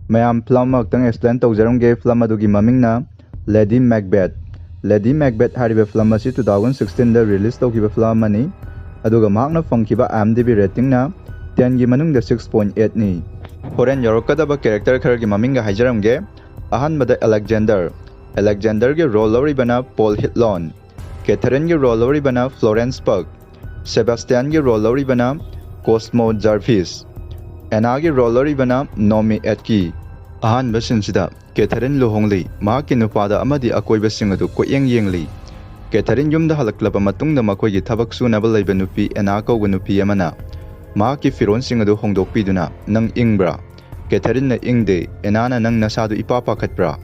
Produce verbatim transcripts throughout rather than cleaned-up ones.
ꯃꯌꯥꯝ, ꯐꯤꯂꯝ ꯑꯃꯈꯛꯇꯪ explain ꯇꯧꯖꯔꯝꯒꯦ꯫ Film ꯑꯗꯨꯒꯤ ꯃꯃꯤꯡꯅ ꯂꯦꯗꯤ ꯃꯦꯛꯕꯦꯠ꯫ ꯂꯦꯗꯤ ꯃꯦꯛꯕꯦꯠ ꯍꯥꯏꯔꯤꯕ ꯐꯤꯂꯝ ꯑꯁꯤ ꯇꯨ ꯊꯥꯎꯖꯟ ꯁꯤꯛꯁꯇꯤꯟꯗ ꯔꯤꯂꯤꯁ ꯇꯧꯈꯤꯕ ꯐꯤꯂꯝ ꯑꯃꯅꯤ꯫ ꯑꯗꯨꯒ ꯃꯍꯥꯛꯅ ꯐꯪꯈꯤꯕ ꯑꯥꯏ ꯑꯦꯝ ꯗꯤ ꯕꯤ ꯔꯦꯇꯤꯡꯅ ꯇꯦꯟꯒꯤ ꯃꯅꯨꯡꯗ ꯁꯤꯛꯁ ꯄꯣꯏꯟ ꯑꯦꯠꯅꯤ꯫ ꯍꯣꯔꯦꯟ ꯌꯧꯔꯛꯀꯗꯕ ꯀꯦꯔꯦꯛꯇꯔ ꯈꯔꯒꯤ ꯃꯃꯤꯡꯒ ꯍꯥꯏꯖꯔꯝꯒꯦ꯫ ꯑꯍꯥꯟꯕꯗ ꯑꯂꯦꯛꯖꯦꯟꯗꯔ꯫ ꯑꯂꯦꯛꯖꯦꯟꯗꯔꯒꯤ ꯔꯣꯜ ꯂꯧꯔꯤꯕꯅ ꯄꯣꯜ ꯍꯤꯠꯂꯣꯟ꯫ ꯀꯦꯊꯔꯤꯟꯒꯤ ꯔꯣꯜ ꯂꯧꯔꯤꯕꯅ ꯐ꯭ꯂꯣꯔꯦꯟꯁ ꯄꯛ꯫ ꯁꯦꯕꯥꯁꯇꯤꯌꯥꯟꯒꯤ ꯔꯣꯜ ꯂꯧꯔꯤꯕꯅ ꯀꯣꯁꯃꯣ ꯖꯥꯔꯚꯤꯁ꯫ ꯑꯦꯅꯥꯒꯤ ꯔꯣꯜ ꯂꯧꯔꯤꯕꯅ ꯅꯣꯃꯤ ꯑꯦꯠꯀꯤ꯫ ꯑꯍꯥꯟꯕ ꯁꯤꯟꯁꯤꯗ ꯀꯦꯊꯔꯤꯟ ꯂꯨꯍꯣꯡꯂꯤ꯫ ꯃꯍꯥꯛꯀꯤ ꯅꯨꯄꯥꯗ ꯑꯃꯗꯤ ꯑꯀꯣꯏꯕꯁꯤꯡ ꯑꯗꯨ ꯀꯣꯏꯌꯦꯡ ꯌꯦꯡꯂꯤ꯫ ꯀꯦꯊꯔꯤꯟ ꯌꯨꯝꯗ ꯍꯜꯂꯛꯂꯕ ꯃꯇꯨꯡꯗ ꯃꯈꯣꯏꯒꯤ ꯊꯕꯛ ꯁꯨꯅꯕ ꯂꯩꯕ ꯅꯨꯄꯤ ꯑꯦꯅꯥ ꯀꯧꯕ ꯅꯨꯄꯤ ꯑꯃꯅ ꯃꯍꯥꯛꯀꯤ ꯐꯤꯔꯣꯜꯁꯤꯡ ꯑꯗꯨ ꯍꯣꯡꯗꯣꯛꯄꯤꯗꯨꯅ, "ꯅꯪ ꯏꯪꯕ꯭ꯔꯥ?" ꯀꯦꯊꯔꯤꯟꯅ ꯏꯪꯗꯦ꯫ ꯑꯦꯅꯥꯅ, "ꯅꯪ ꯅꯁꯥꯗꯨ ꯏꯄꯥ ꯄꯥꯈꯠꯄ꯭ꯔꯥ?"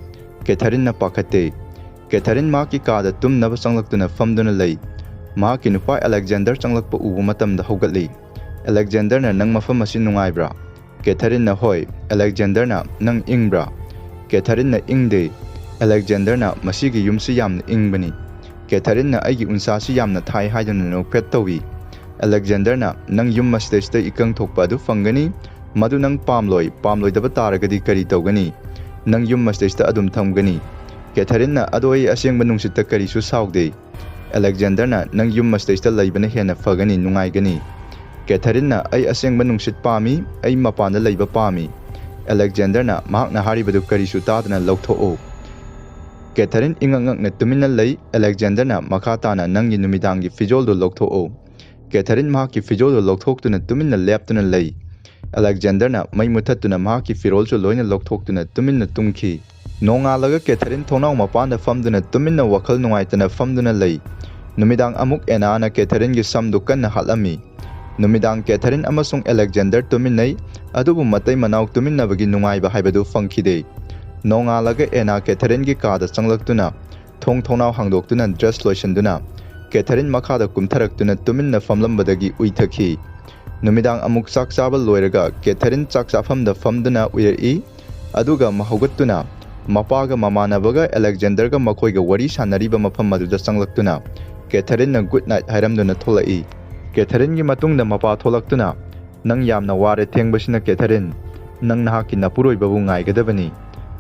ꯀꯦꯊꯔꯤꯟꯅ ꯄꯥꯈꯠꯇꯦ꯫ ꯀꯦꯊꯔꯤꯟ ꯃꯍꯥꯛꯀꯤ ꯀꯥꯗ ꯇꯨꯝꯅꯕ ꯆꯪꯂꯛꯇꯨꯅ ꯐꯝꯗꯨꯅ ꯂꯩ꯫ ꯃꯍꯥꯛꯀꯤ ꯅꯨꯄꯥ ꯑꯂꯦꯛꯖꯦꯟꯗꯔ ꯆꯪꯂꯛꯄ ꯎꯕ ꯃꯇꯝꯗ ꯍꯧꯒꯠꯂꯤ꯫ ꯑꯂꯦꯛꯖꯦꯟꯗꯔꯅ, "ꯅꯪ ꯃꯐꯝ ꯑꯁꯤ ꯅꯨꯡꯉꯥꯏꯕ꯭ꯔꯥ?" ꯀꯦꯊꯔꯤꯟꯅ, "ꯍꯣꯏ"꯫ ꯑꯂꯦꯛꯖꯦꯟꯗꯔꯅ, "ꯅꯪ ꯏꯪꯕ꯭ꯔꯥ?" ꯀꯦꯊꯔꯤꯟꯅ, "ꯏꯪꯗꯦ"꯫ ꯑꯂꯦꯛꯖꯦꯟꯗꯔꯅ, "ꯃꯁꯤꯒꯤ ꯌꯨꯝꯁꯤ ꯌꯥꯝꯅ ꯏꯪꯕꯅꯤ꯫ ꯀꯦꯊꯔꯤꯟꯅ ꯑꯩꯒꯤ ꯎꯟꯁꯥꯁꯤ ꯌꯥꯝꯅ ꯊꯥꯏ" ꯍꯥꯏꯗꯨꯅ ꯅꯣꯛꯐꯦꯠ ꯇꯧꯏ꯫ ꯑꯂꯦꯛꯖꯦꯟꯗꯔꯅ, "ꯅꯪ ꯌꯨꯝ ꯑꯁꯤꯗꯩꯁꯤꯗ ꯏꯀꯪ ꯊꯣꯛꯄ ꯑꯗꯨ ꯐꯪꯒꯅꯤ꯫ ꯃꯗꯨ ꯅꯪ ꯄꯥꯝꯂꯣꯏ꯫ ꯄꯥꯝꯂꯣꯏꯗꯕ ꯇꯥꯔꯒꯗꯤ ꯀꯔꯤ ꯇꯧꯒꯅꯤ? ꯅꯪ ꯌꯨꯝ ꯑꯁꯤꯗꯩꯁꯤꯗ ꯑꯗꯨꯝ ꯊꯝꯒꯅꯤ"꯫ ꯀꯦꯊꯔꯤꯟꯅ, "ꯑꯗꯣ ꯑꯩ ꯑꯁꯦꯡꯕ ꯅꯨꯡꯁꯤꯠꯇ ꯀꯔꯤꯁꯨ ꯁꯥꯎꯗꯦ"꯫ ꯑꯂꯦꯛꯖꯦꯟꯗꯔꯅ, "ꯅꯪ ꯌꯨꯝ ꯑꯁꯤꯗꯩꯁꯤꯗ ꯂꯩꯕꯅ ꯍꯦꯟꯅ ꯐꯒꯅꯤ, ꯅꯨꯡꯉꯥꯏꯒꯅꯤ"꯫ ꯀꯦꯊꯔꯤꯟꯅ, "ꯑꯩ ꯑꯁꯦꯡꯕ ꯅꯨꯡꯁꯤꯠ ꯄꯥꯝꯃꯤ, ꯑꯩ ꯃꯄꯥꯟꯗ ꯂꯩꯕ ꯄꯥꯝꯃꯤ"꯫ ꯑꯂꯦꯛꯖꯦꯟꯗꯔꯅ, "ꯃꯍꯥꯛꯅ ꯍꯥꯏꯔꯤꯕꯗꯨ ꯀꯔꯤꯁꯨ ꯇꯥꯗꯅ ꯂꯧꯊꯣꯛꯎ"꯫ ꯀꯦꯊꯔꯤꯟ ꯏꯉꯛ ꯉꯛꯅ ꯇꯨꯃꯤꯟꯅ ꯂꯩ꯫ ꯑꯂꯦꯛꯖꯦꯟꯗꯔꯅ ꯃꯈꯥ ꯇꯥꯅ, "ꯅꯪꯒꯤ ꯅꯨꯃꯤꯗꯥꯡꯒꯤ ꯐꯤꯖꯣꯜꯗꯨ ꯂꯧꯊꯣꯛꯎ"꯫ ꯀꯦꯊꯔꯤꯟ ꯃꯍꯥꯛꯀꯤ ꯐꯤꯖꯣꯜꯗꯨ ꯂꯧꯊꯣꯛꯇꯨꯅ ꯇꯨꯃꯤꯟꯅ ꯂꯦꯞꯇꯨꯅ ꯂꯩ꯫ ꯑꯂꯦꯛꯖꯦꯟꯗꯔꯅ ꯃꯩ ꯃꯨꯊꯠꯇꯨꯅ ꯃꯍꯥꯛꯀꯤ ꯐꯤꯔꯣꯜꯁꯨ ꯂꯣꯏꯅ ꯂꯧꯊꯣꯛꯇꯨꯅ ꯇꯨꯃꯤꯟꯅ ꯇꯨꯝꯈꯤ꯫ ꯅꯣꯡꯉꯥꯜꯂꯒ ꯀꯦꯊꯔꯤꯟ ꯊꯣꯡꯅꯥꯎ ꯃꯄꯥꯟꯗ ꯐꯝꯗꯨꯅ ꯇꯨꯃꯤꯟꯅ ꯋꯥꯈꯜ ꯅꯨꯡꯉꯥꯏꯇꯅ ꯐꯝꯗꯨꯅ ꯂꯩ꯫ ꯅꯨꯃꯤꯗꯥꯡ ꯑꯃꯨꯛ ꯑꯦꯅꯥꯅ ꯀꯦꯊꯔꯤꯟꯒꯤ ꯁꯝꯗꯨ ꯀꯟꯅ ꯍꯥꯠꯂꯝꯃꯤ꯫ ꯅꯨꯃꯤꯗꯥꯡ ꯀꯦꯊꯔꯤꯟ ꯑꯃꯁꯨꯡ ꯑꯂꯦꯛꯖꯦꯟꯗꯔ ꯇꯨꯃꯤꯟꯅꯩ, ꯑꯗꯨꯕꯨ ꯃꯇꯩ ꯃꯅꯥꯎ ꯇꯨꯃꯤꯟꯅꯕꯒꯤ ꯅꯨꯡꯉꯥꯏꯕ ꯍꯥꯏꯕꯗꯨ ꯐꯪꯈꯤꯗꯦ꯫ ꯅꯣꯡꯉꯥꯜꯂꯒ ꯑꯦꯅꯥ ꯀꯦꯊꯔꯤꯟꯒꯤ ꯀꯥꯗ ꯆꯪꯂꯛꯇꯨꯅ, ꯊꯣꯡ ꯊꯣꯡꯅꯥꯎ ꯍꯥꯡꯗꯣꯛꯇꯨꯅ ꯗ꯭ꯔꯦꯁ ꯂꯣꯏꯁꯤꯟꯗꯨꯅ, ꯀꯦꯊꯔꯤꯟ ꯃꯈꯥꯗ ꯀꯨꯝꯊꯔꯛꯇꯨꯅ ꯇꯨꯃꯤꯟꯅ ꯐꯝꯂꯝꯕꯗꯒꯤ ꯎꯏꯊꯈꯤ꯫ ꯅꯨꯃꯤꯗꯥꯡ ꯑꯃꯨꯛ ꯆꯥꯛ ꯆꯥꯕ ꯂꯣꯏꯔꯒ ꯀꯦꯊꯔꯤꯟ ꯆꯥꯛ ꯆꯥꯐꯝꯗ ꯐꯝꯗꯨꯅ ꯎꯏꯔꯛꯏ꯫ ꯑꯗꯨꯒ ꯃ-, ꯍꯧꯒꯠꯇꯨꯅ ꯃꯄꯥꯒ ꯃꯃꯥꯟꯅꯕꯒ ꯑꯂꯦꯛꯖꯦꯟꯗꯔꯒ ꯃꯈꯣꯏꯒ ꯋꯥꯔꯤ ꯁꯥꯟꯅꯔꯤꯕ ꯃꯐꯝ ꯑꯗꯨꯗ ꯆꯪꯂꯛꯇꯨꯅ ꯀꯦꯊꯔꯤꯟꯅ ꯒꯨꯗ ꯅꯥꯏꯠ ꯍꯥꯏꯔꯝꯗꯨꯅ ꯊꯣꯛꯂꯛꯏ꯫ ꯀꯦꯊꯔꯤꯟꯒꯤ ꯃꯇꯨꯡꯗ ꯃꯄꯥ ꯊꯣꯛꯂꯛꯇꯨꯅ, "ꯅꯪ ꯌꯥꯝꯅ ꯋꯥꯔꯦ ꯊꯦꯡꯕꯁꯤꯅ, ꯀꯦꯊꯔꯤꯟ꯫ "ꯅꯪ ꯅꯍꯥꯛꯀꯤ ꯅꯄꯨꯔꯣꯏꯕꯕꯨ ꯉꯥꯏꯒꯗꯕꯅꯤ꯫"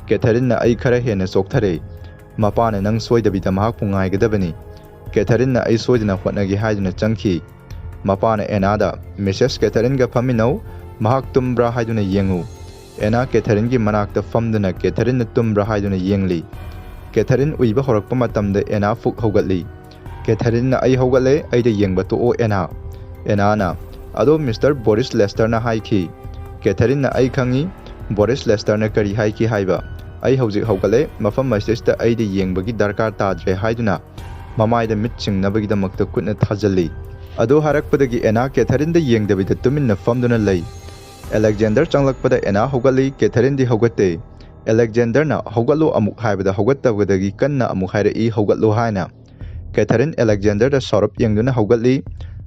ꯀꯦꯊꯔꯤꯟꯅ, "ꯑꯩ ꯈꯔ ꯍꯦꯟꯅ ꯆꯣꯛꯊꯔꯦ꯫ ꯃꯄꯥꯅ ꯅꯪ ꯁꯣꯏꯗꯕꯤꯗ ꯃꯍꯥꯛꯄꯨ ꯉꯥꯏꯒꯗꯕꯅꯤ꯫" ꯀꯦꯊꯔꯤꯟꯅ, "ꯑꯩ ꯁꯣꯏꯗꯅ ꯍꯣꯠꯅꯒꯦ" ꯍꯥꯏꯗꯨꯅ ꯆꯪꯈꯤ꯫ ꯃꯄꯥꯅ ꯑꯦꯅꯥꯗ, "ꯃꯤꯁꯦꯁ ꯀꯦꯊꯔꯤꯟꯒ ꯐꯝꯃꯤꯟꯅꯧ, ꯃꯍꯥꯛ ꯇꯨꯝꯕ꯭ꯔꯥ ꯍꯥꯏꯗꯨꯅ ꯌꯦꯡꯉꯨ꯫" ꯑꯦꯅꯥ ꯀꯦꯊꯔꯤꯟꯒꯤ ꯃꯅꯥꯛꯇ ꯐꯝꯗꯨꯅ ꯀꯦꯊꯔꯤꯟꯅ ꯇꯨꯝꯕ꯭ꯔꯥ ꯍꯥꯏꯗꯨꯅ ꯌꯦꯡꯂꯤ꯫ ꯀꯦꯊꯔꯤꯟ ꯎꯏꯕ ꯍꯧꯔꯛꯄ ꯃꯇꯝꯗ ꯑꯦꯅꯥ ꯐꯨꯛ ꯍꯧꯒꯠꯂꯤ꯫ ꯀꯦꯊꯔꯤꯟꯅ, "ꯑꯩ ꯍꯧꯒꯠꯂꯦ, ꯑꯩꯗ ꯌꯦꯡꯕ ꯇꯣꯛꯑꯣ, ꯑꯦꯅꯥ꯫" ꯑꯦꯅꯥꯅ, "ꯑꯗꯣ ꯃꯤꯁꯇꯔ ꯕꯣꯔꯤꯁ ꯂꯦꯁꯇꯔꯅ ꯍꯥꯏꯈꯤ꯫" ꯀꯦꯊꯔꯤꯟꯅ, "ꯑꯩ ꯈꯪꯉꯤ ꯕꯣꯔꯤꯁ ꯂꯦꯁꯇꯔꯅ ꯀꯔꯤ ꯍꯥꯏꯈꯤ ꯍꯥꯏꯕ꯫ ꯑꯩ ꯍꯧꯖꯤꯛ ꯍꯧꯒꯠꯂꯦ, ꯃꯐꯝ ꯑꯁꯤꯗꯩꯁꯤꯗ ꯑꯩꯗ ꯌꯦꯡꯕꯒꯤ ꯗꯔꯀꯥꯔ ꯇꯥꯗ꯭ꯔꯦ" ꯍꯥꯏꯗꯨꯅ ꯃꯃꯥꯏꯗ ꯃꯤꯠ ꯁꯤꯡꯅꯕꯒꯤꯗꯃꯛꯇ ꯈꯨꯠꯅ ꯊꯥꯖꯤꯜꯂꯤ꯫ ꯑꯗꯨ ꯍꯥꯏꯔꯛꯄꯗꯒꯤ ꯑꯦꯅꯥ ꯀꯦꯊꯔꯤꯟꯗ ꯌꯦꯡꯗꯕꯤꯗ ꯇꯨꯃꯤꯟꯅ ꯐꯝꯗꯨꯅ ꯂꯩ꯫ ꯑꯂꯦꯛꯖꯦꯟꯗꯔ ꯆꯪꯂꯛꯄꯗ ꯑꯦꯅꯥ ꯍꯧꯒꯠꯂꯤ, ꯀꯦꯊꯔꯤꯟꯗꯤ ꯍꯧꯒꯠꯇꯦ꯫ ꯑꯂꯦꯛꯖꯦꯟꯗꯔꯅ "ꯍꯧꯒꯠꯂꯣ" ꯑꯃꯨꯛ ꯍꯥꯏꯕꯗ ꯍꯧꯒꯠꯇꯕꯗꯒꯤ ꯀꯟꯅ ꯑꯃꯨꯛ ꯍꯥꯏꯔꯛꯏ, "ꯍꯧꯒꯠꯂꯣ" ꯍꯥꯏꯅ꯫ ꯀꯦꯊꯔꯤꯟ ꯑꯂꯦꯛꯖꯦꯟꯗꯔꯗ ꯁꯥꯎꯔꯞ ꯌꯦꯡꯗꯨꯅ ꯍꯧꯒꯠꯂꯤ,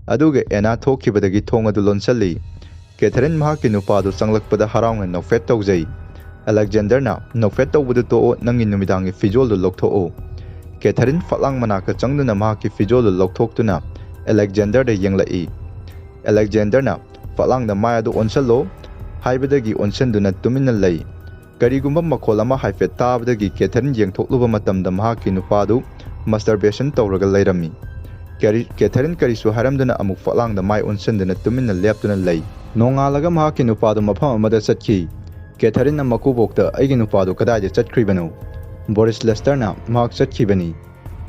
ꯑꯗꯨꯒ ꯑꯦꯅꯥ ꯊꯣꯛꯈꯤꯕꯗꯒꯤ ꯊꯣꯡ ꯑꯗꯨ ꯂꯣꯟꯁꯤꯜꯂꯤ꯫ ꯀꯦꯊꯔꯤꯟ ꯃꯍꯥꯛꯀꯤ ꯅꯨꯄꯥꯗꯨ ꯆꯪꯂꯛꯄꯗ ꯍꯔꯥꯎꯅ ꯅꯣꯛꯐꯦꯠ ꯇꯧꯖꯩ꯫ ꯑꯂꯦꯛꯖꯦꯟꯗꯔꯅ, "ꯅꯣꯛꯐꯦꯠ ꯇꯧꯕꯗꯨ ꯇꯣꯛꯑꯣ, ꯅꯪꯒꯤ ꯅꯨꯃꯤꯗꯥꯡꯒꯤ ꯐꯤꯖꯣꯜꯗꯨ ꯂꯧꯊꯣꯛꯑꯣ꯫" ꯀꯦꯊꯔꯤꯟ ꯐꯛꯂꯥꯡ ꯃꯅꯥꯛꯇ ꯆꯪꯗꯨꯅ ꯃꯍꯥꯛꯀꯤ ꯐꯤꯖꯣꯜꯗꯨ ꯂꯧꯊꯣꯛꯇꯨꯅ ꯑꯂꯦꯛꯖꯦꯟꯗꯔꯗ ꯌꯦꯡꯂꯛꯏ꯫ ꯑꯂꯦꯛꯖꯦꯟꯗꯔꯅ, "ꯐꯛꯂꯥꯡꯗ ꯃꯥꯏ ꯑꯗꯨ ꯑꯣꯟꯁꯤꯜꯂꯣ" ꯍꯥꯏꯕꯗꯒꯤ ꯑꯣꯟꯁꯤꯟꯗꯨꯅ ꯇꯨꯃꯤꯟꯅ ꯂꯩ꯫ ꯀꯔꯤꯒꯨꯝꯕ ꯃꯈꯣꯜ ꯑꯃ ꯍꯥꯏꯐꯦꯠ ꯇꯥꯕꯗꯒꯤ ꯀꯦꯊꯔꯤꯟ ꯌꯦꯡꯊꯣꯛꯂꯨꯕ ꯃꯇꯝꯗ ꯃꯍꯥꯛꯀꯤ ꯅꯨꯄꯥꯗꯨ ꯃꯁꯇꯔꯕꯦꯁꯟ ꯇꯧꯔꯒ ꯂꯩꯔꯝꯃꯤ꯫ ꯀꯦꯔꯤ-, ꯀꯦꯊꯔꯤꯟ ꯀꯔꯤꯁꯨ ꯍꯥꯏꯔꯝꯗꯅ ꯑꯃꯨꯛ ꯐꯛꯂꯥꯡꯗ ꯃꯥꯏ ꯑꯣꯟꯁꯤꯟꯗꯨꯅ ꯇꯨꯃꯤꯟꯅ ꯂꯦꯞꯇꯨꯅ ꯂꯩ꯫ ꯅꯣꯡꯉꯥꯜꯂꯒ ꯃꯍꯥꯛꯀꯤ ꯅꯨꯄꯥꯗꯨ ꯃꯐꯝ ꯑꯃꯗ ꯆꯠꯈꯤ꯫ ꯀꯦꯊꯔꯤꯟꯅ ꯃꯀꯨꯕꯣꯛꯇ, "ꯑꯩꯒꯤ ꯅꯨꯄꯥꯗꯨ ꯀꯗꯥꯏꯗ ꯆꯠꯈ꯭ꯔꯤꯕꯅꯣ?" ꯕꯣꯔꯤꯁ ꯂꯦꯁꯇꯔꯅ, "ꯃꯍꯥꯛ ꯆꯠꯈꯤꯕꯅꯤ꯫"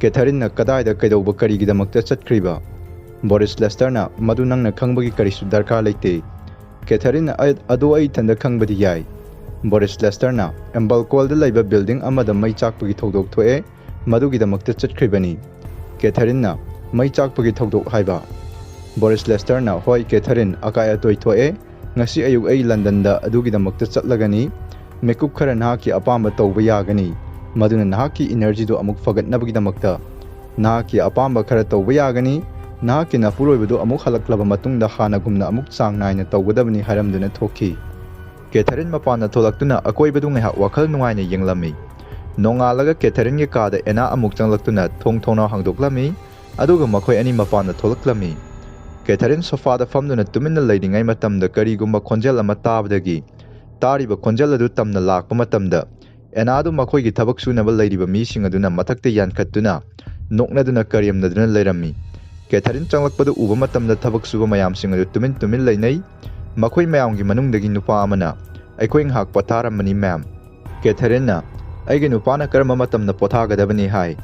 ꯀꯦꯊꯔꯤꯟꯅ, "ꯀꯗꯥꯏꯗ, ꯀꯩꯗꯧꯕ, ꯀꯔꯤꯒꯤꯗꯃꯛꯇ ꯆꯠꯈ꯭ꯔꯤꯕ?" ꯕꯣꯔꯤꯁ ꯂꯦꯁꯇꯔꯅ, "ꯃꯗꯨ ꯅꯪꯅ ꯈꯪꯕꯒꯤ ꯀꯔꯤꯁꯨ ꯗꯔꯀꯥꯔ ꯂꯩꯇꯦ꯫" ꯀꯦꯊꯔꯤꯟꯅ, "ꯑ-, ꯑꯗꯨ ꯑꯩ ꯏꯊꯟꯗ ꯈꯪꯕꯗꯤ ꯌꯥꯏ꯫" ꯕꯣꯔꯤꯁ ꯂꯦꯁꯇꯔꯅ, "ꯑꯦꯝꯕꯜꯀꯣꯜꯗ ꯂꯩꯕ ꯕꯤꯜꯗꯤꯡ ꯑꯃꯗ ꯃꯩ ꯆꯥꯛꯄꯒꯤ ꯊꯧꯗꯣꯛ ꯊꯣꯛꯑꯦ, ꯃꯗꯨꯒꯤꯗꯃꯛꯇ ꯆꯠꯈ꯭ꯔꯤꯕꯅꯤ꯫" ꯀꯦꯊꯔꯤꯟꯅ, "ꯃꯩ ꯆꯥꯛꯄꯒꯤ ꯊꯧꯗꯣꯛ ꯍꯥꯏꯕ?" ꯕꯣꯔꯤꯁ ꯂꯦꯁꯇꯔꯅ, "ꯍꯣꯏ ꯀꯦꯊꯔꯤꯟ, ꯑꯀꯥꯏ ꯑꯇꯣꯏ ꯊꯣꯛꯑꯦ꯫ ꯉꯁꯤ ꯑꯌꯨꯛ ꯑꯩ ꯂꯟꯗꯟꯗ ꯑꯗꯨꯒꯤꯗꯃꯛꯇ ꯆꯠꯂꯒꯅꯤ꯫ ꯃꯦꯀꯨꯞ ꯈꯔ ꯅꯍꯥꯛꯀꯤ ꯑꯄꯥꯝꯕ ꯇꯧꯕ ꯌꯥꯒꯅꯤ, ꯃꯗꯨꯅ ꯅꯍꯥꯛꯀꯤ ꯏꯅꯔꯖꯤꯗꯨ ꯑꯃꯨꯛ ꯐꯒꯠꯅꯕꯒꯤꯗꯃꯛꯇ꯫ ꯅꯍꯥꯛꯀꯤ ꯑꯄꯥꯝꯕ ꯈꯔ ꯇꯧꯕ ꯌꯥꯒꯅꯤ, ꯅꯍꯥꯛꯀꯤ ꯅꯄꯨꯔꯣꯏꯕꯗꯨ ꯑꯃꯨꯛ ꯍꯜꯂꯛꯂꯕ ꯃꯇꯨꯡꯗ ꯍꯥꯟꯅꯒꯨꯝꯅ ꯑꯃꯨꯛ ꯆꯥꯡ ꯅꯥꯏꯅ ꯇꯧꯒꯗꯕꯅꯤ" ꯍꯥꯏꯔꯝꯗꯨꯅ ꯊꯣꯛꯈꯤ꯫ ꯀꯦꯊꯔꯤꯟ ꯃꯄꯥꯟꯗ ꯊꯣꯛꯂꯛꯇꯨꯅ ꯑꯀꯣꯏꯕꯗꯨ ꯉꯥꯏꯍꯥꯛ ꯋꯥꯈꯜ ꯅꯨꯡꯉꯥꯏꯅ ꯌꯦꯡꯂꯝꯃꯤ꯫ ꯅꯣꯡꯉꯥꯜꯂꯒ ꯀꯦꯊꯔꯤꯟꯒꯤ ꯀꯥꯗ ꯑꯦꯅꯥ ꯑꯃꯨꯛ ꯆꯪꯂꯛꯇꯨꯅ ꯊꯣꯡ ꯊꯣꯡꯅꯥꯎ ꯍꯥꯡꯗꯣꯛꯂꯝꯃꯤ, ꯑꯗꯨꯒ ꯃꯈꯣꯏ ꯑꯅꯤ ꯃꯄꯥꯟꯗ ꯊꯣꯛꯂꯛꯂꯝꯃꯤ꯫ ꯀꯦꯊꯔꯤꯟ ꯁꯣꯐꯥꯗ ꯐꯝꯗꯨꯅ ꯇꯨꯃꯤꯟꯅ ꯂꯩꯔꯤꯉꯩ ꯃꯇꯝꯗ ꯀꯔꯤꯒꯨꯝꯕ ꯈꯣꯟꯖꯦꯜ ꯑꯃ ꯇꯥꯕꯗꯒꯤ ꯇꯥꯔꯤꯕ ꯈꯣꯟꯖꯦꯜ ꯑꯗꯨ ꯇꯝꯅ ꯂꯥꯛꯄ ꯃꯇꯝꯗ, ꯑꯦꯅꯥꯗꯨ ꯃꯈꯣꯏꯒꯤ ꯊꯕꯛ ꯁꯨꯅꯕ ꯂꯩꯔꯤꯕ ꯃꯤꯁꯤꯡ ꯑꯗꯨꯅ ꯃꯊꯛꯇ ꯌꯥꯟꯈꯠꯇꯨꯅ ꯅꯣꯛꯅꯗꯨꯅ ꯀꯔꯦꯝꯅꯗꯨꯅ ꯂꯩꯔꯝꯃꯤ꯫ ꯀꯦꯊꯔꯤꯟ ꯆꯪꯂꯛꯄꯗꯨ ꯎꯕ ꯃꯇꯝꯗ ꯊꯕꯛ ꯁꯨꯕ ꯃꯌꯥꯝꯁꯤꯡ ꯑꯗꯨ ꯇꯨꯃꯤꯟ ꯇꯨꯃꯤꯟ ꯂꯩꯅꯩ꯫ ꯃꯈꯣꯏ ꯃꯌꯥꯝꯒꯤ ꯃꯅꯨꯡꯗꯒꯤ ꯅꯨꯄꯥ ꯑꯃꯅ, "ꯑꯩꯈꯣꯏ ꯉꯥꯏꯍꯥꯛ ꯄꯣꯊꯥꯔꯝꯕꯅꯤ, ꯃꯦꯝ꯫" ꯀꯦꯊꯔꯤꯟꯅ, "ꯑꯩꯒꯤ ꯅꯨꯄꯥꯅ ꯀꯔꯝꯕ ꯃꯇꯝꯗ ꯄꯣꯊꯥꯒꯗꯕꯅꯤ?" ꯍꯥꯏ꯫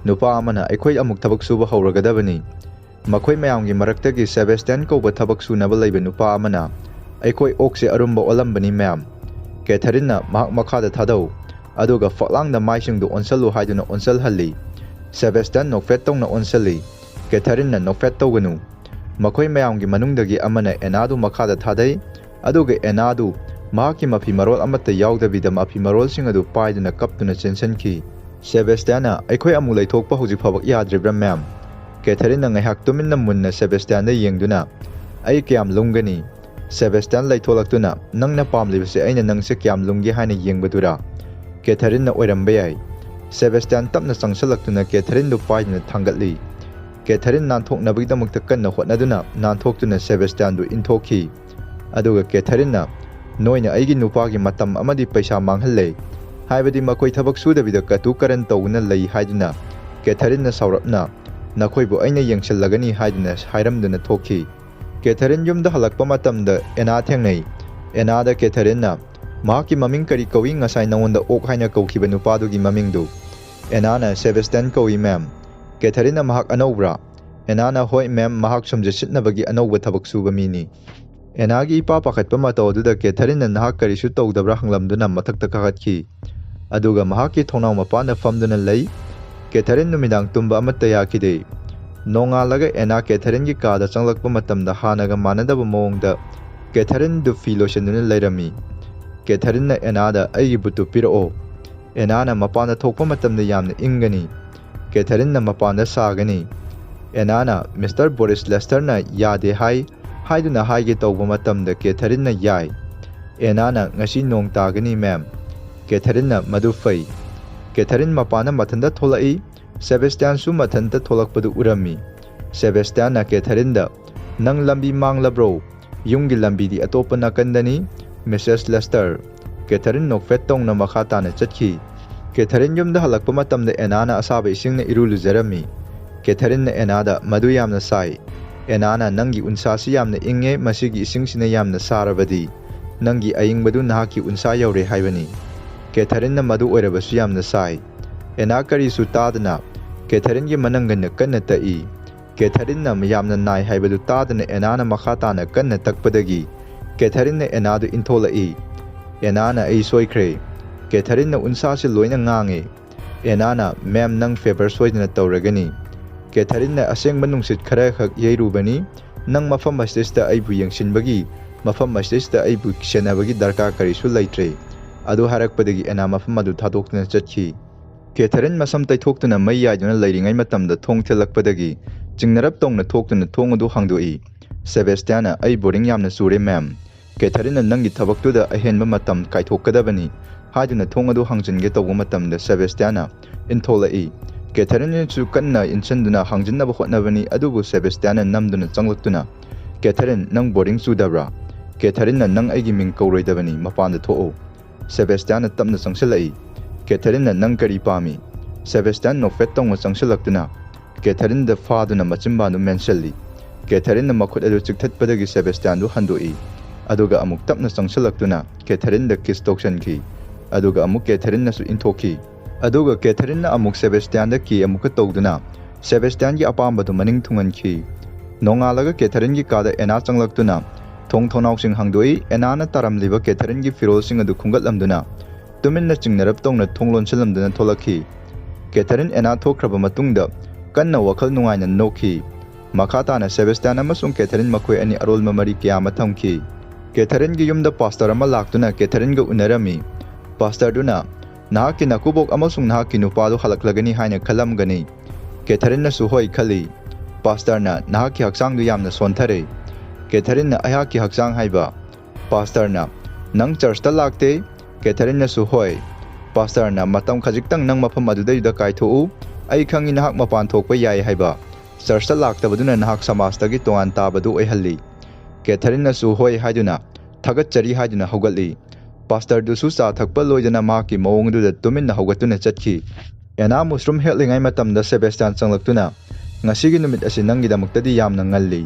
ꯅꯨꯄꯥ ꯑꯃꯅ, "ꯑꯩꯈꯣꯏ ꯑꯃꯨꯛ ꯊꯕꯛ ꯁꯨꯕ ꯍꯧꯔꯒꯗꯕꯅꯤ꯫" ꯃꯈꯣꯏ ꯃꯌꯥꯝꯒꯤ ꯃꯔꯛꯇꯒꯤ ꯁꯦꯕꯦꯁꯇꯤꯌꯥꯟ ꯀꯧꯕ ꯊꯕꯛ ꯁꯨꯅꯕ ꯂꯩꯕ ꯅꯨꯄꯥ ꯑꯃꯅ, "ꯑꯩꯈꯣꯏ ꯑꯣꯛꯁꯦ ꯑꯔꯨꯝꯕ ꯑꯣꯜꯂꯝꯕꯅꯤ, ꯃꯦꯝ꯫" ꯀꯦꯊꯔꯤꯟꯅ, "ꯃꯍꯥꯛ ꯃꯈꯥꯗ ꯊꯥꯗꯧ, ꯑꯗꯨꯒ ꯐꯛꯂꯥꯡꯗ ꯃꯥꯏꯁꯤꯡꯗꯨ ꯑꯣꯟꯁꯜꯂꯨ" ꯍꯥꯏꯗꯨꯅ ꯑꯣꯟꯁꯜꯍꯜꯂꯤ꯫ ꯁꯦꯕꯦꯁꯇꯤꯌꯥꯟ ꯅꯣꯛꯐꯦꯠ ꯇꯧꯅ ꯑꯣꯟꯁꯜꯂꯤ꯫ ꯀꯦꯊꯔꯤꯟꯅ, "ꯅꯣꯛꯐꯦꯠ ꯇꯧꯒꯅꯨ꯫ ꯃꯈꯣꯏ ꯃꯌꯥꯝꯒꯤ ꯃꯅꯨꯡꯗꯒꯤ ꯑꯃꯅ ꯑꯦꯅꯥꯗꯨ ꯃꯈꯥꯗ ꯊꯥꯗꯩ, ꯑꯗꯨꯒ ꯑꯦꯅꯥꯗꯨ ꯃꯍꯥꯛꯀꯤ ꯃꯐꯤ ꯃꯔꯣꯜ ꯑꯃꯠꯇ ꯌꯥꯎꯗꯕꯤꯗ ꯃꯐꯤ ꯃꯔꯣꯜꯁꯤꯡ ꯑꯗꯨ ꯄꯥꯏꯗꯨꯅ ꯀꯞꯇꯨꯅ ꯆꯦꯟꯁꯤꯟꯈꯤ꯫" ꯁꯦꯕꯦꯁꯇꯤꯌꯥꯟꯅ, "ꯑꯩꯈꯣꯏ ꯑꯃꯨꯛ ꯂꯩꯊꯣꯛꯄ ꯍꯧꯖꯤꯛ ꯐꯥꯎꯕ ꯌꯥꯗ꯭ꯔꯤꯕ꯭ꯔꯥ, ꯃꯦꯝ?" ꯀꯦꯊꯔꯤꯟꯅ ꯉꯥꯏꯍꯥꯛ ꯇꯨꯃꯤꯟꯅ ꯃꯨꯟꯅ ꯁꯦꯕꯦꯁꯇꯤꯌꯥꯟꯗ ꯌꯦꯡꯗꯨꯅ, "ꯑꯩ ꯀꯌꯥꯝ ꯂꯨꯝꯒꯅꯤ?" ꯁꯦꯕꯦꯁꯇꯤꯌꯥꯟ ꯂꯩꯊꯣꯛꯂꯛꯇꯨꯅ, "ꯅꯪꯅ ꯄꯥꯝꯂꯤꯕꯁꯦ ꯑꯩꯅ ꯅꯪꯁꯦ ꯀꯌꯥꯝ ꯂꯨꯝꯒꯦ ꯍꯥꯏꯅ ꯌꯦꯡꯕꯗꯨꯔꯥ?" ꯀꯦꯊꯔꯤꯟꯅ, "ꯑꯣꯏꯔꯝꯕ ꯌꯥꯏ꯫" ꯁꯦꯕꯦꯁꯇꯤꯌꯥꯟ ꯇꯞꯅ ꯆꯪꯁꯤꯜꯂꯛꯇꯨꯅ ꯀꯦꯊꯔꯤꯟꯗꯨ ꯄꯥꯏꯗꯨꯅ ꯊꯥꯡꯒꯠꯂꯤ꯫ ꯀꯦꯊꯔꯤꯟ ꯅꯥꯟꯊꯣꯛꯅꯕꯒꯤꯗꯃꯛꯇ ꯀꯟꯅ ꯍꯣꯠꯅꯗꯨꯅ ꯅꯥꯟꯊꯣꯛꯇꯨꯅ ꯁꯦꯕꯦꯁꯇꯤꯌꯥꯟꯗꯨ ꯏꯟꯊꯣꯛꯈꯤ꯫ ꯑꯗꯨꯒ ꯀꯦꯊꯔꯤꯟꯅ, "ꯅꯣꯏꯅ ꯑꯩꯒꯤ ꯅꯨꯄꯥꯒꯤ ꯃꯇꯝ ꯑꯃꯗꯤ ꯄꯩꯁꯥ ꯃꯥꯡꯍꯜꯂꯦ, ꯍꯥꯏꯕꯗꯤ ꯃꯈꯣꯏ ꯊꯕꯛ ꯁꯨꯗꯕꯤꯗ ꯀꯇꯨ ꯀꯔꯟ ꯇꯧꯗꯨꯅ ꯂꯩ" ꯍꯥꯏꯗꯨꯅ ꯀꯦꯊꯔꯤꯟꯅ ꯁꯥꯎꯔꯞꯅ, "ꯅꯈꯣꯏꯕꯨ ꯑꯩꯅ ꯌꯦꯡꯁꯤꯜꯂꯒꯅꯤ" ꯍꯥꯏꯗꯨꯅ ꯍꯥꯏꯔꯝꯗꯨꯅ ꯊꯣꯛꯈꯤ꯫ ꯀꯦꯊꯔꯤꯟ ꯌꯨꯝꯗ ꯍꯜꯂꯛꯄ ꯃꯇꯝꯗ ꯑꯦꯅꯥ ꯊꯦꯡꯅꯩ꯫ ꯑꯦꯅꯥꯗ ꯀꯦꯊꯔꯤꯟꯅ, "ꯃꯍꯥꯛꯀꯤ ꯃꯃꯤꯡ ꯀꯔꯤ ꯀꯧꯏ, ꯉꯁꯥꯏ ꯅꯉꯣꯟꯗ ꯑꯣꯛ ꯍꯥꯏꯅ ꯀꯧꯈꯤꯕ ꯅꯨꯄꯥꯗꯨꯒꯤ ꯃꯃꯤꯡꯗꯨ?" ꯑꯦꯅꯥꯅ, "ꯁꯦꯕꯦꯁꯇꯤꯌꯥꯟ ꯀꯧꯏ, ꯃꯦꯝ꯫" ꯀꯦꯊꯔꯤꯟꯅ, "ꯃꯍꯥꯛ ꯑꯅꯧꯕ꯭ꯔꯥ?" ꯑꯦꯅꯥꯅ, "ꯍꯣꯏ, ꯃꯦꯝ, ꯃꯍꯥꯛ ꯁꯨꯝꯖꯤꯠ ꯁꯤꯠꯅꯕꯒꯤ ꯑꯅꯧꯕ ꯊꯕꯛ ꯁꯨꯕ ꯃꯤꯅꯤ꯫" ꯑꯦꯅꯥꯒꯤ ꯏꯄꯥ ꯄꯥꯈꯠꯄ ꯃꯇꯧ ꯑꯗꯨꯗ ꯀꯦꯊꯔꯤꯟꯅ, "ꯅꯍꯥꯛ ꯀꯔꯤꯁꯨ ꯇꯧꯗꯕ꯭ꯔꯥ?" ꯍꯪꯂꯝꯗꯨꯅ ꯃꯊꯛꯇ ꯀꯥꯈꯠꯈꯤ꯫ ꯑꯗꯨꯒ ꯃꯍꯥꯛꯀꯤ ꯊꯣꯡꯅꯥꯎ ꯃꯄꯥꯟꯗ ꯐꯝꯗꯨꯅ ꯂꯩ꯫ ꯀꯦꯊꯔꯤꯟ ꯅꯨꯃꯤꯗꯥꯡ ꯇꯨꯝꯕ ꯑꯃꯠꯇ ꯌꯥꯈꯤꯗꯦ꯫ ꯅꯣꯡꯉꯥꯜꯂꯒ ꯑꯦꯅꯥ ꯀꯦꯊꯔꯤꯟꯒꯤ ꯀꯥꯗ ꯆꯪꯂꯛꯄ ꯃꯇꯝꯗ ꯍꯥꯟꯅꯒ ꯃꯥꯟꯅꯗꯕ ꯃꯑꯣꯡꯗ ꯀꯦꯊꯔꯤꯟꯗꯨ ꯐꯤ ꯂꯣꯏꯁꯤꯟꯗꯨꯅ ꯂꯩꯔꯝꯃꯤ꯫ ꯀꯦꯊꯔꯤꯟꯅ ꯑꯦꯅꯥꯗ, "ꯑꯩꯒꯤ ꯕꯨꯠꯇꯨ ꯄꯤꯔꯛꯑꯣ꯫" ꯑꯦꯅꯥꯅ, "ꯃꯄꯥꯟꯗ ꯊꯣꯛꯄ ꯃꯇꯝꯗ ꯌꯥꯝꯅ ꯏꯪꯒꯅꯤ꯫" ꯀꯦꯊꯔꯤꯟꯅ ꯃꯄꯥꯟꯗ ꯁꯥꯒꯅꯤ꯫ ꯑꯦꯅꯥꯅ, "ꯃꯤꯁꯇꯔ ꯕꯣꯔꯤꯁ ꯂꯦꯁꯇꯔꯅ ꯌꯥꯗꯦ ꯍꯥꯏ" ꯍꯥꯏꯗꯨꯅ ꯍꯥꯏꯒꯦ ꯇꯧꯕ ꯃꯇꯝꯗ ꯀꯦꯊꯔꯤꯟꯅ, "ꯌꯥꯏ꯫" ꯑꯦꯅꯥꯅ, "ꯉꯁꯤ ꯅꯣꯡ ꯇꯥꯒꯅꯤ, ꯃꯦꯝ꯫" ꯀꯦꯊꯔꯤꯟꯅ, "ꯃꯗꯨ ꯐꯩ꯫" ꯀꯦꯊꯔꯤꯟ ꯃꯄꯥꯟꯗ ꯃꯊꯟꯇ ꯊꯣꯛꯂꯛꯏ꯫ ꯁꯦꯕꯦꯁꯇꯤꯌꯥꯟꯁꯨ ꯃꯊꯟꯇ ꯊꯣꯛꯂꯛꯄꯗꯨ ꯎꯔꯝꯃꯤ꯫ ꯁꯦꯕꯦꯁꯇꯤꯌꯥꯟꯅ ꯀꯦꯊꯔꯤꯟꯗ, "ꯅꯪ ꯂꯝꯕꯤ ꯃꯥꯡꯂꯕ꯭ꯔꯣ? ꯌꯨꯝꯒꯤ ꯂꯝꯕꯤꯗꯤ ꯑꯇꯣꯞꯄ ꯅꯥꯀꯟꯗꯅꯤ꯫ ꯃꯤꯁꯦꯁ ꯂꯦꯁꯇꯔ, ꯀꯦꯊꯔꯤꯟ ꯅꯣꯛꯐꯦꯠ ꯇꯧꯅ ꯃꯈꯥ ꯇꯥꯅ ꯆꯠꯈꯤ꯫ ꯀꯦꯊꯔꯤꯟ ꯌꯨꯝꯗ ꯍꯜꯂꯛꯄ ꯃꯇꯝꯗ ꯑꯦꯅꯥꯅ ꯑꯁꯥꯕ ꯏꯁꯤꯡꯅ ꯏꯔꯨ ꯂꯨꯖꯔꯝꯃꯤ꯫ ꯀꯦꯊꯔꯤꯟꯅ ꯑꯦꯅꯥꯗ, "ꯃꯗꯨ ꯌꯥꯝꯅ ꯁꯥꯏ꯫" ꯑꯦꯅꯥꯅ, "ꯅꯪꯒꯤ ꯎꯟꯁꯥꯁꯤ ꯌꯥꯝꯅ ꯏꯪꯉꯦ, ꯃꯁꯤꯒꯤ ꯏꯁꯤꯡꯁꯤꯅ ꯌꯥꯝꯅ ꯁꯥꯔꯕꯗꯤ ꯅꯪꯒꯤ ꯑꯏꯪꯕꯗꯨ ꯅꯍꯥꯛꯀꯤ ꯎꯟꯁꯥ ꯌꯧꯔꯦ ꯍꯥꯏꯕꯅꯤ꯫" ꯀꯦꯊꯔꯤꯟꯅ, "ꯃꯗꯨ ꯑꯣꯏꯔꯕꯁꯨ ꯌꯥꯝꯅ ꯁꯥꯏ꯫" ꯑꯦꯅꯥ ꯀꯔꯤꯁꯨ ꯇꯥꯗꯅ ꯀꯦꯊꯔꯤꯟꯒꯤ ꯃꯅꯪꯒꯟꯗ ꯀꯟꯅ ꯇꯛꯏ꯫ ꯀꯦꯊꯔꯤꯟꯅ ꯌꯥꯝꯅ ꯅꯥꯏ ꯍꯥꯏꯕꯗꯨ ꯇꯥꯗꯅ ꯑꯦꯅꯥꯅ ꯃꯈꯥ ꯇꯥꯅ ꯀꯟꯅ ꯇꯛꯄꯗꯒꯤ ꯀꯦꯊꯔꯤꯟꯅ ꯑꯦꯅꯥꯗꯨ ꯏꯟꯊꯣꯂꯛꯏ꯫ ꯑꯦꯅꯥꯅ, "ꯑꯩ ꯁꯣꯏꯈ꯭ꯔꯦ꯫" ꯀꯦꯊꯔꯤꯟꯅ ꯎꯟꯁꯥꯁꯤ ꯂꯣꯏꯅ ꯉꯥꯡꯉꯤ꯫ ꯑꯦꯅꯥꯅ, "ꯃꯦꯝ, ꯅꯪ ꯐꯦꯚꯔ ꯁꯣꯏꯗꯅ ꯇꯧꯔꯒꯅꯤ꯫" ꯀꯦꯊꯔꯤꯟꯅ ꯑꯁꯦꯡꯕ ꯅꯨꯡꯁꯤꯠ ꯈꯔꯈꯛ ꯌꯩꯔꯨꯕꯅꯤ꯫ "ꯅꯪ ꯃꯐꯝ ꯑꯁꯤꯗ ꯑꯩꯕꯨ ꯌꯦꯡꯁꯤꯟꯕꯒꯤ, ꯃꯐꯝ ꯑꯁꯤꯗ ꯑꯩꯕꯨ ꯁꯦꯟꯅꯕꯒꯤ ꯗꯔꯀꯥꯔ ꯀꯔꯤꯁꯨ ꯂꯩꯇ꯭ꯔꯦ꯫" ꯑꯗꯨ ꯍꯥꯏꯔꯛꯄꯗꯒꯤ ꯑꯦꯅꯥ ꯃꯐꯝ ꯑꯗꯨ ꯊꯥꯗꯣꯛꯇꯨꯅ ꯆꯠꯈꯤ꯫ ꯀꯦꯊꯔꯤꯟ ꯃꯁꯝ ꯇꯩꯊꯣꯛꯇꯨꯅ ꯃꯩ ꯌꯥꯏꯗꯨꯅ ꯂꯩꯔꯤꯉꯩ ꯃꯇꯝꯗ ꯊꯣꯡ ꯊꯤꯜꯂꯛꯄꯗꯒꯤ ꯆꯤꯡꯅꯔꯞ ꯇꯧꯅ ꯊꯣꯛꯇꯨꯅ ꯊꯣꯡ ꯑꯗꯨ ꯍꯥꯡꯗꯣꯛꯏ꯫ ꯁꯦꯕꯦꯁꯇꯤꯌꯥꯅ, "ꯑꯩ ꯕꯣꯔꯤꯡ ꯌꯥꯝꯅ ꯆꯨꯔꯦ, ꯃꯦꯝ꯫" ꯀꯦꯊꯔꯤꯟꯅ, "ꯅꯪꯒꯤ ꯊꯕꯛꯇꯨꯗ ꯑꯍꯦꯟꯕ ꯃꯇꯝ ꯀꯥꯏꯊꯣꯛꯀꯗꯕꯅꯤ" ꯍꯥꯏꯗꯨꯅ ꯊꯣꯡ ꯑꯗꯨ ꯍꯥꯡꯖꯤꯟꯒꯦ ꯇꯧꯕ ꯃꯇꯝꯗ ꯁꯦꯕꯦꯁꯇꯤꯌꯥꯅ ꯏꯟꯊꯣꯂꯛꯏ꯫ ꯀꯦꯊꯔꯤꯟꯅꯁꯨ ꯀꯟꯅ ꯏꯟꯁꯤꯟꯗꯨꯅ ꯍꯥꯡꯖꯤꯟꯅꯕ ꯍꯣꯠꯅꯕꯅꯤ, ꯑꯗꯨꯕꯨ ꯁꯦꯕꯦꯁꯇꯤꯌꯥꯅ ꯅꯝꯗꯨꯅ ꯆꯪꯂꯛꯇꯨꯅ, "ꯀꯦꯊꯔꯤꯟ, ꯅꯪ ꯕꯣꯔꯤꯡ ꯆꯨꯗꯕ꯭ꯔꯥ? ꯀꯦꯊꯔꯤꯟꯅ, ꯅꯪ ꯑꯩꯒꯤ ꯃꯤꯡ ꯀꯧꯔꯣꯏꯗꯕꯅꯤ, ꯃꯄꯥꯟꯗ ꯊꯣꯛꯎ꯫" ꯁꯦꯕꯦꯁꯇꯤꯌꯥꯅ ꯇꯞꯅ ꯆꯪꯁꯤꯜꯂꯛꯏ꯫ ꯀꯦꯊꯔꯤꯟꯅ, "ꯅꯪ ꯀꯔꯤ ꯄꯥꯝꯃꯤ?" ꯁꯦꯕꯦꯁꯇꯤꯌꯥꯟ ꯅꯣꯛꯐꯦꯠ ꯇꯧꯅ ꯆꯪꯁꯤꯜꯂꯛꯇꯨꯅ ꯀꯦꯊꯔꯤꯟꯗ ꯐꯥꯗꯨꯅ ꯃꯆꯤꯟꯕꯥꯟꯗꯨ ꯃꯦꯟꯁꯤꯜꯂꯤ꯫ ꯀꯦꯊꯔꯤꯟꯅ ꯃꯈꯨꯠ ꯑꯗꯨ ꯆꯤꯛꯊꯠꯄꯗꯒꯤ ꯁꯦꯕꯦꯁꯇꯤꯌꯥꯟꯗꯨ ꯍꯟꯗꯣꯛꯏ꯫ ꯑꯗꯨꯒ ꯑꯃꯨꯛ ꯇꯞꯅ ꯆꯪꯁꯤꯜꯂꯛꯇꯨꯅ ꯀꯦꯊꯔꯤꯟꯗ ꯀꯤꯁ ꯇꯧꯁꯤꯟꯈꯤ꯫ ꯑꯗꯨꯒ ꯑꯃꯨꯛ ꯀꯦꯊꯔꯤꯟꯅꯁꯨ ꯏꯟꯊꯣꯛꯈꯤ꯫ ꯑꯗꯨꯒ ꯀꯦꯊꯔꯤꯟꯅ ꯑꯃꯨꯛ ꯁꯦꯕꯦꯁꯇꯤꯌꯥꯟꯗ ꯀꯤ ꯑꯃꯨꯛꯀ ꯇꯧꯗꯨꯅ ꯁꯦꯕꯦꯁꯇꯤꯌꯥꯟꯒꯤ ꯑꯄꯥꯝꯕꯗꯨ ꯃꯅꯤꯡ ꯊꯨꯡꯍꯟꯈꯤ꯫ ꯅꯣꯡꯉꯥꯜꯂꯒ ꯀꯦꯊꯔꯤꯟꯒꯤ ꯀꯥꯗ ꯑꯦꯅꯥ ꯆꯪꯂꯛꯇꯨꯅ ꯊꯣꯡ ꯊꯣꯡꯅꯥꯎꯁꯤꯡ ꯍꯥꯡꯗꯣꯛꯏ꯫ ꯑꯦꯅꯥꯅ ꯇꯥꯔꯝꯂꯤꯕ ꯀꯦꯊꯔꯤꯟꯒꯤ ꯐꯤꯔꯣꯜꯁꯤꯡ ꯑꯗꯨ ꯈꯨꯝꯒꯠꯂꯝꯗꯨꯅ ꯇꯨꯃꯤꯟꯅ ꯆꯤꯡꯅꯔꯞ ꯇꯧꯅ ꯊꯣꯡ ꯂꯣꯟꯁꯤꯜꯂꯝꯗꯨꯅ ꯊꯣꯛꯂꯛꯈꯤ꯫ ꯀꯦꯊꯔꯤꯟ ꯑꯦꯅꯥ ꯊꯣꯛꯈ꯭ꯔꯕ ꯃꯇꯨꯡꯗ ꯀꯟꯅ ꯋꯥꯈꯜ ꯅꯨꯡꯉꯥꯏꯅ ꯅꯣꯛꯈꯤ꯫ ꯃꯈꯥ ꯇꯥꯅ ꯁꯦꯕꯦꯁꯇꯤꯌꯥꯟ ꯑꯃꯁꯨꯡ ꯀꯦꯊꯔꯤꯟ ꯃꯈꯣꯏ ꯑꯅꯤ ꯑꯔꯣꯜꯕ ꯃꯔꯤ ꯀꯌꯥ ꯑꯃ ꯊꯝꯈꯤ꯫ ꯀꯦꯊꯔꯤꯟꯒꯤ ꯌꯨꯝꯗ ꯄꯥꯁꯇꯔ ꯑꯃ ꯂꯥꯛꯇꯨꯅ ꯀꯦꯊꯔꯤꯟꯒ ꯎꯅꯔꯝꯃꯤ꯫ ꯄꯥꯁꯇꯔꯗꯨꯅ, "ꯅꯍꯥꯛꯀꯤ ꯅꯀꯨꯕꯣꯛ ꯑꯃꯁꯨꯡ ꯅꯍꯥꯛꯀꯤ ꯅꯨꯄꯥꯗꯨ ꯍꯜꯂꯛꯂꯒꯅꯤ ꯍꯥꯏꯅ ꯈꯜꯂꯝꯒꯅꯤ꯫" ꯀꯦꯊꯔꯤꯟꯅꯁꯨ, "ꯍꯣꯏ ꯈꯜꯂꯤ꯫" ꯄꯥꯁꯇꯔꯅ, "ꯅꯍꯥꯛꯀꯤ ꯍꯛꯆꯥꯡꯗꯨ ꯌꯥꯝꯅ ꯁꯣꯟꯊꯔꯦ꯫" ꯀꯦꯊꯔꯤꯟꯅ, "ꯑꯩꯍꯥꯛꯀꯤ ꯍꯛꯆꯥꯡ ꯍꯥꯏꯕ?" ꯄꯥꯁꯇꯔꯅ, "ꯅꯪ ꯆꯔꯆꯇ ꯂꯥꯛꯇꯦ?" ꯀꯦꯊꯔꯤꯟꯅꯁꯨ, "ꯍꯣꯏ꯫" ꯄꯥꯁꯇꯔꯅ, "ꯃꯇꯝ ꯈꯖꯤꯛꯇꯪ ꯅꯪ ꯃꯐꯝ ꯑꯗꯨꯗꯩꯗ ꯀꯥꯏꯊꯣꯛꯎ꯫ ꯑꯩ ꯈꯪꯏ ꯅꯍꯥꯛ ꯃꯄꯥꯟ ꯊꯣꯛꯄ ꯌꯥꯏ ꯍꯥꯏꯕ꯫ ꯆꯔꯆꯇ ꯂꯥꯛꯇꯕꯗꯨꯅ ꯅꯍꯥꯛ ꯁꯃꯥꯖꯇꯒꯤ ꯇꯣꯉꯥꯟ ꯇꯥꯕꯗꯨ ꯑꯣꯏꯍꯜꯂꯤ꯫" ꯀꯦꯊꯔꯤꯟꯅꯁꯨ, "ꯍꯣꯏ" ꯍꯥꯏꯗꯨꯅ "ꯊꯥꯒꯠꯆꯔꯤ" ꯍꯥꯏꯗꯨꯅ ꯍꯧꯒꯠꯂꯤ꯫ ꯄꯥꯁꯇꯔꯗꯨꯁꯨ ꯆꯥ ꯊꯛꯄ ꯂꯣꯏꯗꯅ ꯃꯍꯥꯛꯀꯤ ꯃꯑꯣꯡꯗꯨꯗ ꯇꯨꯃꯤꯟꯅ ꯍꯧꯒꯠꯇꯨꯅ ꯆꯠꯈꯤ꯫ ꯑꯦꯅꯥ ꯃꯨꯁꯔꯨꯝ ꯍꯦꯛꯂꯤꯉꯩ ꯃꯇꯝꯗ ꯁꯦꯕꯦꯁꯇꯤꯌꯥꯟ ꯆꯪꯂꯛꯇꯨꯅ, "ꯉꯁꯤꯒꯤ ꯅꯨꯃꯤꯠ ꯑꯁꯤ ꯅꯪꯒꯤꯗꯃꯛꯇꯗꯤ ꯌꯥꯝꯅ ꯉꯜꯂꯤ꯫"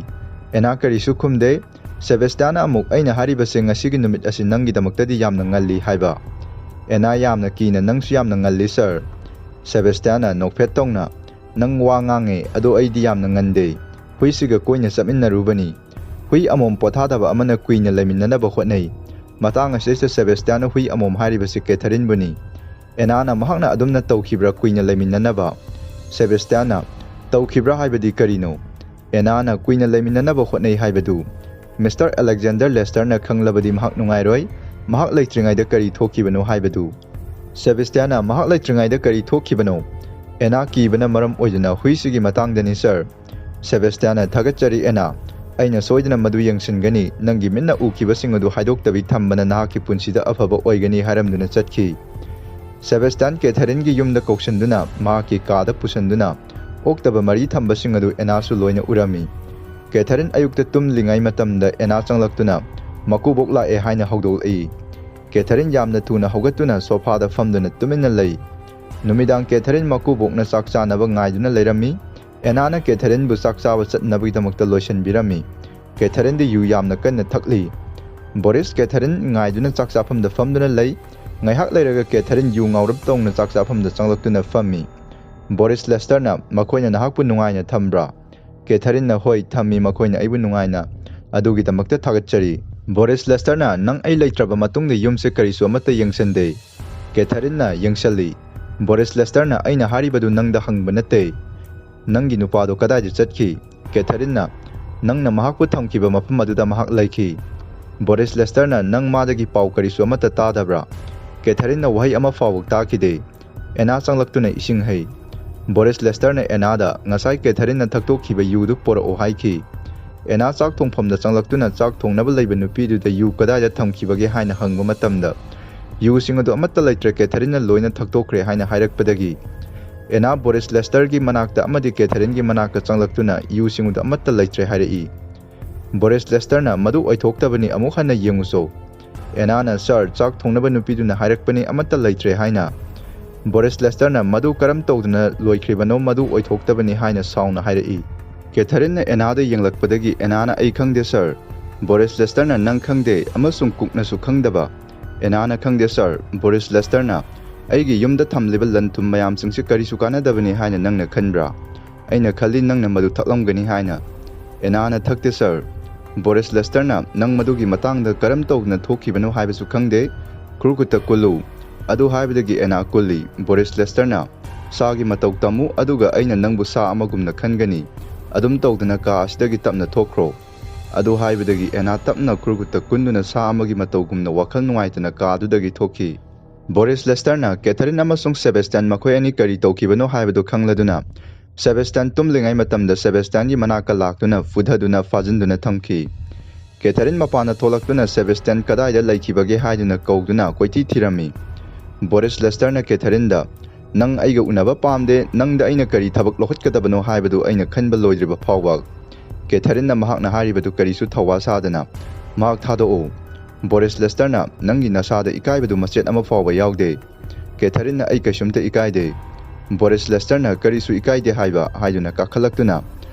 ꯑꯦꯅꯥ ꯀꯔꯤꯁꯨ ꯈꯨꯝꯗꯦ꯫ ꯁꯦꯕꯦꯁꯇꯤꯌꯥꯟꯅ ꯑꯃꯨꯛ, "ꯑꯩꯅ ꯍꯥꯏꯔꯤꯕꯁꯦ ꯉꯁꯤꯒꯤ ꯅꯨꯃꯤꯠ ꯑꯁꯤ ꯅꯪꯒꯤꯗꯃꯛꯇꯗꯤ ꯌꯥꯝꯅ ꯉꯜꯂꯤ ꯍꯥꯏꯕ꯫" ꯑꯦꯅꯥ ꯌꯥꯝꯅ ꯀꯤꯅ, "ꯅꯪꯁꯨ ꯌꯥꯝꯅ ꯉꯜꯂꯤ, ꯁꯥꯔ꯫" ꯁꯦꯕꯦꯁꯇꯤꯌꯥꯟꯅ ꯅꯣꯛꯐꯦꯠ ꯇꯧꯅ, "ꯅꯪ ꯋꯥ ꯉꯥꯡꯉꯦ, ꯑꯗꯣ ꯑꯩꯗꯤ ꯌꯥꯝꯅ ꯉꯟꯗꯦ꯫ ꯍꯨꯏꯁꯤꯒ ꯀꯣꯏꯅ ꯆꯠꯃꯤꯟꯅꯔꯨꯕꯅꯤ꯫" ꯍꯨꯏ ꯑꯃꯣꯝ ꯄꯣꯊꯥꯗꯕ ꯑꯃꯅ ꯀꯨꯏꯅ ꯂꯩꯃꯤꯟꯅꯅꯕ ꯍꯣꯠꯅꯩ꯫ ꯃꯇꯥꯡ ꯑꯁꯤꯗꯩꯁꯤꯗ ꯁꯦꯕꯦꯁꯇꯤꯌꯥꯟꯅ ꯍꯨꯏ ꯑꯃꯣꯝ ꯍꯥꯏꯔꯤꯕꯁꯤ ꯀꯦꯊꯔꯤꯟꯕꯨꯅꯤ꯫ ꯑꯦꯅꯥꯅ, "ꯃꯍꯥꯛꯅ ꯑꯗꯨꯝꯅ ꯇꯧꯈꯤꯕ꯭ꯔꯥ ꯀꯨꯏꯅ ꯂꯩꯃꯤꯟꯅꯅꯕ?" ꯁꯦꯕꯦꯁꯇꯤꯌꯥꯟꯅ, "ꯇꯧꯈꯤꯕ꯭ꯔꯥ ꯍꯥꯏꯕꯗꯤ ꯀꯔꯤꯅꯣ?" ꯑꯦꯅꯥꯅ, "ꯀꯨꯏꯅ ꯂꯩꯃꯤꯟꯅꯅꯕ ꯍꯣꯠꯅꯩ ꯍꯥꯏꯕꯗꯨ꯫ ꯃꯤꯁꯇꯔ ꯑꯂꯦꯛꯖꯦꯟꯗꯔ ꯂꯦꯁꯇꯔꯅ ꯈꯪꯂꯕꯗꯤ ꯃꯍꯥꯛ ꯅꯨꯡꯉꯥꯏꯔꯣꯏ꯫ ꯃꯍꯥꯛ ꯂꯩꯇ꯭ꯔꯤꯉꯩꯗ ꯀꯔꯤ ꯊꯣꯛꯈꯤꯕꯅꯣ ꯍꯥꯏꯕꯗꯨ꯫" ꯁꯦꯕꯦꯁꯇꯤꯌꯥꯟꯅ, "ꯃꯍꯥꯛ ꯂꯩꯇ꯭ꯔꯤꯉꯩꯗ ꯀꯔꯤ ꯊꯣꯛꯈꯤꯕꯅꯣ?" ꯑꯦꯅꯥ ꯀꯤꯕꯅ ꯃꯔꯝ ꯑꯣꯏꯗꯨꯅ, "ꯍꯨꯏꯁꯤꯒꯤ ꯃꯇꯥꯡꯗꯅꯤ, ꯁꯥꯔ꯫" ꯁꯦꯕꯦꯁꯇꯤꯌꯥꯟꯅ, "ꯊꯥꯒꯠꯆꯔꯤ, ꯑꯦꯅꯥ꯫ ꯑꯩꯅ ꯁꯣꯏꯗꯅ ꯃꯗꯨ ꯌꯦꯡꯁꯤꯟꯒꯅꯤ꯫ ꯅꯪꯒꯤ ꯃꯤꯠꯅ ꯎꯈꯤꯕꯁꯤꯡ ꯑꯗꯨ ꯍꯥꯏꯗꯣꯛꯇꯕꯤ ꯊꯝꯕꯅ ꯅꯍꯥꯛꯀꯤ ꯄꯨꯟꯁꯤꯗ ꯑꯐꯕ ꯑꯣꯏꯒꯅꯤ," ꯍꯥꯏꯔꯝꯗꯨꯅ ꯆꯠꯈꯤ꯫ ꯁꯦꯕꯦꯁꯇꯤꯌꯥꯟ ꯀꯦꯊꯔꯤꯟꯒꯤ ꯌꯨꯝꯗ ꯀꯧꯁꯤꯟꯗꯨꯅ ꯃꯍꯥꯛꯀꯤ ꯀꯥꯗ ꯄꯨꯁꯤꯟꯗꯨꯅ ꯑꯣꯛꯇꯕ ꯃꯔꯤ ꯊꯝꯕꯁꯤꯡ ꯑꯗꯨ ꯑꯦꯅꯥꯁꯨ ꯂꯣꯏꯅ ꯎꯔꯝꯃꯤ꯫ ꯀꯦꯊꯔꯤꯟ ꯑꯌꯨꯛꯇ ꯇꯨꯝꯂꯤꯉꯩ ꯃꯇꯝꯗ ꯑꯦꯅꯥ ꯆꯪꯂꯛꯇꯨꯅ, "ꯃꯀꯨꯕꯣꯛ ꯂꯥꯛꯑꯦ," ꯍꯥꯏꯅ ꯍꯧꯗꯣꯛꯂꯛꯏ꯫ ꯀꯦꯊꯔꯤꯟ ꯌꯥꯝꯅ ꯊꯨꯅ ꯍꯧꯒꯠꯇꯨꯅ ꯁꯣꯐꯥꯗ ꯐꯝꯗꯨꯅ ꯇꯨꯃꯤꯟꯅ ꯂꯩ꯫ ꯅꯨꯃꯤꯗꯥꯡ ꯀꯦꯊꯔꯤꯟ ꯃꯀꯨꯕꯣꯛꯅ ꯆꯥꯛ ꯆꯥꯅꯕ ꯉꯥꯏꯗꯨꯅ ꯂꯩꯔꯝꯃꯤ꯫ ꯑꯦꯅꯥꯅ ꯀꯦꯊꯔꯤꯟꯕꯨ ꯆꯥꯛ ꯆꯥꯕ ꯆꯠꯅꯕꯒꯤꯗꯃꯛꯇ ꯂꯣꯏꯁꯤꯟꯕꯤꯔꯝꯃꯤ꯫ ꯀꯦꯊꯔꯤꯟꯗꯤ ꯌꯨ ꯌꯥꯝꯅ ꯀꯟꯅ ꯊꯛꯂꯤ꯫ ꯕꯣꯔꯤꯁ ꯀꯦꯊꯔꯤꯟ ꯉꯥꯏꯗꯨꯅ ꯆꯥꯛ ꯆꯥꯐꯝꯗ ꯐꯝꯗꯨꯅ ꯂꯩ꯫ ꯉꯥꯏꯍꯥꯛ ꯂꯩꯔꯒ ꯀꯦꯊꯔꯤꯟ ꯌꯨ ꯉꯥꯎꯔꯞ ꯇꯧꯅ ꯆꯥꯛ ꯆꯥꯐꯝꯗ ꯆꯪꯂꯛꯇꯨꯅ ꯐꯝꯃꯤ꯫ ꯕꯣꯔꯤꯁ ꯂꯦꯁꯇꯔꯅ, "ꯃꯈꯣꯏꯅ ꯅꯍꯥꯛꯄꯨ ꯅꯨꯡꯉꯥꯏꯅ ꯊꯝꯕ꯭ꯔꯥ?" ꯀꯦꯊꯔꯤꯟꯅ, "ꯍꯣꯏ, ꯊꯝꯃꯤ ꯃꯈꯣꯏꯅ ꯑꯩꯕꯨ ꯅꯨꯡꯉꯥꯏꯅ꯫ ꯑꯗꯨꯒꯤꯗꯃꯛꯇ ꯊꯥꯒꯠꯆꯔꯤ꯫" ꯕꯣꯔꯤꯁ ꯂꯦꯁꯇꯔꯅ, "ꯅꯪ ꯑꯩ ꯂꯩꯇ꯭ꯔꯕ ꯃꯇꯨꯡꯗ ꯌꯨꯝꯁꯦ ꯀꯔꯤꯁꯨ ꯑꯃꯠꯇ ꯌꯦꯡꯁꯤꯟꯗꯦ꯫" ꯀꯦꯊꯔꯤꯟꯅ ꯌꯦꯡꯁꯤꯜꯂꯤ꯫ ꯕꯣꯔꯤꯁ ꯂꯦꯁꯇꯔꯅ, "ꯑꯩꯅ ꯍꯥꯏꯔꯤꯕꯗꯨ ꯅꯪꯗ ꯍꯪꯕ ꯅꯠꯇꯦ꯫ ꯅꯪꯒꯤ ꯅꯨꯄꯥꯗꯣ ꯀꯗꯥꯏꯗ ꯆꯠꯈꯤ?" ꯀꯦꯊꯔꯤꯟꯅ, "ꯅꯪꯅ ꯃꯍꯥꯛꯄꯨ ꯊꯝꯈꯤꯕ ꯃꯐꯝ ꯑꯗꯨꯗ ꯃꯍꯥꯛ ꯂꯩꯈꯤ꯫" ꯕꯣꯔꯤꯁ ꯂꯦꯁꯇꯔꯅ, "ꯅꯪ ꯃꯥꯗꯒꯤ ꯄꯥꯎ ꯀꯔꯤꯁꯨ ꯑꯃꯠꯇ ꯇꯥꯗꯕ꯭ꯔꯥ?" ꯀꯦꯊꯔꯤꯟꯅ ꯋꯥꯍꯩ ꯑꯃ ꯐꯥꯎꯕ ꯇꯥꯈꯤꯗꯦ꯫ ꯑꯦꯅꯥ ꯆꯪꯂꯛꯇꯨꯅ ꯏꯁꯤꯡ ꯍꯩ꯫ ꯕꯣꯔꯤꯁ ꯂꯦꯁꯇꯔꯅ ꯑꯦꯅꯥꯗ, "ꯉꯁꯥꯏ ꯀꯦꯊꯔꯤꯟꯅ ꯊꯛꯇꯣꯛꯈꯤꯕ ꯌꯨꯗꯨ ꯄꯣꯔꯛꯑꯣ ꯍꯥꯏꯈꯤ꯫" ꯑꯦꯅꯥ ꯆꯥꯛ ꯊꯣꯡꯐꯝꯗ ꯆꯪꯂꯛꯇꯨꯅ ꯆꯥꯛ ꯊꯣꯡꯅꯕ ꯂꯩꯕ ꯅꯨꯄꯤꯗꯨꯗ ꯌꯨ ꯀꯗꯥꯏꯗ ꯊꯝꯈꯤꯕꯒꯦ ꯍꯥꯏꯅ ꯍꯪꯕ ꯃꯇꯝꯗ, "ꯌꯨꯁꯤꯡ ꯑꯗꯨ ꯑꯃꯠꯇ ꯂꯩꯇ꯭ꯔꯦ, ꯀꯦꯊꯔꯤꯟꯅ ꯂꯣꯏꯅ ꯊꯛꯇꯣꯛꯈ꯭ꯔꯦ" ꯍꯥꯏꯅ ꯍꯥꯏꯔꯛꯄꯗꯒꯤ, ꯑꯦꯅꯥ ꯕꯣꯔꯤꯁ ꯂꯦꯁꯇꯔꯒꯤ ꯃꯅꯥꯛꯇ ꯑꯃꯗꯤ ꯀꯦꯊꯔꯤꯟꯒꯤ ꯃꯅꯥꯛꯇ ꯆꯪꯂꯛꯇꯨꯅ ꯌꯨꯁꯤꯡ ꯑꯗꯨ ꯑꯃꯠꯇ ꯂꯩꯇ꯭ꯔꯦ ꯍꯥꯏꯔꯛꯏ꯫ ꯕꯣꯔꯤꯁ ꯂꯦꯁꯇꯔꯅ, "ꯃꯗꯨ ꯑꯣꯏꯊꯣꯛꯇꯕꯅꯤ, ꯑꯃꯨꯛ ꯍꯟꯅ ꯌꯦꯡꯉꯨꯆꯣ"꯫ ꯑꯦꯅꯥꯅ, "ꯁꯥꯔ, ꯆꯥꯛ ꯊꯣꯡꯅꯕ ꯅꯨꯄꯤꯗꯨꯅ ꯍꯥꯏꯔꯛꯄꯅꯤ, ꯑꯃꯠꯇ ꯂꯩꯇ꯭ꯔꯦ" ꯍꯥꯏꯅ꯫ ꯕꯣꯔꯤꯁ ꯂꯦꯁꯇꯔꯅ, "ꯃꯗꯨ ꯀꯔꯝ ꯇꯧꯗꯅ ꯂꯣꯏꯈ꯭ꯔꯤꯕꯅꯣ, ꯃꯗꯨ ꯑꯣꯏꯊꯣꯛꯇꯕꯅꯤ" ꯍꯥꯏꯅ ꯁꯥꯎꯅ ꯍꯥꯏꯔꯛꯏ꯫ ꯀꯦꯊꯔꯤꯟꯅ ꯑꯦꯅꯥꯗ ꯌꯦꯡꯂꯛꯄꯗꯒꯤ ꯑꯦꯅꯥꯅ, "ꯑꯩ ꯈꯪꯗꯦ, ꯁꯥꯔ꯫ ꯕꯣꯔꯤꯁ ꯂꯦꯁꯇꯔꯅ ꯅꯪ ꯈꯪꯗꯦ ꯑꯃꯁꯨꯡ ꯀꯨꯛꯅꯁꯨ ꯈꯪꯗꯕ"꯫ ꯑꯦꯅꯥꯅ, "ꯈꯪꯗꯦ, ꯁꯥꯔ꯫ ꯕꯣꯔꯤꯁ ꯂꯦꯁꯇꯔꯅ ꯑꯩꯒꯤ ꯌꯨꯝꯗ ꯊꯝꯂꯤꯕ ꯂꯟ ꯊꯨꯝ ꯃꯌꯥꯝꯁꯤꯡꯁꯤ ꯀꯔꯤꯁꯨ ꯀꯥꯟꯅꯗꯕꯅꯤ ꯍꯥꯏꯅ ꯅꯪꯅ ꯈꯟꯕ꯭ꯔꯥ? ꯑꯩꯅ ꯈꯜꯂꯤ ꯅꯪꯅ ꯃꯗꯨ ꯊꯛꯂꯝꯒꯅꯤ ꯍꯥꯏꯅ"꯫ ꯑꯦꯅꯥꯅ, "ꯊꯛꯇꯦ, ꯁꯥꯔ꯫ ꯕꯣꯔꯤꯁ ꯂꯦꯁꯇꯔꯅ ꯅꯪ ꯃꯗꯨꯒꯤ ꯃꯇꯥꯡꯗ ꯀꯔꯝ ꯇꯧꯗꯅ ꯊꯣꯛꯈꯤꯕꯅꯣ ꯍꯥꯏꯕꯁꯨ ꯈꯪꯗꯦ꯫ ꯈꯨꯔꯈꯨꯠꯇ ꯀꯨꯜꯂꯨ"꯫ ꯑꯗꯨ ꯍꯥꯏꯕꯗꯒꯤ ꯑꯦꯅꯥ ꯀꯨꯜꯂꯤ꯫ ꯕꯣꯔꯤꯁ ꯂꯦꯁꯇꯔꯅ, "ꯁꯥꯒꯤ ꯃꯇꯧ ꯇꯝꯃꯨ, ꯑꯗꯨꯒ ꯑꯩꯅ ꯅꯪꯕꯨ ꯁꯥ ꯑꯃꯒꯨꯝꯅ ꯈꯟꯒꯅꯤ꯫ ꯑꯗꯨꯝ ꯇꯧꯗꯅ ꯀꯥ ꯑꯁꯤꯗꯒꯤ ꯇꯞꯅ ꯊꯣꯛꯈ꯭ꯔꯣ"꯫ ꯑꯗꯨ ꯍꯥꯏꯕꯗꯒꯤ ꯑꯦꯅꯥ ꯇꯞꯅ ꯈꯨꯔꯈꯨꯠꯇ ꯀꯨꯟꯗꯨꯅ ꯁꯥ ꯑꯃꯒꯤ ꯃꯇꯧꯒꯨꯝꯅ ꯋꯥꯈꯜ ꯅꯨꯡꯉꯥꯏꯇꯅ ꯀꯥ ꯑꯗꯨꯗꯒꯤ ꯊꯣꯛꯈꯤ꯫ ꯕꯣꯔꯤꯁ ꯂꯦꯁꯇꯔꯅ ꯀꯦꯊꯔꯤꯟ ꯑꯃꯁꯨꯡ ꯁꯦꯕꯦꯁꯇꯤꯌꯥꯟ ꯃꯈꯣꯏ ꯑꯅꯤ ꯀꯔꯤ ꯇꯧꯈꯤꯕꯅꯣ ꯍꯥꯏꯕꯗꯨ ꯈꯪꯂꯗꯨꯅ, ꯁꯦꯕꯦꯁꯇꯤꯌꯥꯟ ꯇꯨꯝꯂꯤꯉꯩ ꯃꯇꯝꯗ ꯁꯦꯕꯦꯁꯇꯤꯌꯥꯟꯒꯤ ꯃꯅꯥꯛꯇ ꯂꯥꯛꯇꯨꯅ ꯐꯨꯊꯗꯨꯅ ꯐꯥꯖꯤꯟꯗꯨꯅ ꯊꯝꯈꯤ꯫ ꯀꯦꯊꯔꯤꯟ ꯃꯄꯥꯟꯗ ꯊꯣꯛꯂꯛꯇꯨꯅ ꯁꯦꯕꯦꯁꯇꯤꯌꯥꯟ ꯀꯗꯥꯏꯗ ꯂꯩꯈꯤꯕꯒꯦ ꯍꯥꯏꯗꯨꯅ ꯀꯧꯗꯨꯅ ꯀꯣꯏꯊꯤ ꯊꯤꯔꯝꯃꯤ꯫ ꯕꯣꯔꯤꯁ ꯂꯦꯁꯇꯔꯅ ꯀꯦꯊꯔꯤꯟꯗ, "ꯅꯪ ꯑꯩꯒ ꯎꯅꯕ ꯄꯥꯝꯗꯦ, ꯅꯪꯗ ꯑꯩꯅ ꯀꯔꯤ ꯊꯕꯛ ꯂꯧꯈꯠꯀꯗꯕꯅꯣ ꯍꯥꯏꯕꯗꯨ ꯑꯩꯅ ꯈꯟꯕ ꯂꯣꯏꯗ꯭ꯔꯤꯕ ꯐꯥꯎꯕ"꯫ ꯀꯦꯊꯔꯤꯟꯅ ꯃꯍꯥꯛꯅ ꯍꯥꯏꯔꯤꯕꯗꯨ ꯀꯔꯤꯁꯨ ꯊꯧꯋꯥ ꯁꯥꯗꯅ, "ꯃꯍꯥꯛ ꯊꯥꯗꯣꯛꯎ"꯫ ꯕꯣꯔꯤꯁ ꯂꯦꯁꯇꯔꯅ, "ꯅꯪꯒꯤ ꯅꯁꯥꯗ ꯏꯀꯥꯏꯕꯗꯨ ꯃꯆꯦꯠ ꯑꯃ ꯐꯥꯎꯕ ꯌꯥꯎꯗꯦ"꯫ ꯀꯦꯊꯔꯤꯟꯅ, "ꯑꯩ ꯀꯩꯁꯨꯝꯇ ꯏꯀꯥꯏꯗꯦ"꯫ ꯕꯣꯔꯤꯁ ꯂꯦꯁꯇꯔꯅ, "ꯀꯔꯤꯁꯨ ꯏꯀꯥꯏꯗꯦ ꯍꯥꯏꯕ" ꯍꯥꯏꯗꯨꯅ ꯀꯥꯈꯠꯂꯛꯇꯨꯅ,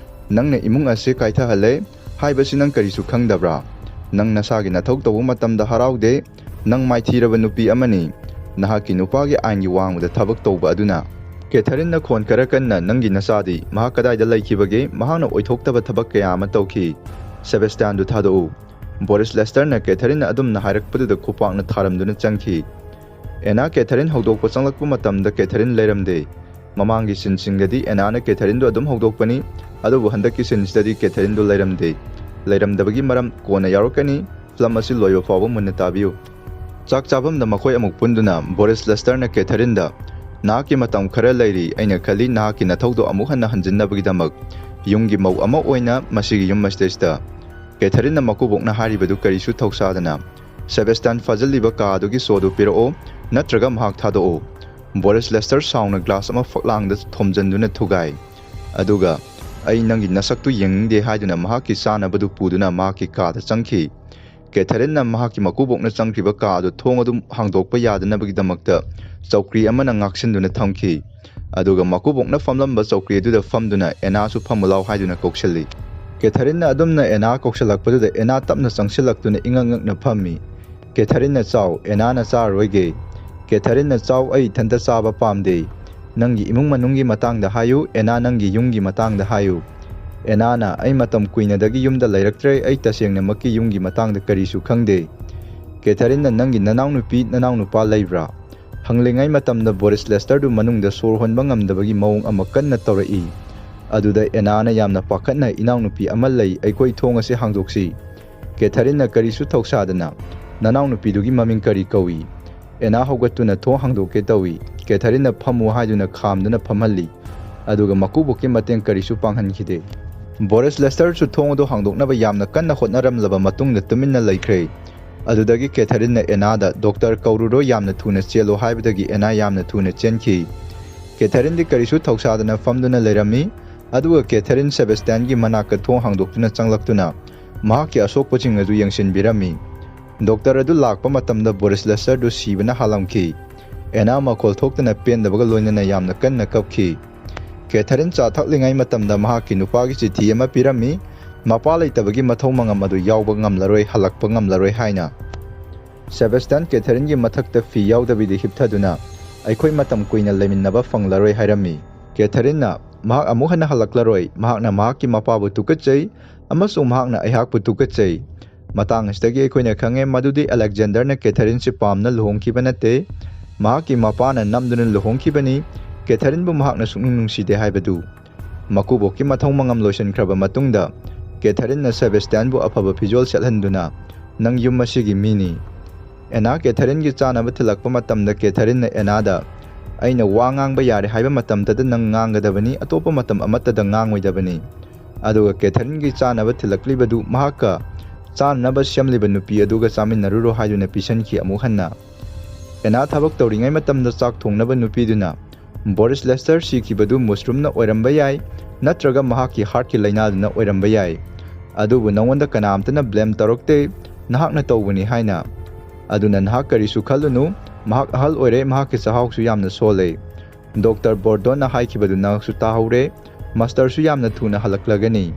"ꯅꯪꯅ ꯏꯃꯨꯡ ꯑꯁꯤ ꯀꯥꯏꯊꯍꯜꯂꯦ ꯍꯥꯏꯕꯁꯤ ꯅꯪ ꯀꯔꯤꯁꯨ ꯈꯪꯗꯕ꯭ꯔꯥ? ꯅꯪ ꯅꯁꯥꯒꯤ ꯅꯊꯧ ꯇꯧꯕ ꯃꯇꯝꯗ ꯍꯔꯥꯎꯗꯦ꯫ ꯅꯪ ꯃꯥꯏꯊꯤꯔꯕ ꯅꯨꯄꯤ ꯑꯃꯅꯤ꯫ ꯅꯍꯥꯛꯀꯤ ꯅꯨꯄꯥꯒꯤ ꯑꯥꯏꯟꯒꯤ ꯋꯥꯡꯃꯗ ꯊꯕꯛ ꯇꯧꯕ ꯑꯗꯨꯅ"꯫ ꯀꯦꯊꯔꯤꯟꯅ ꯈꯣꯟ ꯈꯔ ꯀꯟꯅ, "ꯅꯪꯒꯤ ꯅꯆꯥꯗꯤ? ꯃꯍꯥꯛ ꯀꯗꯥꯏꯗ ꯂꯩꯈꯤꯕꯒꯦ? ꯃꯍꯥꯛꯅ ꯑꯣꯏꯊꯣꯛꯇꯕ ꯊꯕꯛ ꯀꯌꯥ ꯑꯃ ꯇꯧꯈꯤ꯫ ꯁꯦꯕꯦꯁꯇꯤꯌꯥꯟꯗꯨ ꯊꯥꯗꯣꯛꯎ"꯫ ꯕꯣꯔꯤꯁ ꯂꯦꯁꯇꯔꯅ ꯀꯦꯊꯔꯤꯟꯅ ꯑꯗꯨꯝꯅ ꯍꯥꯏꯔꯛꯄꯗꯨꯗ ꯈꯨꯄꯥꯛꯅ ꯊꯥꯔꯝꯗꯨꯅ ꯆꯪꯈꯤ꯫ ꯑꯦꯅꯥ ꯀꯦꯊꯔꯤꯟ ꯍꯧꯗꯣꯛꯄ ꯆꯪꯂꯛꯄ ꯃꯇꯝꯗ ꯀꯦꯊꯔꯤꯟ ꯂꯩꯔꯝꯗꯦ꯫ ꯃꯃꯥꯡꯒꯤ ꯁꯤꯟꯁꯤꯡꯗꯗꯤ ꯑꯦꯅꯥꯅ ꯀꯦꯊꯔꯤꯟꯗꯨ ꯑꯗꯨꯝ ꯍꯧꯗꯣꯛꯄꯅꯤ, ꯑꯗꯨꯕꯨ ꯍꯟꯗꯛꯀꯤ ꯁꯤꯟꯁꯤꯗꯗꯤ ꯀꯦꯊꯔꯤꯟꯗꯨ ꯂꯩꯔꯝꯗꯦ꯫ ꯂꯩꯔꯝꯗꯕꯒꯤ ꯃꯔꯝ ꯀꯣꯟꯅ ꯌꯥꯎꯔꯛꯀꯅꯤ꯫ ꯐꯤꯂꯝ ꯑꯁꯤ ꯂꯣꯏꯕ ꯐꯥꯎꯕ ꯃꯨꯟꯅ ꯇꯥꯕꯤꯌꯨ꯫ ꯆꯥꯛ ꯆꯥꯐꯝꯗ ꯃꯈꯣꯏ ꯑꯃꯨꯛ ꯄꯨꯟꯗꯨꯅ ꯕꯣꯔꯤꯁ ꯂꯦꯁꯇꯔꯅ ꯀꯦꯊꯔꯤꯟꯗ, "ꯅꯍꯥꯛꯀꯤ ꯃꯇꯝ ꯈꯔ ꯂꯩꯔꯤ, ꯑꯩꯅ ꯈꯜꯂꯤ ꯅꯍꯥꯛꯀꯤ ꯅꯊꯧꯗꯣ ꯑꯃꯨꯛ ꯍꯟꯅ ꯍꯟꯖꯤꯟꯅꯕꯒꯤꯗꯃꯛ ꯌꯨꯝꯒꯤ ꯃꯧ ꯑꯃ ꯑꯣꯏꯅ ꯃꯁꯤꯒꯤ ꯌꯨꯝ ꯑꯁꯤꯗꯩꯁꯤꯗ"꯫ ꯀꯦꯊꯔꯤꯟꯅ ꯃꯀꯨꯕꯣꯛꯅ ꯍꯥꯏꯔꯤꯕꯗꯨ ꯀꯔꯤꯁꯨ ꯊꯧꯁꯥꯗꯅ, "ꯁꯦꯕꯦꯁꯇꯤꯌꯥꯟ ꯐꯥꯖꯤꯜꯂꯤꯕ ꯀꯥ ꯑꯗꯨꯒꯤ ꯁꯣꯗꯨ ꯄꯤꯔꯛꯑꯣ, ꯅꯠꯇ꯭ꯔꯒ ꯃꯍꯥꯛ ꯊꯥꯗꯣꯛꯑꯣ"꯫ ꯕꯣꯔꯤꯁ ꯂꯦꯁꯇꯔ ꯁꯥꯎꯅ ꯒ꯭ꯂꯥꯁ ꯑꯃ ꯐꯛꯂꯥꯡꯗ ꯊꯣꯝꯖꯤꯟꯗꯨꯅ ꯊꯨꯒꯥꯏ꯫ ꯑꯗꯨꯒ "ꯑꯩ ꯅꯪꯒꯤ ꯅꯁꯛꯇꯨ ꯌꯦꯡꯅꯤꯡꯗꯦ" ꯍꯥꯏꯗꯨꯅ ꯃꯍꯥꯛꯀꯤ ꯆꯥꯅꯕꯗꯨ ꯄꯨꯗꯨꯅ ꯃꯍꯥꯛꯀꯤ ꯀꯥꯗ ꯆꯪꯈꯤ꯫ ꯀꯦꯊꯔꯤꯟꯅ ꯃꯍꯥꯛꯀꯤ ꯃꯀꯨꯕꯣꯛꯅ ꯆꯪꯈ꯭ꯔꯤꯕ ꯀꯥ ꯑꯗꯨ ꯊꯣꯡ ꯑꯗꯨ ꯍꯥꯡꯗꯣꯛꯄ ꯌꯥꯗꯅꯕꯒꯤꯗꯃꯛꯇ ꯆꯧꯀ꯭ꯔꯤ ꯑꯃꯅ ꯉꯥꯛꯁꯤꯟꯗꯨꯅ ꯊꯝꯈꯤ꯫ ꯑꯗꯨꯒ ꯃꯀꯨꯕꯣꯛꯅ ꯐꯝꯂꯝꯕ ꯆꯧꯀ꯭ꯔꯤ ꯑꯗꯨꯗ ꯐꯝꯗꯨꯅ "ꯑꯦꯅꯥꯁꯨ ꯐꯝꯃꯨ ꯂꯥꯎ" ꯍꯥꯏꯗꯨꯅ ꯀꯧꯁꯤꯜꯂꯤ꯫ ꯀꯦꯊꯔꯤꯟꯅ ꯑꯗꯨꯝꯅ ꯑꯦꯅꯥ ꯀꯧꯁꯤꯜꯂꯛꯄꯗꯨꯗ ꯑꯦꯅꯥ ꯇꯞꯅ ꯆꯪꯁꯤꯜꯂꯛꯇꯨꯅ ꯏꯉꯛ ꯉꯛꯅ ꯐꯝꯃꯤ꯫ ꯀꯦꯊꯔꯤꯟꯅ "ꯆꯥꯎ, ꯑꯦꯅꯥꯅ ꯆꯥꯔꯔꯣꯏꯒꯦ"꯫ ꯀꯦꯊꯔꯤꯟꯅ "ꯆꯥꯎ, ꯑꯩ ꯏꯊꯟꯇ ꯆꯥꯕ ꯄꯥꯝꯗꯦ꯫ ꯅꯪꯒꯤ ꯏꯃꯨꯡ ꯃꯅꯨꯡꯒꯤ ꯃꯇꯥꯡꯗ ꯍꯥꯏꯌꯨ, ꯑꯦꯅꯥ, ꯅꯪꯒꯤ ꯌꯨꯝꯒꯤ ꯃꯇꯥꯡꯗ ꯍꯥꯏꯌꯨ"꯫ ꯑꯦꯅꯥꯅ "ꯑꯩ ꯃꯇꯝ ꯀꯨꯏꯅꯗꯒꯤ ꯌꯨꯝꯗ ꯂꯩꯔꯛꯇ꯭ꯔꯦ, ꯑꯩ ꯇꯁꯦꯡꯅꯃꯛꯀꯤ ꯌꯨꯝꯒꯤ ꯃꯇꯥꯡꯗ ꯀꯔꯤꯁꯨ ꯈꯪꯗꯦ"꯫ ꯀꯦꯊꯔꯤꯟꯅ "ꯅꯪꯒꯤ ꯅꯅꯥꯎꯅꯨꯄꯤ, ꯅꯅꯥꯎꯅꯨꯄꯥ ꯂꯩꯕ꯭ꯔꯥ?" ꯍꯪꯂꯤꯉꯩ ꯃꯇꯝꯗ ꯕꯣꯔꯤꯁ ꯂꯦꯁꯇꯔꯗꯨ ꯃꯅꯨꯡꯗ ꯁꯣꯔ ꯍꯣꯟꯕ ꯉꯝꯗꯕꯒꯤ ꯃꯑꯣꯡ ꯑꯃ ꯀꯟꯅ ꯇꯧꯔꯛꯏ꯫ ꯑꯗꯨꯗ ꯑꯦꯅꯥꯅ ꯌꯥꯝꯅ ꯄꯥꯈꯠꯅ "ꯏꯅꯥꯎꯅꯨꯄꯤ ꯑꯃ ꯂꯩ, ꯑꯩꯈꯣꯏ ꯊꯣꯡ ꯑꯁꯤ ꯍꯥꯡꯗꯣꯛꯁꯤ"꯫ ꯀꯦꯊꯔꯤꯟꯅ ꯀꯔꯤꯁꯨ ꯊꯧꯁꯥꯗꯅ "ꯅꯅꯥꯎꯅꯨꯄꯤꯗꯨꯒꯤ ꯃꯃꯤꯡ ꯀꯔꯤ ꯀꯧꯏ?" ꯑꯦꯅꯥ ꯍꯧꯒꯠꯇꯨꯅ ꯊꯣꯡ ꯍꯥꯡꯗꯣꯛꯀꯦ ꯇꯧꯏ꯫ ꯀꯦꯊꯔꯤꯟꯅ "ꯐꯝꯃꯨ" ꯍꯥꯏꯗꯨꯅ ꯈꯥꯝꯗꯨꯅ ꯐꯝꯍꯜꯂꯤ꯫ ꯑꯗꯨꯒ ꯃꯀꯨꯕꯣꯛꯀꯤ ꯃꯇꯦꯡ ꯀꯔꯤꯁꯨ ꯄꯥꯡꯍꯟꯈꯤꯗꯦ꯫ ꯕꯣꯔꯤꯁ ꯂꯦꯁꯇꯔꯁꯨ ꯊꯣꯡ ꯑꯗꯨ ꯍꯥꯡꯗꯣꯛꯅꯕ ꯌꯥꯝꯅ ꯀꯟꯅ ꯍꯣꯠꯅꯔꯝꯂꯕ ꯃꯇꯨꯡꯗ ꯇꯨꯃꯤꯟꯅ ꯂꯩꯈ꯭ꯔꯦ꯫ ꯑꯗꯨꯗꯒꯤ ꯀꯦꯊꯔꯤꯟꯅ ꯑꯦꯅꯥꯗ "ꯗꯣꯛꯇꯔ ꯀꯧꯔꯨꯔꯣ, ꯌꯥꯝꯅ ꯊꯨꯅ ꯆꯦꯜꯂꯣ" ꯍꯥꯏꯕꯗꯒꯤ ꯑꯦꯅꯥ ꯌꯥꯝꯅ ꯊꯨꯅ ꯆꯦꯟꯈꯤ꯫ ꯀꯦꯊꯔꯤꯟꯗꯤ ꯀꯔꯤꯁꯨ ꯊꯧꯁꯥꯗꯅ ꯐꯝꯗꯨꯅ ꯂꯩꯔꯝꯃꯤ꯫ ꯑꯗꯨꯒ ꯀꯦꯊꯔꯤꯟ ꯁꯦꯕꯦꯁꯇꯤꯌꯥꯟꯒꯤ ꯃꯅꯥꯛꯇ ꯊꯣꯡ ꯍꯥꯡꯗꯣꯛꯇꯨꯅ ꯆꯪꯂꯛꯇꯨꯅ ꯃꯍꯥꯛꯀꯤ ꯑꯁꯣꯛꯄꯁꯤꯡ ꯑꯗꯨ ꯌꯦꯡꯁꯤꯟꯕꯤꯔꯝꯃꯤ꯫ ꯗꯣꯛꯇꯔ ꯑꯗꯨ ꯂꯥꯛꯄ ꯃꯇꯝꯗ ꯕꯣꯔꯤꯁ ꯂꯦꯁꯇꯔꯗꯨ ꯁꯤꯕꯅ ꯍꯥꯜꯂꯝꯈꯤ꯫ ꯑꯦꯅꯥ ꯃꯈꯣꯜ ꯊꯣꯛꯇꯅ ꯄꯦꯟꯗꯕꯒ ꯂꯣꯏꯅꯅ ꯌꯥꯝꯅ ꯀꯟꯅ ꯀꯞꯈꯤ꯫ ꯀꯦꯊꯔꯤꯟ ꯆꯥ ꯊꯛꯂꯤꯉꯩ ꯃꯇꯝꯗ ꯃꯍꯥꯛꯀꯤ ꯅꯨꯄꯥꯒꯤ ꯆꯤꯊꯤ ꯑꯃ ꯄꯤꯔꯝꯃꯤ, ꯃꯄꯥ ꯂꯩꯇꯕꯒꯤ ꯃꯊꯧ ꯃꯉꯝ ꯑꯗꯨ ꯌꯥꯎꯕ ꯉꯝꯂꯔꯣꯏ, ꯍꯜꯂꯛꯄ ꯉꯝꯂꯔꯣꯏ ꯍꯥꯏꯅ꯫ ꯁꯦꯕꯦꯁꯇꯤꯌꯥꯟ ꯀꯦꯊꯔꯤꯟꯒꯤ ꯃꯊꯛꯇ ꯐꯤ ꯌꯥꯎꯗꯕꯤꯗ ꯍꯤꯞꯊꯗꯨꯅ, "ꯑꯩꯈꯣꯏ ꯃꯇꯝ ꯀꯨꯏꯅ ꯂꯩꯃꯤꯟꯅꯕ ꯐꯪꯂꯔꯣꯏ" ꯍꯥꯏꯔꯝꯃꯤ꯫ ꯀꯦꯊꯔꯤꯟꯅ, "ꯃꯍꯥꯛ ꯑꯃꯨꯛ ꯍꯟꯅ ꯍꯜꯂꯛꯂꯔꯣꯏ, ꯃꯍꯥꯛꯅ ꯃꯍꯥꯛꯀꯤ ꯃꯄꯥꯕꯨ ꯇꯨꯀꯠꯆꯩ ꯑꯃꯁꯨꯡ ꯃꯍꯥꯛꯅ ꯑꯩꯍꯥꯛꯄꯨ ꯇꯨꯀꯠꯆꯩ꯫ ꯃꯇꯥꯡ ꯑꯁꯤꯗꯒꯤ ꯑꯩꯈꯣꯏꯅ ꯈꯪꯉꯦ ꯃꯗꯨꯗꯤ ꯑꯂꯦꯛꯖꯦꯟꯗꯔꯅ ꯀꯦꯊꯔꯤꯟꯁꯤ ꯄꯥꯝꯅ ꯂꯨꯍꯣꯡꯈꯤꯕ ꯅꯠꯇꯦ, ꯃꯍꯥꯛꯀꯤ ꯃꯄꯥꯅ ꯅꯝꯗꯨꯅ ꯂꯨꯍꯣꯡꯈꯤꯕꯅꯤ, ꯀꯦꯊꯔꯤꯟꯕꯨ ꯃꯍꯥꯛꯅ ꯁꯨꯛꯅꯨꯡ ꯅꯨꯡꯁꯤꯗꯦ ꯍꯥꯏꯕꯗꯨ"꯫ ꯃꯀꯨꯕꯣꯛꯀꯤ ꯃꯊꯧ ꯃꯉꯝ ꯂꯣꯏꯁꯤꯟꯈ꯭ꯔꯕ ꯃꯇꯨꯡꯗ, ꯀꯦꯊꯔꯤꯟꯅ ꯁꯦꯕꯦꯁꯇꯤꯌꯥꯟꯕꯨ ꯑꯐꯕ ꯐꯤꯖꯣꯜ ꯁꯦꯠꯍꯟꯗꯨꯅ, "ꯅꯪ ꯌꯨꯝ ꯑꯁꯤꯒꯤ ꯃꯤꯅꯤ"꯫ ꯑꯦꯅꯥ ꯀꯦꯊꯔꯤꯟꯒꯤ ꯆꯥꯅꯕ ꯊꯤꯜꯂꯛꯄ ꯃꯇꯝꯗ ꯀꯦꯊꯔꯤꯟꯅ ꯑꯦꯅꯥꯗ, "ꯑꯩꯅ ꯋꯥ ꯉꯥꯡꯕ ꯌꯥꯔꯦ ꯍꯥꯏꯕ ꯃꯇꯝꯗꯗ ꯅꯪ ꯉꯥꯡꯒꯗꯕꯅꯤ, ꯑꯇꯣꯞꯄ ꯃꯇꯝ ꯑꯃꯠꯇꯗ ꯉꯥꯡꯉꯣꯏꯗꯕꯅꯤ"꯫ ꯑꯗꯨꯒ ꯀꯦꯊꯔꯤꯟꯒꯤ ꯆꯥꯅꯕ ꯊꯤꯜꯂꯛꯂꯤꯕꯗꯨ ꯃꯍꯥꯛꯀ ꯆꯥꯅꯅꯕ ꯁꯦꯝꯂꯤꯕ ꯅꯨꯄꯤ ꯑꯗꯨꯒ ꯆꯥꯃꯤꯟꯅꯔꯨꯔꯣ ꯍꯥꯏꯗꯨꯅ ꯄꯤꯁꯟꯈꯤ ꯑꯃꯨꯛ ꯍꯟꯅ꯫ ꯑꯦꯅꯥ ꯊꯕꯛ ꯇꯧꯔꯤꯉꯩ ꯃꯇꯝꯗ ꯆꯥꯛ ꯊꯣꯡꯅꯕ ꯅꯨꯄꯤꯗꯨꯅ, ꯕꯣꯔꯤꯁ ꯂꯦꯁꯇꯔ ꯁꯤꯈꯤꯕꯗꯨ ꯃꯨꯁꯔꯨꯝꯅ ꯑꯣꯏꯔꯝꯕ ꯌꯥꯏ, ꯅꯠꯇ꯭ꯔꯒ ꯃꯍꯥꯛꯀꯤ ꯍꯥꯔꯠꯀꯤ ꯂꯥꯏꯅꯥꯗꯨꯅ ꯑꯣꯏꯔꯝꯕ ꯌꯥꯏ꯫ ꯑꯗꯨꯕꯨ ꯅꯉꯣꯟꯗ ꯀꯅꯥꯝꯇꯅ ꯕ꯭ꯂꯦꯝ ꯇꯧꯔꯛꯇꯦ, ꯅꯍꯥꯛꯅ ꯇꯧꯕꯅꯤ ꯍꯥꯏꯅ꯫ ꯑꯗꯨꯅ ꯅꯍꯥꯛ ꯀꯔꯤꯁꯨ ꯈꯜꯂꯨꯅꯨ, ꯃꯍꯥꯛ ꯑꯍꯜ ꯑꯣꯏꯔꯦ, ꯃꯍꯥꯛꯀꯤ ꯆꯥꯛꯍꯥꯎꯁꯨ ꯌꯥꯝꯅ ꯁꯣꯜꯂꯦ꯫ ꯗꯣꯛꯇꯔ ꯕꯣꯔꯗꯣꯟꯅ ꯍꯥꯏꯈꯤꯕꯗꯨ ꯅꯍꯥꯛꯁꯨ ꯇꯥꯍꯧꯔꯦ, ꯃꯥꯁꯇꯔꯁꯨ ꯌꯥꯝꯅ ꯊꯨꯅ ꯍꯜꯂꯛꯂꯒꯅꯤ꯫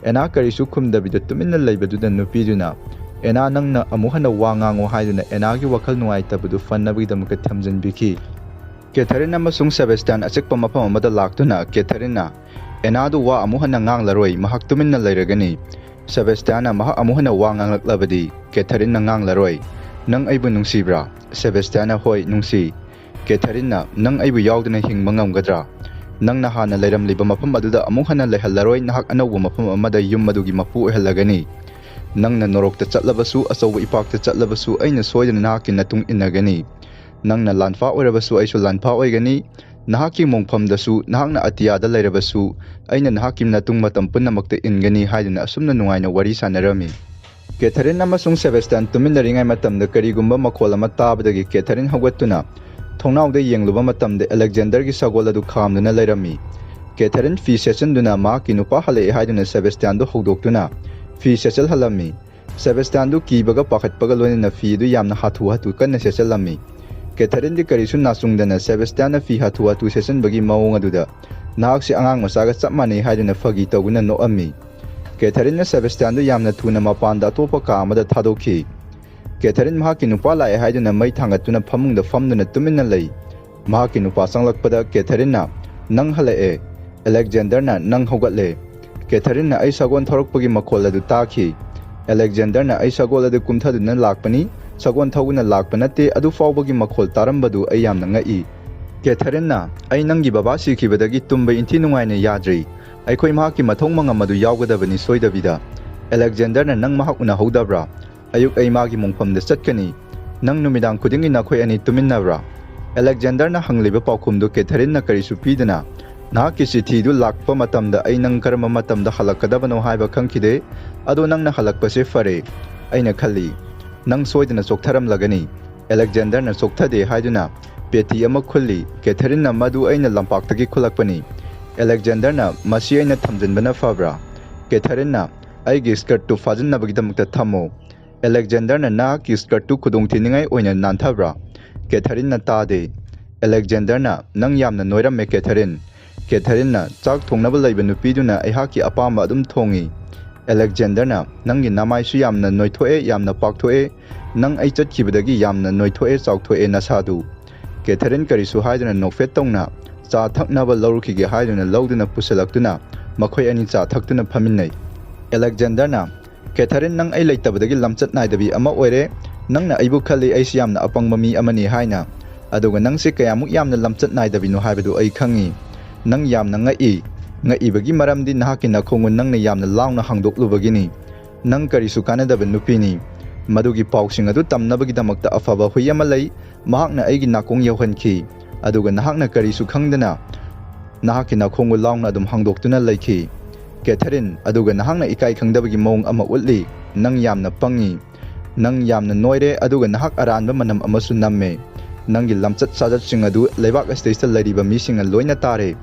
ꯑꯦꯅꯥ ꯀꯔꯤꯁꯨ ꯈꯨꯝꯗꯕꯤꯗ ꯇꯨꯃꯤꯟꯅ ꯂꯩꯕꯗꯨꯗ ꯅꯨꯄꯤꯗꯨꯅ, "ꯑꯦꯅꯥ, ꯅꯪꯅ ꯑꯃꯨꯛ ꯍꯟꯅ ꯋꯥ ꯉꯥꯡꯉꯨ" ꯍꯥꯏꯗꯨꯅ ꯑꯦꯅꯥꯒꯤ ꯋꯥꯈꯜ ꯅꯨꯡꯉꯥꯏꯇꯕꯗꯨ ꯐꯅꯕꯒꯤꯗꯃꯛꯇ ꯊꯝꯖꯤꯟꯕꯤꯈꯤ꯫ ꯀꯦꯊꯔꯤꯟ ꯑꯃꯁꯨꯡ ꯁꯦꯕꯦꯁꯇꯤꯌꯥꯟ ꯑꯆꯤꯛꯄ ꯃꯐꯝ ꯑꯃꯗ ꯂꯥꯛꯇꯨꯅ ꯀꯦꯊꯔꯤꯟꯅ, "ꯑꯦꯅꯥꯗꯨ ꯋꯥ ꯑꯃꯨꯛ ꯍꯟꯅ ꯉꯥꯡꯂꯔꯣꯏ, ꯃꯍꯥꯛ ꯇꯨꯃꯤꯟꯅ ꯂꯩꯔꯒꯅꯤ꯫ ꯁꯦꯕꯦꯁꯇꯤꯌꯥꯟꯅ ꯃꯍꯥꯛ ꯑꯃꯨꯛ ꯍꯟꯅ ꯋꯥ ꯉꯥꯡꯂꯛꯂꯕꯗꯤ ꯀꯦꯊꯔꯤꯟꯅ ꯉꯥꯡꯂꯔꯣꯏ꯫ ꯅꯪ ꯑꯩꯕꯨ ꯅꯨꯡꯁꯤꯕ꯭ꯔꯥ?" ꯁꯦꯕꯦꯁꯇꯤꯌꯥꯟꯅ, "ꯍꯣꯏ, ꯅꯨꯡꯁꯤ"꯫ "ꯀꯦꯊꯔꯤꯟꯅ, ꯅꯪ ꯑꯩꯕꯨ ꯌꯥꯎꯗꯅ ꯍꯤꯡꯕ ꯉꯝꯒꯗ꯭ꯔꯥ? ꯅꯪꯅ ꯍꯥꯟꯅ ꯂꯩꯔꯝꯂꯤꯕ ꯃꯐꯝ ꯑꯗꯨꯗ ꯑꯃꯨꯛ ꯍꯟꯅ ꯂꯩꯍꯜꯂꯔꯣꯏ, ꯅꯍꯥꯛ ꯑꯅꯧꯕ ꯃꯐꯝ ꯑꯃꯗ ꯌꯨꯝ ꯑꯗꯨꯒꯤ ꯃꯄꯨ ꯑꯣꯏꯍꯜꯂꯒꯅꯤ꯫ ꯅꯪꯅ ꯅꯣꯔꯣꯛꯇ ꯆꯠꯂꯕꯁꯨ, ꯑꯆꯧꯕ ꯏꯄꯥꯛꯇ ꯆꯠꯂꯕꯁꯨ, ꯑꯩꯅ ꯁꯣꯏꯗꯅ ꯅꯍꯥꯛꯀꯤ ꯅꯇꯨꯡ ꯏꯟꯅꯒꯅꯤ꯫ ꯅꯪꯅ ꯂꯥꯟꯐꯥ ꯑꯣꯏꯔꯕꯁꯨ, ꯑꯩꯁꯨ ꯂꯥꯟꯐꯥ ꯑꯣꯏꯒꯅꯤ꯫ ꯅꯍꯥꯛꯀꯤ ꯃꯣꯡꯐꯝꯗꯁꯨ, ꯅꯍꯥꯛꯅ ꯑꯇꯤꯌꯥꯗ ꯂꯩꯔꯕꯁꯨ, ꯑꯩꯅ ꯅꯍꯥꯛꯀꯤ ꯅꯇꯨꯡ ꯃꯇꯝ ꯄꯨꯝꯅꯃꯛꯇ ꯏꯟꯒꯅꯤ" ꯍꯥꯏꯗꯨꯅ ꯑꯁꯨꯝꯅ ꯅꯨꯡꯉꯥꯏꯅ ꯋꯥꯔꯤ ꯁꯥꯟꯅꯔꯝꯃꯤ꯫ ꯀꯦꯊꯔꯤꯟ ꯑꯃꯁꯨꯡ ꯁꯦꯕꯦꯁꯇꯤꯌꯥꯟ ꯇꯨꯃꯤꯟꯅꯔꯤꯉꯩ ꯃꯇꯝꯗ ꯀꯔꯤꯒꯨꯝꯕ ꯃꯈꯣꯜ ꯑꯃ ꯇꯥꯕꯗꯒꯤ ꯀꯦꯊꯔꯤꯟ ꯍꯧꯒꯠꯇꯨꯅ ꯊꯣꯡꯅꯥꯎꯗ ꯌꯦꯡꯂꯨꯕ ꯃꯇꯝꯗ ꯑꯂꯦꯛꯖꯦꯟꯗꯔꯒꯤ ꯁꯒꯣꯜ ꯑꯗꯨ ꯈꯥꯝꯗꯨꯅ ꯂꯩꯔꯝꯃꯤ꯫ ꯀꯦꯊꯔꯤꯟ ꯐꯤ ꯁꯦꯠꯆꯤꯟꯗꯨꯅ ꯃꯍꯥꯛꯀꯤ ꯅꯨꯄꯥ ꯍꯜꯂꯛꯑꯦ ꯍꯥꯏꯗꯨꯅ ꯁꯦꯕꯦꯁꯇꯤꯌꯥꯟꯗꯨ ꯍꯧꯗꯣꯛꯇꯨꯅ ꯐꯤ ꯁꯦꯠꯆꯤꯜꯍꯜꯂꯝꯃꯤ꯫ ꯁꯦꯕꯦꯁꯇꯤꯌꯥꯟꯗꯨ ꯀꯤꯕꯒ ꯄꯥꯈꯠꯄꯒ ꯂꯣꯏꯅꯅ ꯐꯤ ꯑꯗꯨ ꯌꯥꯝꯅ ꯍꯥꯊꯨ ꯍꯥꯊꯨ ꯀꯟꯅ ꯁꯦꯠꯆꯤꯜꯂꯝꯃꯤ꯫ ꯀꯦꯊꯔꯤꯟꯗꯤ ꯀꯔꯤꯁꯨ ꯅꯥꯆꯨꯡꯗꯅ ꯁꯦꯕꯦꯁꯇꯤꯌꯥꯟꯅ ꯐꯤ ꯍꯥꯊꯨ ꯍꯥꯊꯨ ꯁꯦꯠꯆꯤꯟꯕꯒꯤ ꯃꯑꯣꯡ ꯑꯗꯨꯗ ꯅꯍꯥꯛꯁꯤ ꯑꯉꯥꯡ ꯃꯆꯥꯒ ꯆꯞ ꯃꯥꯟꯅꯩ ꯍꯥꯏꯗꯨꯅ ꯐꯥꯒꯤ ꯇꯧꯗꯨꯅ ꯅꯣꯛꯑꯝꯃꯤ꯫ ꯀꯦꯊꯔꯤꯟꯅ ꯁꯦꯕꯦꯁꯇꯤꯌꯥꯟꯗꯨ ꯌꯥꯝꯅ ꯊꯨꯅ ꯃꯄꯥꯟꯗ ꯑꯇꯣꯞꯄ ꯀꯥ ꯑꯃꯗ ꯊꯥꯗꯣꯛꯈꯤ꯫ ꯀꯦꯊꯔꯤꯟ ꯃꯍꯥꯛꯀꯤ ꯅꯨꯄꯥ ꯂꯥꯛꯑꯦ ꯍꯥꯏꯗꯨꯅ ꯃꯩ ꯊꯥꯡꯒꯠꯇꯨꯅ ꯐꯃꯨꯡꯗ ꯐꯝꯗꯨꯅ ꯇꯨꯃꯤꯟꯅ ꯂꯩ꯫ ꯃꯍꯥꯛꯀꯤ ꯅꯨꯄꯥ ꯆꯪꯂꯛꯄꯗ ꯀꯦꯊꯔꯤꯟꯅ, "ꯅꯪ ꯍꯜꯂꯛꯑꯦ"꯫ ꯑꯂꯦꯛꯖꯦꯟꯗꯔꯅ, "ꯅꯪ ꯍꯧꯒꯠꯂꯦ"꯫ ꯀꯦꯊꯔꯤꯟꯅ, "ꯑꯩ ꯁꯒꯣꯜ ꯊꯧꯔꯛꯄꯒꯤ ꯃꯈꯣꯜ ꯑꯗꯨ ꯇꯥꯈꯤ"꯫ ꯑꯂꯦꯛꯖꯦꯟꯗꯔꯅ, "ꯑꯩ ꯁꯒꯣꯜ ꯑꯗꯨ ꯀꯨꯝꯊꯗꯨꯅ ꯂꯥꯛꯄꯅꯤ, ꯁꯒꯣꯜ ꯊꯧꯗꯨꯅ ꯂꯥꯛꯄ ꯅꯠꯇꯦ"꯫ ꯑꯗꯨ ꯐꯥꯎꯕꯒꯤ ꯃꯈꯣꯜ ꯇꯥꯔꯝꯕꯗꯨ ꯑꯩ ꯌꯥꯝꯅ ꯉꯛꯏ꯫ ꯀꯦꯊꯔꯤꯟꯅ, "ꯑꯩ ꯅꯪꯒꯤ ꯕꯕꯥ ꯁꯤꯈꯤꯕꯗꯒꯤ ꯇꯨꯝꯕ ꯏꯟꯊꯤ ꯅꯨꯡꯉꯥꯏꯅ ꯌꯥꯗ꯭ꯔꯤ꯫ ꯑꯩꯈꯣꯏ ꯃꯍꯥꯛꯀꯤ ꯃꯊꯧ ꯃꯉꯝ ꯑꯗꯨ ꯌꯥꯎꯒꯗꯕꯅꯤ ꯁꯣꯏꯗꯕꯤꯗ"꯫ ꯑꯂꯦꯛꯖꯦꯟꯗꯔꯅ, "ꯅꯪ ꯃꯍꯥꯛ ꯎꯅꯍꯧꯗꯕ꯭ꯔꯥ?" "ꯑꯌꯨꯛ ꯑꯩ ꯃꯥꯒꯤ ꯃꯣꯡꯐꯝꯗ ꯆꯠꯀꯅꯤ"꯫ "ꯅꯪ ꯅꯨꯃꯤꯗꯥꯡ ꯈꯨꯗꯤꯡꯒꯤ ꯅꯈꯣꯏ ꯑꯅꯤ ꯇꯨꯃꯤꯟꯅꯕ꯭ꯔꯥ?" ꯑꯂꯦꯛꯖꯦꯟꯗꯔꯅ ꯍꯪꯂꯤꯕ ꯄꯥꯎꯈꯨꯝꯗꯨ ꯀꯦꯊꯔꯤꯟꯅ ꯀꯔꯤꯁꯨ ꯄꯤꯗꯅ, "ꯅꯍꯥꯛꯀꯤ ꯆꯤꯊꯤꯗꯨ ꯂꯥꯛꯄ ꯃꯇꯝꯗ ꯑꯩ ꯅꯪ ꯀꯔꯝꯕ ꯃꯇꯝꯗ ꯍꯜꯂꯛꯀꯗꯕꯅꯣ ꯍꯥꯏꯕ ꯈꯪꯈꯤꯗꯦ꯫ ꯑꯗꯣ ꯅꯪꯅ ꯍꯜꯂꯛꯄꯁꯦ ꯐꯔꯦ꯫ ꯑꯩꯅ ꯈꯜꯂꯤ, ꯅꯪ ꯁꯣꯏꯗꯅ ꯆꯣꯛꯊꯔꯝꯂꯒꯅꯤ"꯫ ꯑꯂꯦꯛꯖꯦꯟꯗꯔꯅ ꯆꯣꯛꯊꯗꯦ ꯍꯥꯏꯗꯨꯅ ꯄꯦꯇꯤ ꯑꯃ ꯈꯨꯜꯂꯤ꯫ ꯀꯦꯊꯔꯤꯟꯅ, "ꯃꯗꯨ ꯑꯩꯅ ꯂꯝꯄꯥꯛꯇꯒꯤ ꯈꯨꯜꯂꯛꯄꯅꯤ꯫" ꯑꯂꯦꯛꯖꯦꯟꯗꯔꯅ, "ꯃꯁꯤ ꯑꯩꯅ ꯊꯝꯖꯤꯟꯕꯅ ꯐꯕ꯭ꯔꯥ?" ꯀꯦꯊꯔꯤꯟꯅ, "ꯑꯩꯒꯤ ꯁ꯭ꯀꯔꯠꯇꯨ ꯐꯥꯖꯤꯟꯅꯕꯒꯤꯗꯃꯛꯇ ꯊꯝꯃꯨ꯫" ꯑꯂꯦꯛꯖꯦꯟꯗꯔꯅ, "ꯅꯍꯥꯛꯀꯤ ꯁ꯭ꯀꯔꯠꯇꯨ ꯈꯨꯗꯣꯡꯊꯤꯅꯤꯡꯉꯥꯏ ꯑꯣꯏꯅ ꯅꯥꯟꯊꯕ꯭ꯔꯥ?" ꯀꯦꯊꯔꯤꯟꯅ ꯇꯥꯗꯦ꯫ ꯑꯂꯦꯛꯖꯦꯟꯗꯔꯅ, "ꯅꯪ ꯌꯥꯝꯅ ꯅꯣꯏꯔꯝꯃꯦ, ꯀꯦꯊꯔꯤꯟ꯫" ꯀꯦꯊꯔꯤꯟꯅ, "ꯆꯥꯛ ꯊꯣꯡꯅꯕ ꯂꯩꯕ ꯅꯨꯄꯤꯗꯨꯅ ꯑꯩꯍꯥꯛꯀꯤ ꯑꯄꯥꯝꯕ ꯑꯗꯨꯝ ꯊꯣꯡꯉꯤ꯫" ꯑꯂꯦꯛꯖꯦꯟꯗꯔꯅ, "ꯅꯪꯒꯤ ꯅꯃꯥꯏꯁꯨ ꯌꯥꯝꯅ ꯅꯣꯏꯊꯣꯛꯑꯦ, ꯌꯥꯝꯅ ꯄꯥꯛꯊꯣꯛꯑꯦ꯫ ꯅꯪ ꯑꯩ ꯆꯠꯈꯤꯕꯗꯒꯤ ꯌꯥꯝꯅ ꯅꯣꯏꯊꯣꯛꯑꯦ, ꯆꯥꯎꯊꯣꯛꯑꯦ ꯅꯁꯥꯗꯨ꯫" ꯀꯦꯊꯔꯤꯟ ꯀꯔꯤꯁꯨ ꯍꯥꯏꯗꯅ ꯅꯣꯛꯐꯦꯠ ꯇꯧꯅ ꯆꯥ ꯊꯛꯅꯕ ꯂꯧꯔꯨꯈꯤꯒꯦ ꯍꯥꯏꯗꯨꯅ ꯂꯧꯗꯨꯅ ꯄꯨꯁꯤꯜꯂꯛꯇꯨꯅ ꯃꯈꯣꯏ ꯑꯅꯤ ꯆꯥ ꯊꯛꯇꯨꯅ ꯐꯝꯃꯤꯟꯅꯩ꯫ ꯑꯂꯦꯛꯖꯦꯟꯗꯔꯅ, "ꯀꯦꯊꯔꯤꯟ, ꯅꯪ ꯑꯩ ꯂꯩꯇꯕꯗꯒꯤ ꯂꯝꯆꯠ ꯅꯥꯏꯗꯕꯤ ꯑꯃ ꯑꯣꯏꯔꯦ꯫ ꯅꯪꯅ ꯑꯩꯕꯨ ꯈꯜꯂꯤ ꯑꯩꯁꯤ ꯌꯥꯝꯅ ꯑꯄꯪꯕ ꯃꯤ ꯑꯃꯅꯤ ꯍꯥꯏꯅ꯫ ꯑꯗꯨꯒ ꯅꯪꯁꯦ ꯀꯌꯥꯃꯨꯛ ꯌꯥꯝꯅ ꯂꯝꯆꯠ ꯅꯥꯏꯗꯕꯤꯅꯣ ꯍꯥꯏꯕꯗꯨ ꯑꯩ ꯈꯪꯉꯤ꯫ ꯅꯪ ꯌꯥꯝꯅ ꯉꯛꯏ꯫ ꯉꯛꯏꯕꯒꯤ ꯃꯔꯝꯗꯤ ꯅꯍꯥꯛꯀꯤ ꯅꯈꯣꯡꯒꯨꯟ ꯅꯪꯅ ꯌꯥꯝꯅ ꯂꯥꯎꯅ ꯍꯥꯡꯗꯣꯛꯂꯨꯕꯒꯤꯅꯤ꯫ ꯅꯪ ꯀꯔꯤꯁꯨ ꯀꯥꯟꯅꯗꯕ ꯅꯨꯄꯤꯅꯤ꯫" ꯃꯗꯨꯒꯤ ꯄꯥꯎꯁꯤꯡ ꯑꯗꯨ ꯇꯝꯅꯕꯒꯤꯗꯃꯛꯇ ꯑꯐꯕ ꯍꯨꯏ ꯑꯃ ꯂꯩ꯫ ꯃꯍꯥꯛꯅ ꯑꯩꯒꯤ ꯅꯥꯀꯣꯡ ꯌꯧꯍꯟꯈꯤ꯫ ꯑꯗꯨꯒ ꯅꯍꯥꯛꯅ ꯀꯔꯤꯁꯨ ꯈꯪꯗꯅ ꯅꯍꯥꯛꯀꯤ ꯅꯥꯀꯣꯡꯕꯨ ꯂꯥꯎꯅ ꯑꯗꯨꯝ ꯍꯥꯡꯗꯣꯛꯇꯨꯅ ꯂꯩꯈꯤ꯫ ꯀꯦꯊꯔꯤꯟ, ꯑꯗꯨꯒ ꯅꯍꯥꯛꯅ ꯏꯀꯥꯏ ꯈꯪꯗꯕꯒꯤ ꯃꯑꯣꯡ ꯑꯃ ꯎꯠꯂꯤ꯫ ꯅꯪ ꯌꯥꯝꯅ ꯄꯪꯉꯤ꯫ ꯅꯪ ꯌꯥꯝꯅ ꯅꯣꯏꯔꯦ, ꯑꯗꯨꯒ ꯅꯍꯥꯛ ꯑꯔꯥꯟꯕ ꯃꯅꯝ ꯑꯃꯁꯨ ꯅꯝꯃꯦ꯫ ꯅꯪꯒꯤ ꯂꯝꯆꯠ ꯁꯥꯖꯠꯁꯤꯡ ꯑꯗꯨ ꯂꯩꯕꯥꯛ ꯑꯁꯤꯗꯩꯁꯤꯗ ꯂꯩꯔꯤꯕ ꯃꯤꯁꯤꯡꯅ ꯂꯣꯏꯅ ꯇꯥꯔꯦ꯫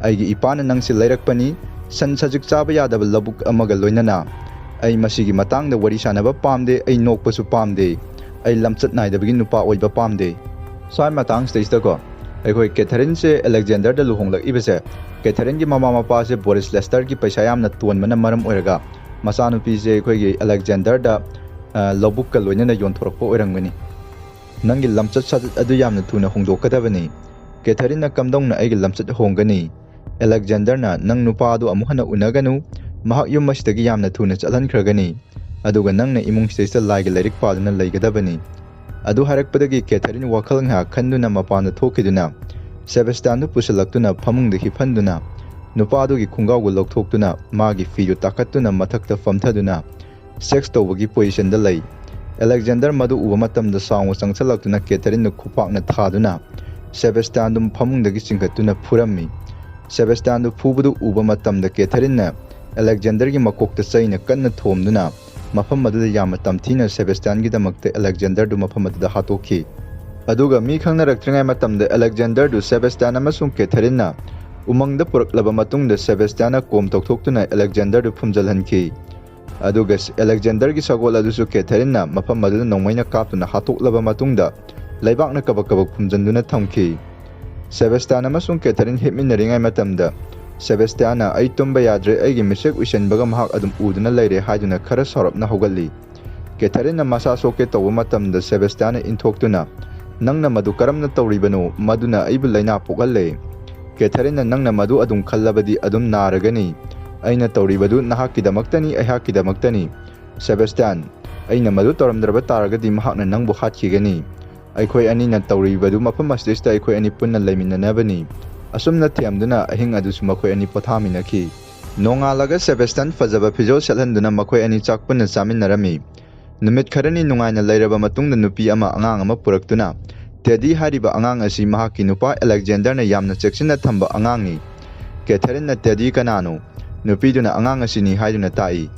ꯑꯩꯒꯤ ꯏꯄꯥꯅ ꯅꯪꯁꯤ ꯂꯩꯔꯛꯄꯅꯤ, ꯁꯟ ꯁꯖꯤꯛ ꯆꯥꯕ ꯌꯥꯗꯕ ꯂꯧꯕꯨꯛ ꯑꯃꯒ ꯂꯣꯏꯅꯅ꯫ ꯑꯩ ꯃꯁꯤꯒꯤ ꯃꯇꯥꯡꯗ ꯋꯥꯔꯤ ꯁꯥꯟꯅꯕ ꯄꯥꯝꯗꯦ, ꯑꯩ ꯅꯣꯛꯄꯁꯨ ꯄꯥꯝꯗꯦ, ꯑꯩ ꯂꯝꯆꯠ ꯅꯥꯏꯗꯕꯒꯤ ꯅꯨꯄꯥ ꯑꯣꯏꯕ ꯄꯥꯝꯗꯦ꯫ ꯁ꯭ꯋꯥꯏ ꯃꯇꯥꯡꯁꯤꯗꯩꯁꯤꯗꯀꯣ, ꯑꯩꯈꯣꯏ ꯀꯦꯊꯔꯤꯟꯁꯦ ꯑꯂꯦꯛꯖꯦꯟꯗꯔꯗ ꯂꯨꯍꯣꯡꯂꯛꯏꯕꯁꯦ, ꯀꯦꯊꯔꯤꯟꯒꯤ ꯃꯃꯥ ꯃꯄꯥꯁꯦ ꯕꯣꯔꯤꯁ ꯂꯦꯁꯇꯔꯒꯤ ꯄꯩꯁꯥ ꯌꯥꯝꯅ ꯇꯣꯟꯕꯅ ꯃꯔꯝ ꯑꯣꯏꯔꯒ ꯃꯆꯥꯅꯨꯄꯤꯁꯦ ꯑꯩꯈꯣꯏꯒꯤ ꯑꯂꯦꯛꯖꯦꯟꯗꯔꯗ, ꯑ, ꯂꯧꯕꯨꯛꯀ ꯂꯣꯏꯅꯅ ꯌꯣꯟꯊꯣꯔꯛꯄ ꯑꯣꯏꯔꯝꯒꯅꯤ꯫ ꯅꯪꯒꯤ ꯂꯝꯆꯠ ꯁꯥꯖꯠ ꯑꯗꯨ ꯌꯥꯝꯅ ꯊꯨꯅ ꯍꯣꯡꯗꯣꯛꯀꯗꯕꯅꯤ꯫ ꯀꯦꯊꯔꯤꯟꯅ ꯀꯝꯗꯧꯅ ꯑꯩꯒꯤ ꯂꯝꯆꯠ ꯍꯣꯡꯒꯅꯤ? ꯑꯂꯦꯛꯖꯦꯟꯗꯔꯅ, "ꯅꯪ ꯅꯨꯄꯥ ꯑꯗꯨ ꯑꯃꯨꯛ ꯍꯟꯅ ꯎꯅꯒꯅꯨ꯫ ꯃꯍꯥꯛ ꯌꯨꯝ ꯑꯁꯤꯗꯒꯤ ꯌꯥꯝꯅ ꯊꯨꯅ ꯆꯠꯍꯟꯈ꯭ꯔꯒꯅꯤ꯫ ꯑꯗꯨꯒ ꯅꯪꯅ ꯏꯃꯨꯡꯁꯤꯗꯩꯁꯤꯗ ꯂꯥꯏꯒꯤ ꯂꯥꯏꯔꯤꯛ ꯄꯥꯗꯨꯅ ꯂꯩꯒꯗꯕꯅꯤ꯫" ꯑꯗꯨ ꯍꯥꯏꯔꯛꯄꯗꯒꯤ ꯀꯦꯊꯔꯤꯟ ꯋꯥꯈꯜ ꯉꯥꯏꯍꯥꯛ ꯈꯟꯗꯨꯅ ꯃꯄꯥꯟꯗ ꯊꯣꯛꯈꯤꯗꯨꯅ ꯁꯦꯕꯥꯁꯇꯤꯌꯥꯟꯗꯨ ꯄꯨꯁꯤꯜꯂꯛꯇꯨꯅ ꯐꯃꯨꯡꯗ ꯍꯤꯞꯍꯟꯗꯨꯅ ꯅꯨꯄꯥꯗꯨꯒꯤ ꯈꯣꯡꯒꯥꯎꯗꯨ ꯂꯧꯊꯣꯛꯇꯨꯅ ꯃꯥꯒꯤ ꯐꯤꯗꯨ ꯇꯥꯈꯠꯇꯨꯅ ꯃꯊꯛꯇ ꯐꯝꯊꯗꯨꯅ ꯁꯦꯛꯁ ꯇꯧꯕꯒꯤ ꯄꯣꯖꯤꯁꯟꯗ ꯂꯩ꯫ ꯑꯂꯦꯛꯖꯦꯟꯗꯔ ꯃꯗꯨ ꯎꯕ ꯃꯇꯝꯗ ꯁꯥꯎꯅ ꯆꯪꯁꯤꯜꯂꯛꯇꯨꯅ ꯀꯦꯊꯔꯤꯟꯗꯨ ꯈꯨꯄꯥꯛꯅ ꯊꯥꯗꯨꯅ ꯁꯦꯕꯥꯁꯇꯤꯌꯥꯟꯗꯨ ꯐꯃꯨꯡꯗꯒꯤ ꯆꯤꯡꯈꯠꯇꯨꯅ ꯐꯨꯔꯝꯃꯤ꯫ ꯁꯦꯕꯥꯁꯇꯤꯌꯥꯟꯗꯨ ꯐꯨꯕꯗꯨ ꯎꯕ ꯃꯇꯝꯗ ꯀꯦꯊꯔꯤꯟꯅ ꯑꯂꯦꯛꯖꯦꯟꯗꯔꯒꯤ ꯃꯀꯣꯛꯇ ꯆꯩꯅ ꯀꯟꯅ ꯊꯣꯝꯗꯨꯅ ꯃꯐꯝ ꯑꯗꯨꯗ ꯌꯥꯝꯅ ꯇꯝꯊꯤꯅ ꯁꯦꯕꯥꯁꯇꯤꯌꯥꯟꯒꯤꯗꯃꯛꯇ ꯑꯂꯦꯛꯖꯦꯟꯗꯔꯗꯨ ꯃꯐꯝ ꯑꯗꯨꯗ ꯍꯥꯠꯇꯣꯛꯈꯤ꯫ ꯑꯗꯨꯒ ꯃꯤ ꯈꯪꯅꯔꯛꯇ꯭ꯔꯤꯉꯩ ꯃꯇꯝꯗ ꯑꯂꯦꯛꯖꯦꯟꯗꯔꯗꯨ ꯁꯦꯕꯦꯁꯇꯤꯌꯥꯟ ꯑꯃꯁꯨꯡ ꯀꯦꯊꯔꯤꯟꯅ ꯎꯃꯪꯗ ꯄꯨꯔꯛꯂꯕ ꯃꯇꯨꯡꯗ ꯁꯦꯕꯦꯁꯇꯤꯌꯥꯟꯅ ꯀꯣꯝ ꯇꯧꯊꯣꯛꯇꯨꯅ ꯑꯂꯦꯛꯖꯦꯟꯗꯔꯗꯨ ꯐꯨꯝꯖꯤꯜꯍꯟꯈꯤ꯫ ꯑꯗꯨꯒ ꯑꯂꯦꯛꯖꯦꯟꯗꯔꯒꯤ ꯁꯒꯣꯜ ꯑꯗꯨꯁꯨ ꯀꯦꯊꯔꯤꯟꯅ ꯃꯐꯝ ꯑꯗꯨꯗ ꯅꯣꯡꯃꯩꯅ ꯀꯥꯞꯇꯨꯅ ꯍꯥꯠꯇꯣꯛꯂꯕ ꯃꯇꯨꯡꯗ ꯂꯩꯕꯥꯛꯅ ꯀꯕꯛ ꯀꯕꯛ ꯐꯨꯝꯖꯤꯟꯗꯨꯅ ꯊꯝꯈꯤ꯫ ꯁꯦꯕꯦꯁꯇꯤꯌꯥꯟ ꯑꯃꯁꯨꯡ ꯀꯦꯊꯔꯤꯟ ꯍꯤꯞꯃꯤꯟꯅꯔꯤꯉꯩ ꯃꯇꯝꯗ ꯁꯦꯕꯦꯁꯇꯤꯌꯥꯟꯅ "ꯑꯩ ꯇꯨꯝꯕ ꯌꯥꯗ꯭ꯔꯦ, ꯑꯩꯒꯤ ꯃꯤꯠꯁꯦꯛ ꯎꯏꯁꯤꯟꯕꯒ ꯃꯍꯥꯛ ꯑꯗꯨꯝ ꯎꯗꯨꯅ ꯂꯩꯔꯦ" ꯍꯥꯏꯗꯨꯅ ꯈꯔ ꯁꯥꯎꯔꯞꯅ ꯍꯧꯒꯠꯂꯤ꯫ ꯀꯦꯊꯔꯤꯟꯅ ꯃꯁꯥ ꯁꯣꯛꯀꯦ ꯇꯧꯕ ꯃꯇꯝꯗ ꯁꯦꯕꯦꯁꯇꯤꯌꯥꯟꯅ ꯏꯟꯊꯣꯛꯇꯨꯅ, "ꯅꯪꯅ ꯃꯗꯨ ꯀꯔꯝꯅ ꯇꯧꯔꯤꯕꯅꯣ? ꯃꯗꯨꯅ ꯑꯩꯕꯨ ꯂꯥꯏꯅꯥ ꯄꯣꯛꯍꯜꯂꯦ꯫ ꯀꯦꯊꯔꯤꯟꯅ ꯅꯪꯅ ꯃꯗꯨ ꯑꯗꯨꯝ ꯈꯜꯂꯕꯗꯤ ꯑꯗꯨꯝ ꯅꯥꯔꯒꯅꯤ꯫ ꯑꯩꯅ ꯇꯧꯔꯤꯕꯗꯨ ꯅꯍꯥꯛꯀꯤꯗꯃꯛꯇꯅꯤ, ꯑꯩꯍꯥꯛꯀꯤꯗꯃꯛꯇꯅꯤ꯫ ꯁꯦꯕꯦꯁꯇꯤꯌꯥꯟ, ꯑꯩꯅ ꯃꯗꯨ ꯇꯧꯔꯝꯗ꯭ꯔꯕ ꯇꯥꯔꯒꯗꯤ ꯃꯍꯥꯛꯅ ꯅꯪꯕꯨ ꯍꯥꯠꯈꯤꯒꯅꯤ꯫ ꯑꯩꯈꯣꯏ ꯑꯅꯤꯅ ꯇꯧꯔꯤꯕꯗꯨ ꯃꯐꯝ ꯑꯁꯤꯗꯩꯁꯤꯗ ꯑꯩꯈꯣꯏ ꯑꯅꯤ ꯄꯨꯟꯅ ꯂꯩꯃꯤꯟꯅꯅꯕꯅꯤ"꯫ ꯑꯁꯨꯝꯅ ꯊꯦꯝꯗꯨꯅ ꯑꯍꯤꯡ ꯑꯗꯨꯁꯨ ꯃꯈꯣꯏ ꯑꯅꯤ ꯄꯣꯊꯥꯃꯤꯟꯅꯈꯤ꯫ ꯅꯣꯡꯉꯥꯜꯂꯒ ꯁꯦꯕꯦꯁꯇꯤꯌꯥꯟ ꯐꯖꯕ ꯐꯤꯖꯣꯜ ꯁꯦꯠꯍꯟꯗꯨꯅ ꯃꯈꯣꯏ ꯑꯅꯤ ꯆꯥꯛ ꯄꯨꯟꯅ ꯆꯥꯃꯤꯟꯅꯔꯝꯃꯤ꯫ ꯅꯨꯃꯤꯠ ꯈꯔꯅꯤ ꯅꯨꯡꯉꯥꯏꯅ ꯂꯩꯔꯕ ꯃꯇꯨꯡꯗ ꯅꯨꯄꯤ ꯑꯃ ꯑꯉꯥꯡ ꯑꯃ ꯄꯨꯔꯛꯇꯨꯅ, "ꯇꯦꯗꯤ ꯍꯥꯏꯔꯤꯕ ꯑꯉꯥꯡ ꯑꯁꯤ ꯃꯍꯥꯛꯀꯤ ꯅꯨꯄꯥ ꯑꯂꯦꯛꯖꯦꯟꯗꯔꯅ ꯌꯥꯝꯅ ꯆꯦꯛꯁꯤꯟꯅ ꯊꯝꯕ ꯑꯉꯥꯡꯅꯤ"꯫ ꯀꯦꯊꯔꯤꯟꯅ "ꯇꯦꯗꯤ ꯀꯅꯥꯅꯣ?" "ꯅꯨꯄꯤꯗꯨꯅ ꯑꯉꯥꯡ ꯑꯁꯤꯅꯤ" ꯍꯥꯏꯗꯨꯅ ꯇꯥꯛꯏ꯫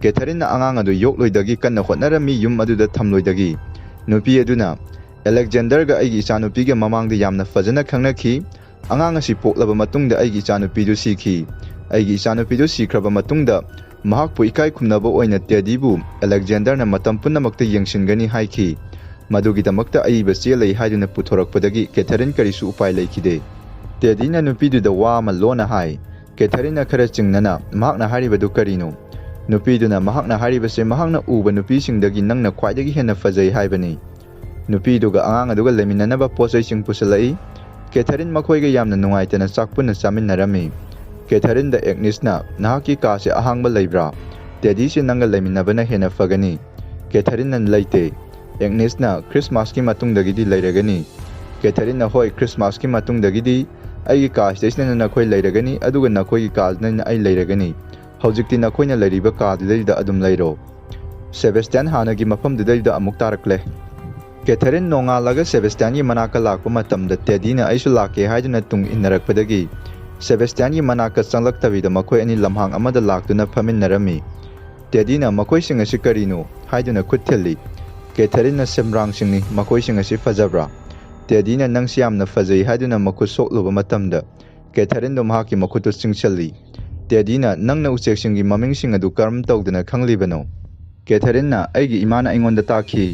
ꯀꯦꯊꯔꯤꯟꯅ ꯑꯉꯥꯡ ꯑꯗꯨ ꯌꯣꯛꯂꯣꯏꯗꯒꯤ ꯀꯟꯅ ꯍꯣꯠꯅꯔꯝꯃꯤ, ꯌꯨꯝ ꯑꯗꯨꯗ ꯊꯝꯂꯣꯏꯗꯒꯤ꯫ ꯅꯨꯄꯤ ꯑꯗꯨꯅ, "ꯑꯂꯦꯛꯖꯦꯟꯗꯔꯒ ꯑꯩꯒꯤ ꯏꯆꯥꯅꯨꯄꯤꯒ ꯃꯃꯥꯡꯗ ꯌꯥꯝꯅ ꯐꯖꯅ ꯈꯪꯅꯈꯤ꯫ ꯑꯉꯥꯡ ꯑꯁꯤ ꯄꯣꯛꯂꯕ ꯃꯇꯨꯡꯗ ꯑꯩꯒꯤ ꯏꯆꯥꯅꯨꯄꯤꯗꯨ ꯁꯤꯈꯤ꯫ ꯑꯩꯒꯤ ꯏꯆꯥꯅꯨꯄꯤꯗꯨ ꯁꯤꯈ꯭ꯔꯕ ꯃꯇꯨꯡꯗ ꯃꯍꯥꯛꯄꯨ ꯏꯀꯥꯏ ꯈꯨꯝꯅꯕ ꯑꯣꯏꯅ ꯇꯦꯗꯤꯕꯨ ꯑꯂꯦꯛꯖꯦꯟꯗꯔꯅ ꯃꯇꯝ ꯄꯨꯝꯅꯃꯛꯇ ꯌꯦꯡꯁꯤꯟꯒꯅꯤ ꯍꯥꯏꯈꯤ꯫ ꯃꯗꯨꯒꯤꯗꯃꯛꯇ ꯑꯏꯕ ꯆꯦ ꯂꯩ" ꯍꯥꯏꯗꯨꯅ ꯄꯨꯊꯣꯔꯛꯄꯗꯒꯤ ꯀꯦꯊꯔꯤꯟ ꯀꯔꯤꯁꯨ ꯎꯄꯥꯏ ꯂꯩꯈꯤꯗꯦ꯫ ꯇꯦꯗꯤꯅ ꯅꯨꯄꯤꯗꯨꯗ ꯋꯥ ꯑꯃ ꯂꯣꯟꯅ ꯍꯥꯏ꯫ ꯀꯦꯊꯔꯤꯟꯅ ꯈꯔ ꯆꯤꯡꯅꯅ, "ꯃꯍꯥꯛꯅ ꯍꯥꯏꯔꯤꯕꯗꯨ ꯀꯔꯤꯅꯣ?" ꯅꯨꯄꯤꯗꯨꯅ, "ꯃꯍꯥꯛꯅ ꯍꯥꯏꯔꯤꯕꯁꯦ ꯃꯍꯥꯛꯅ ꯎꯕ ꯅꯨꯄꯤꯁꯤꯡꯗꯒꯤ ꯅꯪꯅ ꯈ꯭ꯋꯥꯏꯗꯒꯤ ꯍꯦꯟꯅ ꯐꯖꯩ ꯍꯥꯏꯕꯅꯤ"꯫ ꯅꯨꯄꯤꯗꯨꯒ ꯑꯉꯥꯡ ꯑꯗꯨꯒ ꯂꯩꯃꯤꯟꯅꯅꯕ ꯄꯣꯠ ꯆꯩꯁꯤꯡ ꯄꯨꯁꯤꯜꯂꯛꯏ꯫ ꯀꯦꯊꯔꯤꯟ ꯃꯈꯣꯏꯒ ꯌꯥꯝꯅ ꯅꯨꯡꯉꯥꯏꯇꯅ ꯆꯥꯛ ꯄꯨꯟꯅ ꯆꯥꯃꯤꯟꯅꯔꯝꯃꯤ꯫ ꯀꯦꯊꯔꯤꯟꯗ ꯑꯦꯒꯅꯤꯁꯅ, "ꯅꯍꯥꯛꯀꯤ ꯀꯥꯁꯦ ꯑꯍꯥꯡꯕ ꯂꯩꯕ꯭ꯔꯥ? ꯇꯦꯗꯤꯁꯦ ꯅꯪꯒ ꯂꯩꯃꯤꯟꯅꯕꯅ ꯍꯦꯟꯅ ꯐꯒꯅꯤ"꯫ ꯀꯦꯊꯔꯤꯟꯅ, "ꯂꯩꯇꯦ"꯫ ꯑꯦꯒꯅꯤꯁꯅ, "ꯈ꯭ꯔꯤꯁꯃꯥꯁꯀꯤ ꯃꯇꯨꯡꯗꯒꯤꯗꯤ ꯂꯩꯔꯒꯅꯤ"꯫ ꯀꯦꯊꯔꯤꯟꯅ, "ꯍꯣꯏ, ꯈ꯭ꯔꯤꯁꯃꯥꯁꯀꯤ ꯃꯇꯨꯡꯗꯒꯤꯗꯤ ꯑꯩꯒꯤ ꯀꯥꯁꯤꯗꯩꯁꯤꯗꯅ ꯅꯈꯣꯏ ꯂꯩꯔꯒꯅꯤ, ꯑꯗꯨꯒ ꯅꯈꯣꯏꯒꯤ ꯀꯥꯗꯨꯗꯅ ꯑꯩ ꯂꯩꯔꯒꯅꯤ꯫ ꯍꯧꯖꯤꯛꯇꯤ ꯅꯈꯣꯏꯅ ꯂꯩꯔꯤꯕ ꯀꯥꯗꯨꯗꯩꯗ ꯑꯗꯨꯝ ꯂꯩꯔꯣ"꯫ ꯁꯦꯕꯦꯁꯇꯤꯌꯥꯟ ꯍꯥꯟꯅꯒꯤ ꯃꯐꯝꯗꯨꯗꯩꯗ ꯑꯃꯨꯛ ꯇꯥꯔꯛꯂꯦ꯫ ꯀꯦꯊꯔꯤꯟ ꯅꯣꯡꯉꯥꯜꯂꯒ ꯁꯦꯕꯦꯁꯇꯤꯌꯥꯟꯒꯤ ꯃꯅꯥꯛꯇ ꯂꯥꯛꯄ ꯃꯇꯝꯗ ꯇꯦꯗꯤꯅ "ꯑꯩꯁꯨ ꯂꯥꯛꯀꯦ" ꯍꯥꯏꯗꯨꯅ ꯇꯨꯡ ꯏꯟꯅꯔꯛꯄꯗꯒꯤ ꯁꯦꯕꯦꯁꯇꯤꯌꯥꯟꯒꯤ ꯃꯅꯥꯛꯇ ꯆꯪꯂꯛꯇꯕꯤꯗ ꯃꯈꯣꯏ ꯑꯅꯤ ꯂꯝꯍꯥꯡ ꯑꯃꯗ ꯂꯥꯛꯇꯨꯅ ꯐꯝꯃꯤꯟꯅꯔꯝꯃꯤ꯫ ꯇꯦꯗꯤꯅ "ꯃꯈꯣꯏꯁꯤꯡ ꯑꯁꯤ ꯀꯔꯤꯅꯣ?" ꯍꯥꯏꯗꯨꯅ ꯈꯨꯠ ꯊꯤꯜꯂꯤ꯫ ꯀꯦꯊꯔꯤꯟꯅ, "ꯁꯦꯝꯕ꯭ꯔꯥꯡꯁꯤꯡꯅꯤ, ꯃꯈꯣꯏꯁꯤꯡ ꯑꯁꯤ ꯐꯖꯕ꯭ꯔꯥ?" ꯇꯦꯗꯤꯅ, "ꯅꯪꯁꯤ ꯌꯥꯝꯅ ꯐꯖꯩ" ꯍꯥꯏꯗꯨꯅ ꯃꯈꯨꯠ ꯁꯣꯛꯂꯨꯕ ꯃꯇꯝꯗ, ꯀꯦꯊꯔꯤꯟꯗꯣ ꯃꯍꯥꯛꯀꯤ ꯃꯈꯨꯠꯇꯨ ꯆꯤꯡꯁꯤꯜꯂꯤ꯫ ꯇꯦꯗꯤꯅ, "ꯅꯪꯅ ꯎꯆꯦꯛꯁꯤꯡꯒꯤ ꯃꯃꯤꯡꯁꯤꯡ ꯑꯗꯨ ꯀꯔꯝ ꯇꯧꯗꯅ ꯈꯪꯂꯤꯕꯅꯣ?" ꯀꯦꯊꯔꯤꯟꯅ, "ꯑꯩꯒꯤ ꯏꯃꯥꯅ ꯑꯩꯉꯣꯟꯗ ꯇꯥꯛꯈꯤ꯫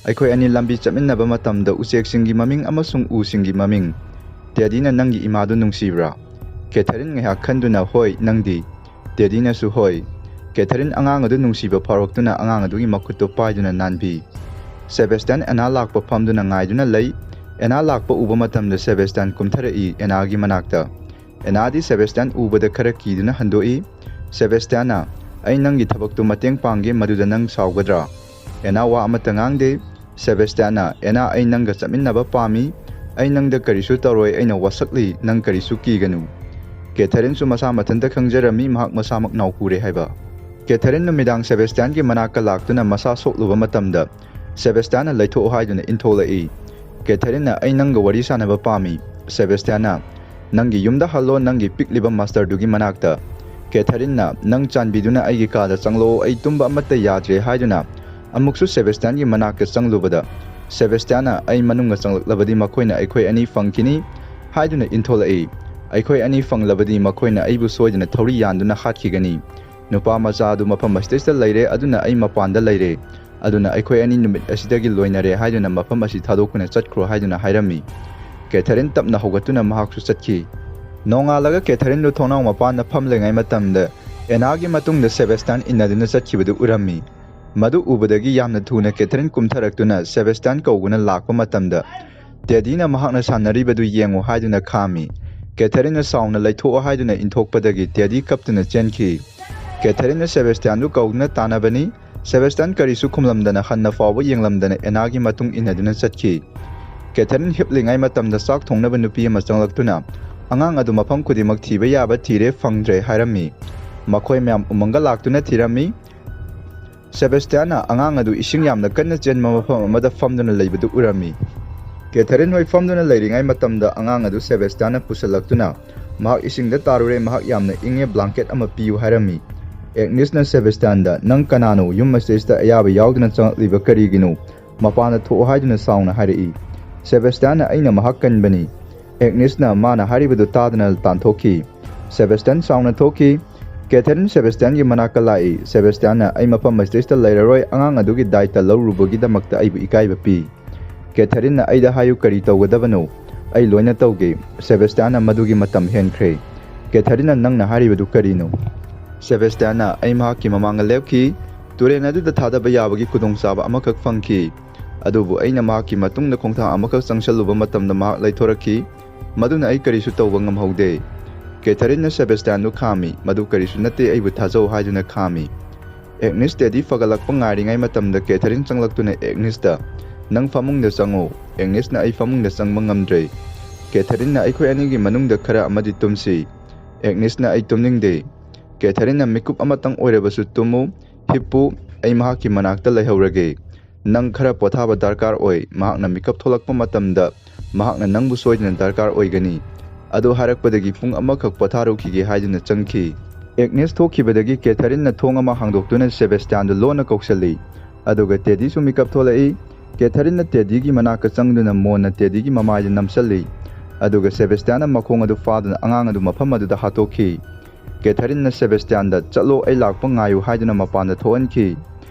ꯑꯩꯈꯣꯏ ꯑꯅꯤ ꯂꯝꯕꯤ ꯆꯠꯃꯤꯟꯅꯕ ꯃꯇꯝꯗ ꯎꯆꯦꯛꯁꯤꯡꯒꯤ ꯃꯃꯤꯡ ꯑꯃꯁꯨꯡ ꯎꯁꯤꯡꯒꯤ ꯃꯃꯤꯡ꯫" ꯇꯦꯗꯤꯅ, "ꯅꯪꯒꯤ ꯏꯃꯥꯗꯨ ꯅꯨꯡꯁꯤꯕ꯭ꯔꯥ?" ꯀꯦꯊꯔꯤꯟ ꯉꯥꯏꯍꯥꯛ ꯈꯟꯗꯨꯅ, "ꯍꯣꯏ, ꯅꯪꯗꯤ?" ꯇꯦꯗꯤꯅꯁꯨ, "ꯍꯣꯏ꯫" ꯀꯦꯊꯔꯤꯟ ꯑꯉꯥꯡ ꯑꯗꯨ ꯅꯨꯡꯁꯤꯕ ꯐꯥꯎꯔꯛꯇꯨꯅ ꯑꯉꯥꯡ ꯑꯗꯨꯒꯤ ꯃꯈꯨꯠꯇꯨ ꯄꯥꯏꯗꯨꯅ ꯅꯥꯟꯕꯤ꯫ ꯁꯦꯕꯦꯁꯇꯤꯌꯥꯟ ꯑꯦꯅꯥ ꯂꯥꯛꯄ ꯐꯝꯗꯨꯅ ꯉꯥꯏꯗꯨꯅ ꯂꯩ꯫ ꯑꯦꯅꯥ ꯂꯥꯛꯄ ꯎꯕ ꯃꯇꯝꯗ ꯁꯦꯕꯦꯁꯇꯤꯌꯥꯟ ꯀꯨꯝꯊꯔꯛꯏ ꯑꯦꯅꯥꯒꯤ ꯃꯅꯥꯛꯇ꯫ ꯑꯦꯅꯥꯗꯤ ꯁꯦꯕꯦꯁꯇꯤꯌꯥꯟ ꯎꯕꯗ ꯈꯔ ꯀꯤꯗꯨꯅ ꯍꯟꯗꯣꯛꯏ꯫ ꯁꯦꯕꯦꯁꯇꯤꯌꯥꯟꯅ, "ꯑꯩ ꯅꯪꯒꯤ ꯊꯕꯛꯇꯨ ꯃꯇꯦꯡ ꯄꯥꯡꯒꯦ, ꯃꯗꯨꯗ ꯅꯪ ꯁꯥꯎꯒꯗ꯭ꯔꯥ?" ꯑꯦꯅꯥ ꯋꯥ ꯑꯃꯠꯇ ꯉꯥꯡꯗꯦ꯫ ꯁꯦꯕꯦꯁꯇꯤꯌꯥꯟꯅ, "ꯑꯦꯅꯥ, ꯑꯩ ꯅꯪꯒ ꯆꯠꯃꯤꯟꯅꯕ ꯄꯥꯝꯃꯤ꯫ ꯑꯩ ꯅꯪꯗ ꯀꯔꯤꯁꯨ ꯇꯧꯔꯣꯏ, ꯑꯩꯅ ꯋꯥꯁꯛꯂꯤ, ꯅꯪ ꯀꯔꯤꯁꯨ ꯀꯤꯒꯅꯨ꯫" ꯀꯦꯊꯔꯤꯟꯁꯨ ꯃꯁꯥ ꯃꯊꯟꯇ ꯈꯪꯖꯔꯝꯃꯤ ꯃꯍꯥꯛ ꯃꯁꯥꯃꯛ ꯅꯥꯎꯄꯨꯔꯦ ꯍꯥꯏꯕ꯫ ꯀꯦꯊꯔꯤꯟ ꯅꯨꯃꯤꯗꯥꯡ ꯁꯦꯕꯦꯁꯇꯤꯌꯥꯟꯒꯤ ꯃꯅꯥꯛꯇ ꯂꯥꯛꯇꯨꯅ ꯃꯁꯥ ꯁꯣꯛꯂꯨꯕ ꯃꯇꯝꯗ, ꯁꯦꯕꯦꯁꯇꯤꯌꯥꯟꯅ ꯂꯩꯊꯣꯛꯑꯣ ꯍꯥꯏꯗꯨꯅ ꯏꯟꯊꯣꯛꯂꯛꯏ꯫ ꯀꯦꯊꯔꯤꯟꯅ, "ꯑꯩ ꯅꯪꯒ ꯋꯥꯔꯤ ꯁꯥꯟꯅꯕ ꯄꯥꯝꯃꯤ꯫" ꯁꯦꯕꯦꯁꯇꯤꯌꯥꯟꯅ, "ꯅꯪꯒꯤ ꯌꯨꯝꯗ ꯍꯜꯂꯣ, ꯅꯪꯒꯤ ꯄꯤꯛꯂꯤꯕ ꯃꯥꯁꯇꯔꯗꯨꯒꯤ ꯃꯅꯥꯛꯇ꯫" ꯀꯦꯊꯔꯤꯟꯅ, "ꯅꯪ ꯆꯥꯟꯕꯤꯗꯨꯅ ꯑꯩꯒꯤ ꯀꯥꯗ ꯆꯪꯂꯛꯑꯣ, ꯑꯩ ꯇꯨꯝꯕ ꯑꯃꯠꯇ ꯌꯥꯗ꯭ꯔꯦ" ꯍꯥꯏꯗꯨꯅ ꯑꯃꯨꯛꯁꯨ ꯁꯦꯕꯦꯁꯇꯤꯌꯥꯟꯒꯤ ꯃꯅꯥꯛꯇ ꯆꯪꯂꯨꯕꯗ, ꯁꯦꯕꯦꯁꯇꯤꯌꯥꯟꯅ, "ꯑꯩ ꯃꯅꯨꯡꯗ ꯆꯪꯂꯛꯂꯕꯗꯤ ꯃꯈꯣꯏꯅ ꯑꯩꯈꯣꯏ ꯑꯅꯤ ꯐꯪꯈꯤꯅꯤ" ꯍꯥꯏꯗꯨꯅ ꯏꯟꯊꯣꯂꯛꯏ꯫ "ꯑꯩꯈꯣꯏ ꯑꯅꯤ ꯐꯪꯂꯕꯗꯤ ꯃꯈꯣꯏꯅ ꯑꯩꯕꯨ ꯁꯣꯏꯗꯅ ꯊꯧꯔꯤ ꯌꯥꯟꯗꯨꯅ ꯍꯥꯠꯈꯤꯒꯅꯤ꯫ ꯅꯨꯄꯥ ꯃꯆꯥ ꯑꯗꯨ ꯃꯐꯝ ꯑꯁꯤꯗꯩꯁꯤꯗ ꯂꯩꯔꯦ, ꯑꯗꯨꯅ ꯑꯩ ꯃꯄꯥꯟꯗ ꯂꯩꯔꯦ꯫ ꯑꯗꯨꯅ ꯑꯩꯈꯣꯏ ꯑꯅꯤ ꯅꯨꯃꯤꯠ ꯑꯁꯤꯗꯒꯤ ꯂꯣꯏꯅꯔꯦ" ꯍꯥꯏꯗꯨꯅ ꯃꯐꯝ ꯑꯁꯤ ꯊꯥꯗꯣꯛꯇꯨꯅ ꯆꯠꯈ꯭ꯔꯣ ꯍꯥꯏꯗꯨꯅ ꯍꯥꯏꯔꯝꯃꯤ꯫ ꯀꯦꯊꯔꯤꯟ ꯇꯞꯅ ꯍꯧꯒꯠꯇꯨꯅ ꯃꯍꯥꯛꯁꯨ ꯆꯠꯈꯤ꯫ ꯅꯣꯡꯉꯥꯜꯂꯒ ꯀꯦꯊꯔꯤꯟꯗꯨ ꯊꯣꯡꯅꯥꯎ ꯃꯄꯥꯟꯗ ꯐꯝꯂꯤꯉꯩ ꯃꯇꯝꯗ ꯑꯦꯅꯥꯒꯤ ꯃꯇꯨꯡꯗ ꯁꯦꯕꯦꯁꯇꯤꯌꯥꯟ ꯏꯟꯅꯗꯨꯅ ꯆꯠꯈꯤꯕꯗꯨ ꯎꯔꯝꯃꯤ꯫ ꯃꯗꯨ ꯎꯕꯗꯒꯤ ꯌꯥꯝꯅ ꯊꯨꯅ ꯀꯦꯊꯔꯤꯟ ꯀꯨꯝꯊꯔꯛꯇꯨꯅ ꯁꯦꯕꯦꯁꯇꯤꯌꯥꯟ ꯀꯧꯗꯨꯅ ꯂꯥꯛꯄ ꯃꯇꯝꯗ, "ꯇꯦꯗꯤꯅ ꯃꯍꯥꯛꯅ ꯁꯥꯟꯅꯔꯤꯕꯗꯨ ꯌꯦꯡꯉꯨ" ꯍꯥꯏꯗꯨꯅ ꯈꯥꯝꯃꯤ꯫ ꯀꯦꯊꯔꯤꯟꯅ ꯁꯥꯎꯅ "ꯂꯩꯊꯣꯛꯑꯣ" ꯍꯥꯏꯗꯨꯅ ꯏꯟꯊꯣꯛꯄꯗꯒꯤ ꯇꯦꯗꯤ ꯀꯞꯇꯨꯅ ꯆꯦꯟꯈꯤ꯫ ꯀꯦꯊꯔꯤꯟꯅ ꯁꯦꯕꯦꯁꯇꯤꯌꯥꯟꯗꯨ ꯀꯧꯗꯨꯅ ꯇꯥꯟꯅꯕꯅꯤ꯫ ꯁꯦꯕꯦꯁꯇꯤꯌꯥꯟ ꯀꯔꯤꯁꯨ ꯈꯨꯝꯂꯝꯗꯅ, ꯍꯟꯅ ꯐꯥꯎꯕ ꯌꯦꯡꯂꯝꯗꯅ ꯑꯦꯅꯥꯒꯤ ꯃꯇꯨꯡ ꯏꯟꯅꯗꯨꯅ ꯆꯠꯈꯤ꯫ ꯀꯦꯊꯔꯤꯟ ꯍꯤꯞꯂꯤꯉꯩ ꯃꯇꯝꯗ ꯆꯥꯛ ꯊꯣꯡꯅꯕ ꯅꯨꯄꯤ ꯑꯃ ꯆꯪꯂꯛꯇꯨꯅ, "ꯑꯉꯥꯡ ꯑꯗꯨ ꯃꯐꯝ ꯈꯨꯗꯤꯡꯃꯛ ꯊꯤꯕ ꯌꯥꯕ ꯊꯤꯔꯦ, ꯐꯪꯗ꯭ꯔꯦ" ꯍꯥꯏꯔꯝꯃꯤ꯫ ꯃꯈꯣꯏ ꯃꯌꯥꯝ ꯎꯃꯪꯒ ꯂꯥꯛꯇꯨꯅ ꯊꯤꯔꯝꯃꯤ꯫ ꯁꯦꯕꯦꯁꯇꯤꯌꯥꯟꯅ ꯑꯉꯥꯡ ꯑꯗꯨ ꯏꯁꯤꯡ ꯌꯥꯝꯅ ꯀꯟꯅ ꯆꯦꯟꯕ ꯃꯐꯝ ꯑꯃꯗ ꯐꯝꯗꯨꯅ ꯂꯩꯕꯗꯨ ꯎꯔꯝꯃꯤ꯫ ꯀꯦꯊꯔꯤꯟ ꯍꯣꯏ ꯐꯝꯗꯨꯅ ꯂꯩꯔꯤꯉꯩ ꯃꯇꯝꯗ ꯑꯉꯥꯡ ꯑꯗꯨ ꯁꯦꯕꯦꯁꯇꯤꯌꯥꯟꯅ ꯄꯨꯁꯤꯜꯂꯛꯇꯨꯅ, "ꯃꯍꯥꯛ ꯏꯁꯤꯡꯗ ꯇꯥꯔꯨꯔꯦ, ꯃꯍꯥꯛ ꯌꯥꯝꯅ ꯏꯪꯉꯦ, ꯕ꯭ꯂꯥꯡꯀꯦꯠ ꯑꯃ ꯄꯤꯌꯨ" ꯍꯥꯏꯔꯝꯃꯤ꯫ ꯑꯦꯒꯅꯤꯁꯅ ꯁꯦꯕꯥꯁꯇꯤꯌꯥꯟꯗ, "ꯅꯪ ꯀꯅꯥꯅꯣ? ꯌꯨꯝ ꯑꯁꯤꯗꯩꯁꯤꯗ ꯑꯌꯥꯕ ꯌꯥꯎꯗꯅ ꯆꯪꯂꯛꯂꯤꯕ ꯀꯔꯤꯒꯤꯅꯣ? ꯃꯄꯥꯟꯗ ꯊꯣꯛꯑꯣ" ꯍꯥꯏꯗꯨꯅ ꯁꯥꯎꯅ ꯍꯥꯏꯔꯛꯏ꯫ ꯁꯦꯕꯥꯁꯇꯤꯌꯥꯟꯅ, "ꯑꯩꯅ ꯃꯍꯥꯛ ꯀꯟꯕꯅꯤ"꯫ ꯑꯦꯒꯅꯤꯁꯅ ꯃꯥꯅ ꯍꯥꯏꯔꯤꯕꯗꯨ ꯇꯥꯗꯅ ꯇꯥꯟꯊꯣꯛꯈꯤ꯫ ꯁꯦꯕꯥꯁꯇꯤꯌꯥꯟ ꯁꯥꯎꯅ ꯊꯣꯛꯈꯤ꯫ ꯀꯦꯊꯔꯤꯟ ꯁꯦꯕꯥꯁꯇꯤꯌꯥꯟꯒꯤ ꯃꯅꯥꯛꯇ ꯂꯥꯛꯏ꯫ ꯁꯦꯕꯥꯁꯇꯤꯌꯥꯟꯅ, "ꯑꯩ ꯃꯐꯝ ꯑꯁꯤꯗꯩꯁꯤꯗ ꯂꯩꯔꯔꯣꯏ, ꯑꯉꯥꯡ ꯑꯗꯨꯒꯤ ꯗꯥꯏꯇ ꯂꯧꯔꯨꯕꯒꯤꯗꯃꯛꯇ ꯑꯩꯕꯨ ꯏꯀꯥꯏꯕ ꯄꯤ"꯫ ꯀꯦꯊꯔꯤꯟꯅ, "ꯑꯩꯗ ꯍꯥꯏꯌꯨ, ꯀꯔꯤ ꯇꯧꯒꯗꯕꯅꯣ? ꯑꯩ ꯂꯣꯏꯅ ꯇꯧꯒꯦ"꯫ ꯁꯦꯕꯥꯁꯇꯤꯌꯥꯟꯅ, "ꯃꯗꯨꯒꯤ ꯃꯇꯝ ꯍꯦꯟꯈ꯭ꯔꯦ"꯫ ꯀꯦꯊꯔꯤꯟꯅ, "ꯅꯪꯅ ꯍꯥꯏꯔꯤꯕꯗꯨ ꯀꯔꯤꯅꯣ?" ꯁꯦꯕꯥꯁꯇꯤꯌꯥꯟꯅ, "ꯑꯩ ꯃꯍꯥꯛꯀꯤ ꯃꯃꯥꯡꯗ ꯂꯦꯞꯈꯤ꯫ ꯇꯨꯔꯦꯜ ꯑꯗꯨꯗ ꯊꯥꯗꯕ ꯌꯥꯕꯒꯤ ꯈꯨꯗꯣꯡꯆꯥꯕ ꯑꯃꯈꯛ ꯐꯪꯈꯤ꯫ ꯑꯗꯨꯕꯨ ꯑꯩꯅ ꯃꯍꯥꯛꯀꯤ ꯃꯇꯨꯡꯗ ꯈꯣꯡꯊꯥꯡ ꯑꯃꯈꯛ ꯆꯪꯁꯤꯜꯂꯨꯕ ꯃꯇꯝꯗ ꯃꯍꯥꯛ ꯂꯩꯊꯣꯔꯛꯈꯤ꯫ ꯃꯗꯨꯅ ꯑꯩ ꯀꯔꯤꯁꯨ ꯇꯧꯕ ꯉꯝꯍꯧꯗꯦ"꯫ ꯀꯦꯊꯔꯤꯟꯅ ꯁꯦꯕꯥꯁꯇꯤꯌꯥꯟꯗꯨ ꯈꯥꯝꯃꯤ꯫ "ꯃꯗꯨ ꯀꯔꯤꯁꯨ ꯅꯠꯇꯦ, ꯑꯩꯕꯨ ꯊꯥꯖꯧ" ꯍꯥꯏꯗꯨꯅ ꯈꯥꯝꯃꯤ꯫ ꯑꯦꯒꯅꯤꯁ ꯇꯦꯗꯤ ꯐꯒꯠꯂꯛꯄ ꯉꯥꯏꯔꯤꯉꯩ ꯃꯇꯝꯗ ꯀꯦꯊꯔꯤꯟ ꯆꯪꯂꯛꯇꯨꯅ ꯑꯦꯒꯅꯤꯁꯇ, "ꯅꯪ ꯐꯃꯨꯡꯗ ꯆꯪꯉꯨ"꯫ ꯑꯦꯒꯅꯤꯁꯅ, "ꯑꯩ ꯐꯃꯨꯡꯗ ꯆꯪꯕ ꯉꯝꯗ꯭ꯔꯦ"꯫ ꯀꯦꯊꯔꯤꯟꯅ, "ꯑꯩꯈꯣꯏ ꯑꯅꯤꯒꯤ ꯃꯅꯨꯡꯗ ꯈꯔ ꯑꯃꯗꯤ ꯇꯨꯝꯁꯤ"꯫ ꯑꯦꯒꯅꯤꯁꯅ, "ꯑꯩ ꯇꯨꯝꯅꯤꯡꯗꯦ"꯫ ꯀꯦꯊꯔꯤꯟꯅ ꯃꯤꯀꯨꯞ ꯑꯃꯇꯪ ꯑꯣꯏꯔꯕꯁꯨ ꯇꯨꯝꯃꯨ, ꯍꯤꯞꯄꯨ, ꯑꯩ ꯃꯍꯥꯛꯀꯤ ꯃꯅꯥꯛꯇ ꯂꯩꯍꯧꯔꯒꯦ꯫ ꯅꯪ ꯈꯔ ꯄꯣꯊꯥꯕ ꯗꯔꯀꯥꯔ ꯑꯣꯏ꯫ ꯃꯍꯥꯛꯅ ꯃꯤꯀꯞ ꯊꯣꯛꯂꯛꯄ ꯃꯇꯝꯗ ꯃꯍꯥꯛꯅ ꯅꯪꯕꯨ ꯁꯣꯏꯗꯅ ꯗꯔꯀꯥꯔ ꯑꯣꯏꯒꯅꯤ꯫ ꯑꯗꯨ ꯍꯥꯏꯔꯛꯄꯗꯒꯤ ꯄꯨꯡ ꯑꯃꯈꯛ ꯄꯣꯊꯥꯔꯨꯈꯤꯒꯦ ꯍꯥꯏꯗꯨꯅ ꯆꯪꯈꯤ꯫ ꯑꯦꯒꯅꯤꯁ ꯊꯣꯛꯈꯤꯕꯗꯒꯤ ꯀꯦꯊꯔꯤꯟꯅ ꯊꯣꯡ ꯑꯃ ꯍꯥꯡꯗꯣꯛꯇꯨꯅ ꯁꯦꯕꯥꯁꯇꯤꯌꯥꯟꯗꯨ ꯂꯣꯟꯅ ꯀꯧꯁꯜꯂꯤ꯫ ꯑꯗꯨꯒ ꯇꯦꯗꯤꯁꯨ ꯃꯤꯀꯞ ꯊꯣꯛꯂꯛꯏ꯫ ꯀꯦꯊꯔꯤꯟꯅ ꯇꯦꯗꯤꯒꯤ ꯃꯅꯥꯛꯇ ꯆꯪꯗꯨꯅ ꯃꯣꯟꯅ ꯇꯦꯗꯤꯒꯤ ꯃꯃꯥꯏꯗ ꯅꯝꯁꯤꯜꯂꯤ꯫ ꯑꯗꯨꯒ ꯁꯦꯕꯥꯁꯇꯤꯌꯥꯟꯅ ꯃꯈꯣꯡ ꯑꯗꯨ ꯐꯥꯗꯨꯅ ꯑꯉꯥꯡ ꯑꯗꯨ ꯃꯐꯝ ꯑꯗꯨꯗ ꯍꯥꯠꯇꯣꯛꯈꯤ꯫ ꯀꯦꯊꯔꯤꯟꯅ ꯁꯦꯕꯥꯁꯇꯤꯌꯥꯟꯗ, "ꯆꯠꯂꯣ, ꯑꯩ ꯂꯥꯛꯄ ꯉꯥꯏꯌꯨ" ꯍꯥꯏꯗꯨꯅ ꯃꯄꯥꯟꯗ ꯊꯣꯛꯍꯟꯈꯤ꯫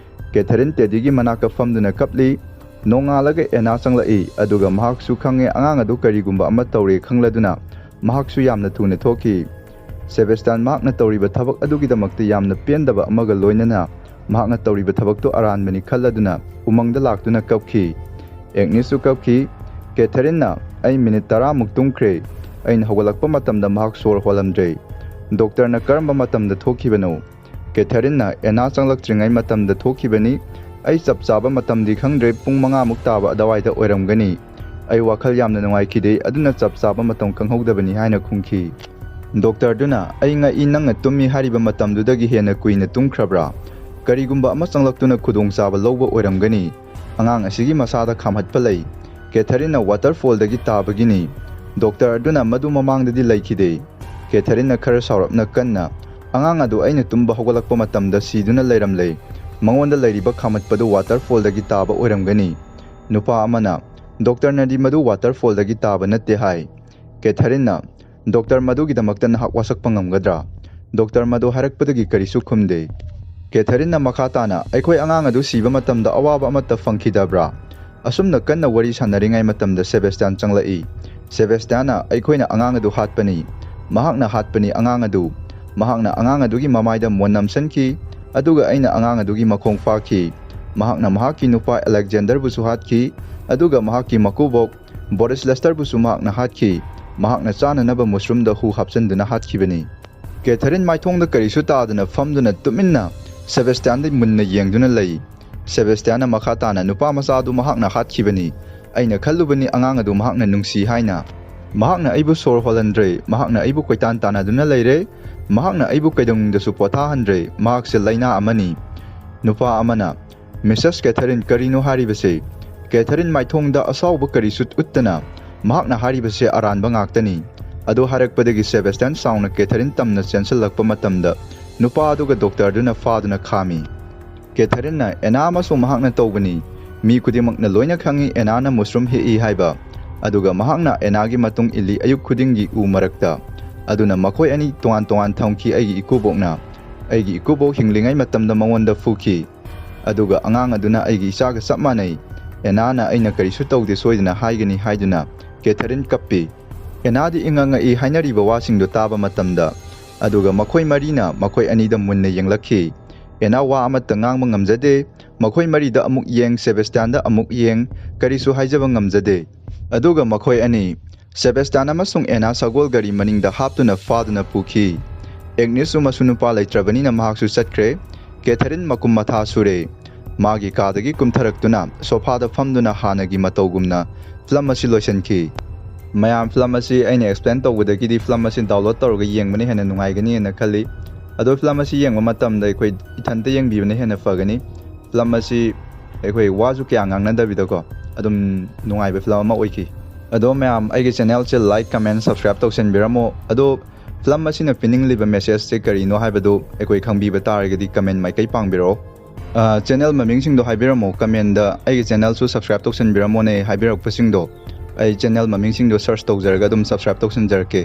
ꯀꯦꯊꯔꯤꯟ ꯇꯦꯗꯤꯒꯤ ꯃꯅꯥꯛꯇ ꯐꯝꯗꯨꯅ ꯀꯞꯂꯤ꯫ ꯅꯣꯡꯉꯥꯜꯂꯒ ꯑꯦꯅꯥ ꯆꯪꯂꯛꯏ, ꯑꯗꯨꯒ ꯃꯍꯥꯛꯁꯨ ꯈꯪꯉꯦ ꯑꯉꯥꯡ ꯑꯗꯨ ꯀꯔꯤꯒꯨꯝꯕ ꯑꯃ ꯇꯧꯔꯦ ꯈꯪꯂꯗꯨꯅ ꯃꯍꯥꯛꯁꯨ ꯌꯥꯝꯅ ꯊꯨꯅ ꯊꯣꯛꯈꯤ꯫ ꯁꯦꯕꯥꯁꯇꯤꯌꯥꯟ ꯃꯍꯥꯛꯅ ꯇꯧꯔꯤꯕ ꯊꯕꯛ ꯑꯗꯨꯒꯤꯗꯃꯛꯇ ꯌꯥꯝꯅ ꯄꯦꯟꯗꯕ ꯑꯃꯒ ꯂꯣꯏꯅꯅ ꯃꯍꯥꯛꯅ ꯇꯧꯔꯤꯕ ꯊꯕꯛꯇꯨ ꯑꯔꯥꯟꯕꯅꯤ ꯈꯜꯂꯗꯨꯅ ꯎꯃꯪꯗ ꯂꯥꯛꯇꯨꯅ ꯀꯞꯈꯤ꯫ ꯑꯦꯒꯅꯤꯁꯁꯨ ꯀꯞꯈꯤ꯫ ꯀꯦꯊꯔꯤꯟꯅ, "ꯑꯩ ꯃꯤꯅꯤꯠ ꯇꯔꯥꯃꯨꯛ ꯇꯨꯝꯈ꯭ꯔꯦ꯫ ꯑꯩꯅ ꯍꯧꯒꯠꯂꯛꯄ ꯃꯇꯝꯗ ꯃꯍꯥꯛ ꯁꯣꯔ ꯍꯣꯜꯂꯝꯗ꯭ꯔꯦ"꯫ "ꯗꯣꯛꯇꯔꯅ ꯀꯔꯝꯕ ꯃꯇꯝꯗ ꯊꯣꯛꯈꯤꯕꯅꯣ?" ꯀꯦꯊꯔꯤꯟꯅ, "ꯑꯦꯅꯥ ꯆꯪꯂꯛꯇ꯭ꯔꯤꯉꯩ ꯃꯇꯝꯗ ꯊꯣꯛꯈꯤꯕꯅꯤ꯫ ꯑꯩ ꯆꯞ ꯆꯥꯕ ꯃꯇꯝꯗꯤ ꯈꯪꯗ꯭ꯔꯦ, ꯄꯨꯡ ꯃꯉꯥꯃꯨꯛ ꯇꯥꯕ ꯑꯗꯨꯋꯥꯏꯗ ꯑꯣꯏꯔꯝꯒꯅꯤ꯫ ꯑꯩ ꯋꯥꯈꯜ ꯌꯥꯝꯅ ꯅꯨꯡꯉꯥꯏꯈꯤꯗꯦ, ꯑꯗꯨꯅ ꯆꯞ ꯆꯥꯕ ꯃꯇꯝ ꯈꯪꯍꯧꯗꯕꯅꯤ" ꯍꯥꯏꯅ ꯈꯨꯝꯈꯤ꯫ ꯗꯣꯛꯇꯔꯗꯨꯅ, "ꯑꯩ ꯉꯛꯏ, ꯅꯪꯅ ꯇꯨꯝꯃꯤ ꯍꯥꯏꯔꯤꯕ ꯃꯇꯝꯗꯨꯗꯒꯤ ꯍꯦꯟꯅ ꯀꯨꯏꯅ ꯇꯨꯝꯈ꯭ꯔꯕ꯭ꯔꯥ? ꯀꯔꯤꯒꯨꯝꯕ ꯑꯃ ꯆꯪꯂꯛꯇꯨꯅ ꯈꯨꯗꯣꯡꯆꯥꯕ ꯂꯧꯕ ꯑꯣꯏꯔꯝꯒꯅꯤ꯫ ꯑꯉꯥꯡ ꯑꯁꯤꯒꯤ ꯃꯁꯥꯗ ꯈꯥꯝꯍꯠꯄ ꯂꯩ꯫ ꯀꯦꯊꯔꯤꯟꯅ ꯋꯥꯇꯔꯐꯣꯜꯗꯒꯤ ꯇꯥꯕꯒꯤꯅꯤ꯫ ꯗꯣꯛꯇꯔ ꯑꯗꯨꯅ ꯃꯗꯨ ꯃꯃꯥꯡꯗꯗꯤ ꯂꯩꯈꯤꯗꯦ"꯫ ꯀꯦꯊꯔꯤꯟꯅ ꯈꯔ ꯁꯥꯎꯔꯞꯅ ꯀꯟꯅ, ꯑꯉꯥꯡ ꯑꯗꯨ ꯑꯩꯅ ꯇꯨꯝꯕ ꯍꯧꯒꯠꯂꯛꯄ ꯃꯇꯝꯗ ꯁꯤꯗꯨꯅ ꯂꯩꯔꯝꯂꯦ꯫ ꯃꯉꯣꯟꯗ ꯂꯩꯔꯤꯕ ꯈꯥꯃꯠꯄꯗꯨ ꯋꯥꯇꯔꯐꯣꯜꯗꯒꯤ ꯇꯥꯕ ꯑꯣꯏꯔꯝꯒꯅꯤ꯫ ꯅꯨꯄꯥ ꯑꯃꯅ, "ꯗꯣꯛꯇꯔꯅꯗꯤ ꯃꯗꯨ ꯋꯥꯇꯔꯐꯣꯜꯗꯒꯤ ꯇꯥꯕ ꯅꯠꯇꯦ" ꯍꯥꯏ꯫ ꯀꯦꯊꯔꯤꯟꯅ, "ꯗꯣꯛꯇꯔ, ꯃꯗꯨꯒꯤꯗꯃꯛꯇ ꯅꯍꯥꯛ ꯋꯥꯁꯛꯄ ꯉꯝꯒꯗ꯭ꯔꯥ?" ꯗꯣꯛꯇꯔ ꯃꯗꯨ ꯍꯥꯏꯔꯛꯄꯗꯒꯤ ꯀꯔꯤꯁꯨ ꯈꯨꯝꯗꯦ꯫ ꯀꯦꯊꯔꯤꯟꯅ ꯃꯈꯥ ꯇꯥꯅ, "ꯑꯩꯈꯣꯏ ꯑꯉꯥꯡ ꯑꯗꯨ ꯁꯤꯕ ꯃꯇꯝꯗ ꯑꯋꯥꯕ ꯑꯃꯠꯇ ꯐꯪꯈꯤꯗꯕ꯭ꯔꯥ?" ꯑꯁꯨꯝꯅ ꯀꯟꯅ ꯋꯥꯔꯤ ꯁꯥꯟꯅꯔꯤꯉꯩ ꯃꯇꯝꯗ ꯁꯦꯕꯦꯁꯇꯤꯌꯥꯟ ꯆꯪꯂꯛꯏ꯫ ꯁꯦꯕꯦꯁꯇꯤꯌꯥꯟꯅ, "ꯑꯩꯈꯣꯏꯅ ꯑꯉꯥꯡ ꯑꯗꯨ ꯍꯥꯠꯄꯅꯤ꯫ ꯃꯍꯥꯛꯅ ꯍꯥꯠꯄꯅꯤ ꯑꯉꯥꯡ ꯑꯗꯨ꯫ ꯃꯍꯥꯛꯅ ꯑꯉꯥꯡ ꯑꯗꯨꯒꯤ ꯃꯃꯥꯏꯗ ꯃꯣꯟ ꯅꯝꯁꯤꯟꯈꯤ, ꯑꯗꯨꯒ ꯑꯩꯅ ꯑꯉꯥꯡ ꯑꯗꯨꯒꯤ ꯃꯈꯣꯡ ꯐꯥꯈꯤ꯫ ꯃꯍꯥꯛꯅ ꯃꯍꯥꯛꯀꯤ ꯅꯨꯄꯥ ꯑꯂꯦꯛꯖꯦꯟꯗꯔꯕꯨꯁꯨ ꯍꯥꯠꯈꯤ, ꯑꯗꯨꯒ ꯃꯍꯥꯛꯀꯤ ꯃꯀꯨꯕꯣꯛ ꯕꯣꯔꯤꯁ ꯂꯦꯁꯇꯔꯕꯨꯁꯨ ꯃꯍꯥꯛꯅ ꯍꯥꯠꯈꯤ꯫ ꯃꯍꯥꯛꯅ ꯆꯥꯅꯅꯕ ꯃꯨꯁꯔꯨꯝꯗ ꯍꯨ ꯍꯥꯞꯆꯤꯟꯗꯨꯅ ꯍꯥꯠꯈꯤꯕꯅꯤ꯫" ꯀꯦꯊꯔꯤꯟ ꯃꯥꯏꯊꯣꯡꯗ ꯀꯔꯤꯁꯨ ꯇꯥꯗꯅ ꯐꯝꯗꯨꯅ ꯇꯨꯃꯤꯟꯅ ꯁꯦꯕꯦꯁꯇꯤꯌꯥꯟꯗ ꯃꯨꯟꯅ ꯌꯦꯡꯗꯨꯅ ꯂꯩ꯫ ꯁꯦꯕꯦꯁꯇꯤꯌꯥꯟꯅ ꯃꯈꯥ ꯇꯥꯅ, "ꯅꯨꯄꯥ ꯃꯆꯥ ꯑꯗꯨ ꯃꯍꯥꯛꯅ ꯍꯥꯠꯈꯤꯕꯅꯤ꯫ ꯑꯩꯅ ꯈꯜꯂꯨꯕꯅꯤ ꯑꯉꯥꯡ ꯑꯗꯨ ꯃꯍꯥꯛꯅ ꯅꯨꯡꯁꯤ ꯍꯥꯏꯅ꯫ ꯃꯍꯥꯛꯅ ꯑꯩꯕꯨ ꯁꯣꯔ ꯍꯣꯜꯍꯟꯗ꯭ꯔꯦ꯫ ꯃꯍꯥꯛꯅ ꯑꯩꯕꯨ ꯀꯣꯏꯇꯥꯟ ꯇꯥꯟꯅꯗꯨꯅ ꯂꯩꯔꯦ꯫ ꯃꯍꯥꯛꯅ ꯑꯩꯕꯨ ꯀꯩꯗꯧꯅꯨꯡꯗꯁꯨ ꯄꯣꯊꯥꯍꯟꯗ꯭ꯔꯦ꯫ ꯃꯍꯥꯛꯁꯦ ꯂꯥꯏꯅꯥ ꯑꯃꯅꯤ꯫" ꯅꯨꯄꯥ ꯑꯃꯅ, "ꯃꯤꯁꯦꯁ ꯀꯦꯊꯔꯤꯟ, ꯀꯔꯤꯅꯣ ꯍꯥꯏꯔꯤꯕꯁꯦ?" ꯀꯦꯊꯔꯤꯟ ꯃꯥꯏꯊꯣꯡꯗ ꯑꯁꯥꯎꯕ ꯀꯔꯤꯁꯨ ꯎꯠꯇꯅ, "ꯃꯍꯥꯛꯅ ꯍꯥꯏꯔꯤꯕꯁꯦ ꯑꯔꯥꯟꯕ ꯉꯥꯛꯇꯅꯤ꯫" ꯑꯗꯨ ꯍꯥꯏꯔꯛꯄꯗꯒꯤ ꯁꯦꯕꯦꯁꯇꯤꯌꯥꯟ ꯆꯥꯎꯅ ꯀꯦꯊꯔꯤꯟ ꯇꯝꯅ ꯆꯦꯟꯁꯤꯜꯂꯛꯄ ꯃꯇꯝꯗ, ꯅꯨꯄꯥ ꯑꯗꯨꯒ ꯗꯣꯛꯇꯔꯗꯨꯅ ꯐꯥꯗꯨꯅ ꯈꯥꯝꯃꯤ꯫ ꯀꯦꯊꯔꯤꯟꯅ, "ꯑꯦꯅꯥ ꯑꯃꯁꯨꯡ ꯃꯍꯥꯛꯅ ꯇꯧꯕꯅꯤ꯫ ꯃꯤ ꯈꯨꯗꯤꯡꯃꯛꯅ ꯂꯣꯏꯅ ꯈꯪꯏ ꯑꯦꯅꯥꯅ ꯃꯨꯁꯔꯨꯝ ꯍꯦꯛꯏ ꯍꯥꯏꯕ꯫ ꯑꯗꯨꯒ ꯃꯍꯥꯛꯅ ꯑꯦꯅꯥꯒꯤ ꯃꯇꯨꯡ ꯏꯜꯂꯤ ꯑꯌꯨꯛ ꯈꯨꯗꯤꯡꯒꯤ ꯎ ꯃꯔꯛꯇ꯫ ꯑꯗꯨꯅ ꯃꯈꯣꯏ ꯑꯅꯤ ꯇꯣꯉꯥꯟ ꯇꯣꯉꯥꯟ ꯊꯝꯈꯤ ꯑꯩꯒꯤ ꯏꯀꯨꯕꯣꯛꯅ꯫ ꯑꯩꯒꯤ ꯏꯀꯨꯕꯣꯛ ꯍꯤꯡꯂꯤꯉꯩ ꯃꯇꯝꯗ ꯃꯉꯣꯟꯗ ꯐꯨꯈꯤ꯫ ꯑꯗꯨꯒ ꯑꯉꯥꯡ ꯑꯗꯨꯅ ꯑꯩꯒꯤ ꯏꯆꯥꯒ ꯆꯞ ꯃꯥꯟꯅꯩ꯫ ꯑꯦꯅꯥꯅ ꯑꯩꯅ ꯀꯔꯤꯁꯨ ꯇꯧꯗꯦ ꯁꯣꯏꯗꯅ ꯍꯥꯏꯒꯅꯤ ꯍꯥꯏꯗꯨꯅ ꯀꯦꯊꯔꯤꯟ ꯀꯞꯄꯤ꯫ ꯑꯦꯅꯥꯗꯤ ꯏꯉꯛ ꯉꯛꯏ ꯍꯥꯏꯅꯔꯤꯕ ꯋꯥꯁꯤꯡꯗꯨ ꯇꯥꯕ ꯃꯇꯝꯗ꯫ ꯑꯗꯨꯒ ꯃꯈꯣꯏ ꯃꯔꯤꯅ ꯃꯈꯣꯏ ꯑꯅꯤꯗ ꯃꯨꯟꯅ ꯌꯦꯡꯂꯛꯈꯤ꯫ ꯑꯦꯅꯥ ꯋꯥ ꯑꯃꯠꯇ ꯉꯥꯡꯕ ꯉꯝꯖꯗꯦ꯫ ꯃꯈꯣꯏ ꯃꯔꯤꯗ ꯑꯃꯨꯛ ꯌꯦꯡ, ꯁꯦꯕꯦꯁꯇꯤꯌꯥꯟꯗ ꯑꯃꯨꯛ ꯌꯦꯡ, ꯀꯔꯤꯁꯨ ꯍꯥꯏꯖꯕ ꯉꯝꯖꯗꯦ꯫ ꯑꯗꯨꯒ ꯃꯈꯣꯏ ꯑꯅꯤ, ꯁꯦꯕꯦꯁꯇꯤꯌꯥꯟ ꯑꯃꯁꯨꯡ ꯑꯦꯅꯥ ꯁꯒꯣꯜ ꯒꯥꯔꯤ ꯃꯅꯤꯡꯗ ꯍꯥꯞꯇꯨꯅ ꯐꯥꯗꯨꯅ ꯄꯨꯈꯤ꯫ ꯑꯦꯒꯅꯤꯁꯁꯨ ꯃꯁꯨ ꯅꯨꯄꯥ ꯂꯩꯇ꯭ꯔꯕꯅꯤꯅ ꯃꯍꯥꯛꯁꯨ ꯆꯠꯈ꯭ꯔꯦ꯫ ꯀꯦꯊꯔꯤꯟ ꯃꯀꯨꯝ ꯃꯊꯥ ꯁꯨꯔꯦ꯫ ꯃꯥꯒꯤ ꯀꯥꯗꯒꯤ ꯀꯨꯝꯊꯔꯛꯇꯨꯅ ꯁꯣꯐꯥꯗ ꯐꯝꯗꯨꯅ ꯍꯥꯟꯅꯒꯤ ꯃꯇꯧꯒꯨꯝꯅ ꯐꯤꯂꯝ ꯑꯁꯤ ꯂꯣꯏꯁꯤꯟꯈꯤ꯫ ꯃꯌꯥꯝ, ꯐꯤꯂꯝ ꯑꯁꯤ ꯑꯩꯅ ꯑꯦꯛꯁꯄ꯭ꯂꯦꯟ ꯇꯧꯕꯗꯒꯤꯗꯤ ꯐꯤꯂꯝ ꯑꯁꯤ ꯗꯥꯎꯟꯂꯣꯗ ꯇꯧꯔꯒ ꯌꯦꯡꯕꯅ ꯍꯦꯟꯅ ꯅꯨꯡꯉꯥꯏꯒꯅꯤ ꯍꯥꯏꯅ ꯈꯜꯂꯤ꯫ ꯑꯗꯣ ꯐꯤꯂꯝ ꯑꯁꯤ ꯌꯦꯡꯕ ꯃꯇꯝꯗ ꯑꯩꯈꯣꯏ ꯏꯊꯟꯇ ꯌꯦꯡꯕꯤꯕꯅ ꯍꯦꯟꯅ ꯐꯒꯅꯤ꯫ ꯐꯤꯂꯝ ꯑꯁꯤ ꯑꯩꯈꯣꯏ ꯋꯥꯁꯨ ꯀꯌꯥ ꯉꯥꯡꯅꯗꯕꯤꯗꯀꯣ, ꯑꯗꯨꯝ ꯅꯨꯡꯉꯥꯏꯕ ꯐꯤꯂꯝ ꯑꯃ ꯑꯣꯏꯈꯤ꯫ ꯑꯗꯣ ꯃꯌꯥꯝ, ꯑꯩꯒꯤ ꯆꯦꯅꯦꯜꯁꯦ ꯂꯥꯏꯛ, ꯀꯃꯦꯟ, ꯁꯕꯁꯀ꯭ꯔꯥꯏꯕ ꯇꯧꯁꯟꯕꯤꯔꯝꯃꯣ꯫ ꯑꯗꯣ ꯐꯤꯂꯝ ꯑꯁꯤꯅ ꯄꯤꯅꯤꯡꯂꯤꯕ ꯃꯦꯁꯦꯖꯁꯦ ꯀꯔꯤꯅꯣ ꯍꯥꯏꯕꯗꯨ ꯑꯩꯈꯣꯏ ꯈꯪꯕꯤꯕ ꯇꯥꯔꯒꯗꯤ ꯀꯃꯦꯟ ꯃꯥꯏꯀꯩ ꯄꯥꯡꯕꯤꯔꯛꯑꯣ꯫ ꯆꯦꯅꯦꯜ ꯃꯃꯤꯡꯁꯤꯡꯗꯣ ꯍꯥꯏꯕꯤꯔꯝꯃꯣ ꯀꯃꯦꯟꯗ, ꯑꯩꯒꯤ ꯆꯦꯅꯦꯜꯁꯨ ꯁꯕꯁꯀ꯭ꯔꯥꯏꯕ ꯇꯧꯁꯟꯕꯤꯔꯝꯃꯣꯅꯦ ꯍꯥꯏꯕꯤꯔꯛꯄꯁꯤꯡꯗꯣ꯫ ꯑꯩ ꯆꯦꯅꯦꯜ ꯃꯃꯤꯡꯁꯤꯡꯗꯣ ꯁꯔꯆ ꯇꯧꯖꯔꯒ ꯑꯗꯨꯝ ꯁꯕꯁꯀ꯭ꯔꯥꯏꯕ ꯇꯧꯁꯟꯖꯔꯛꯀꯦ꯫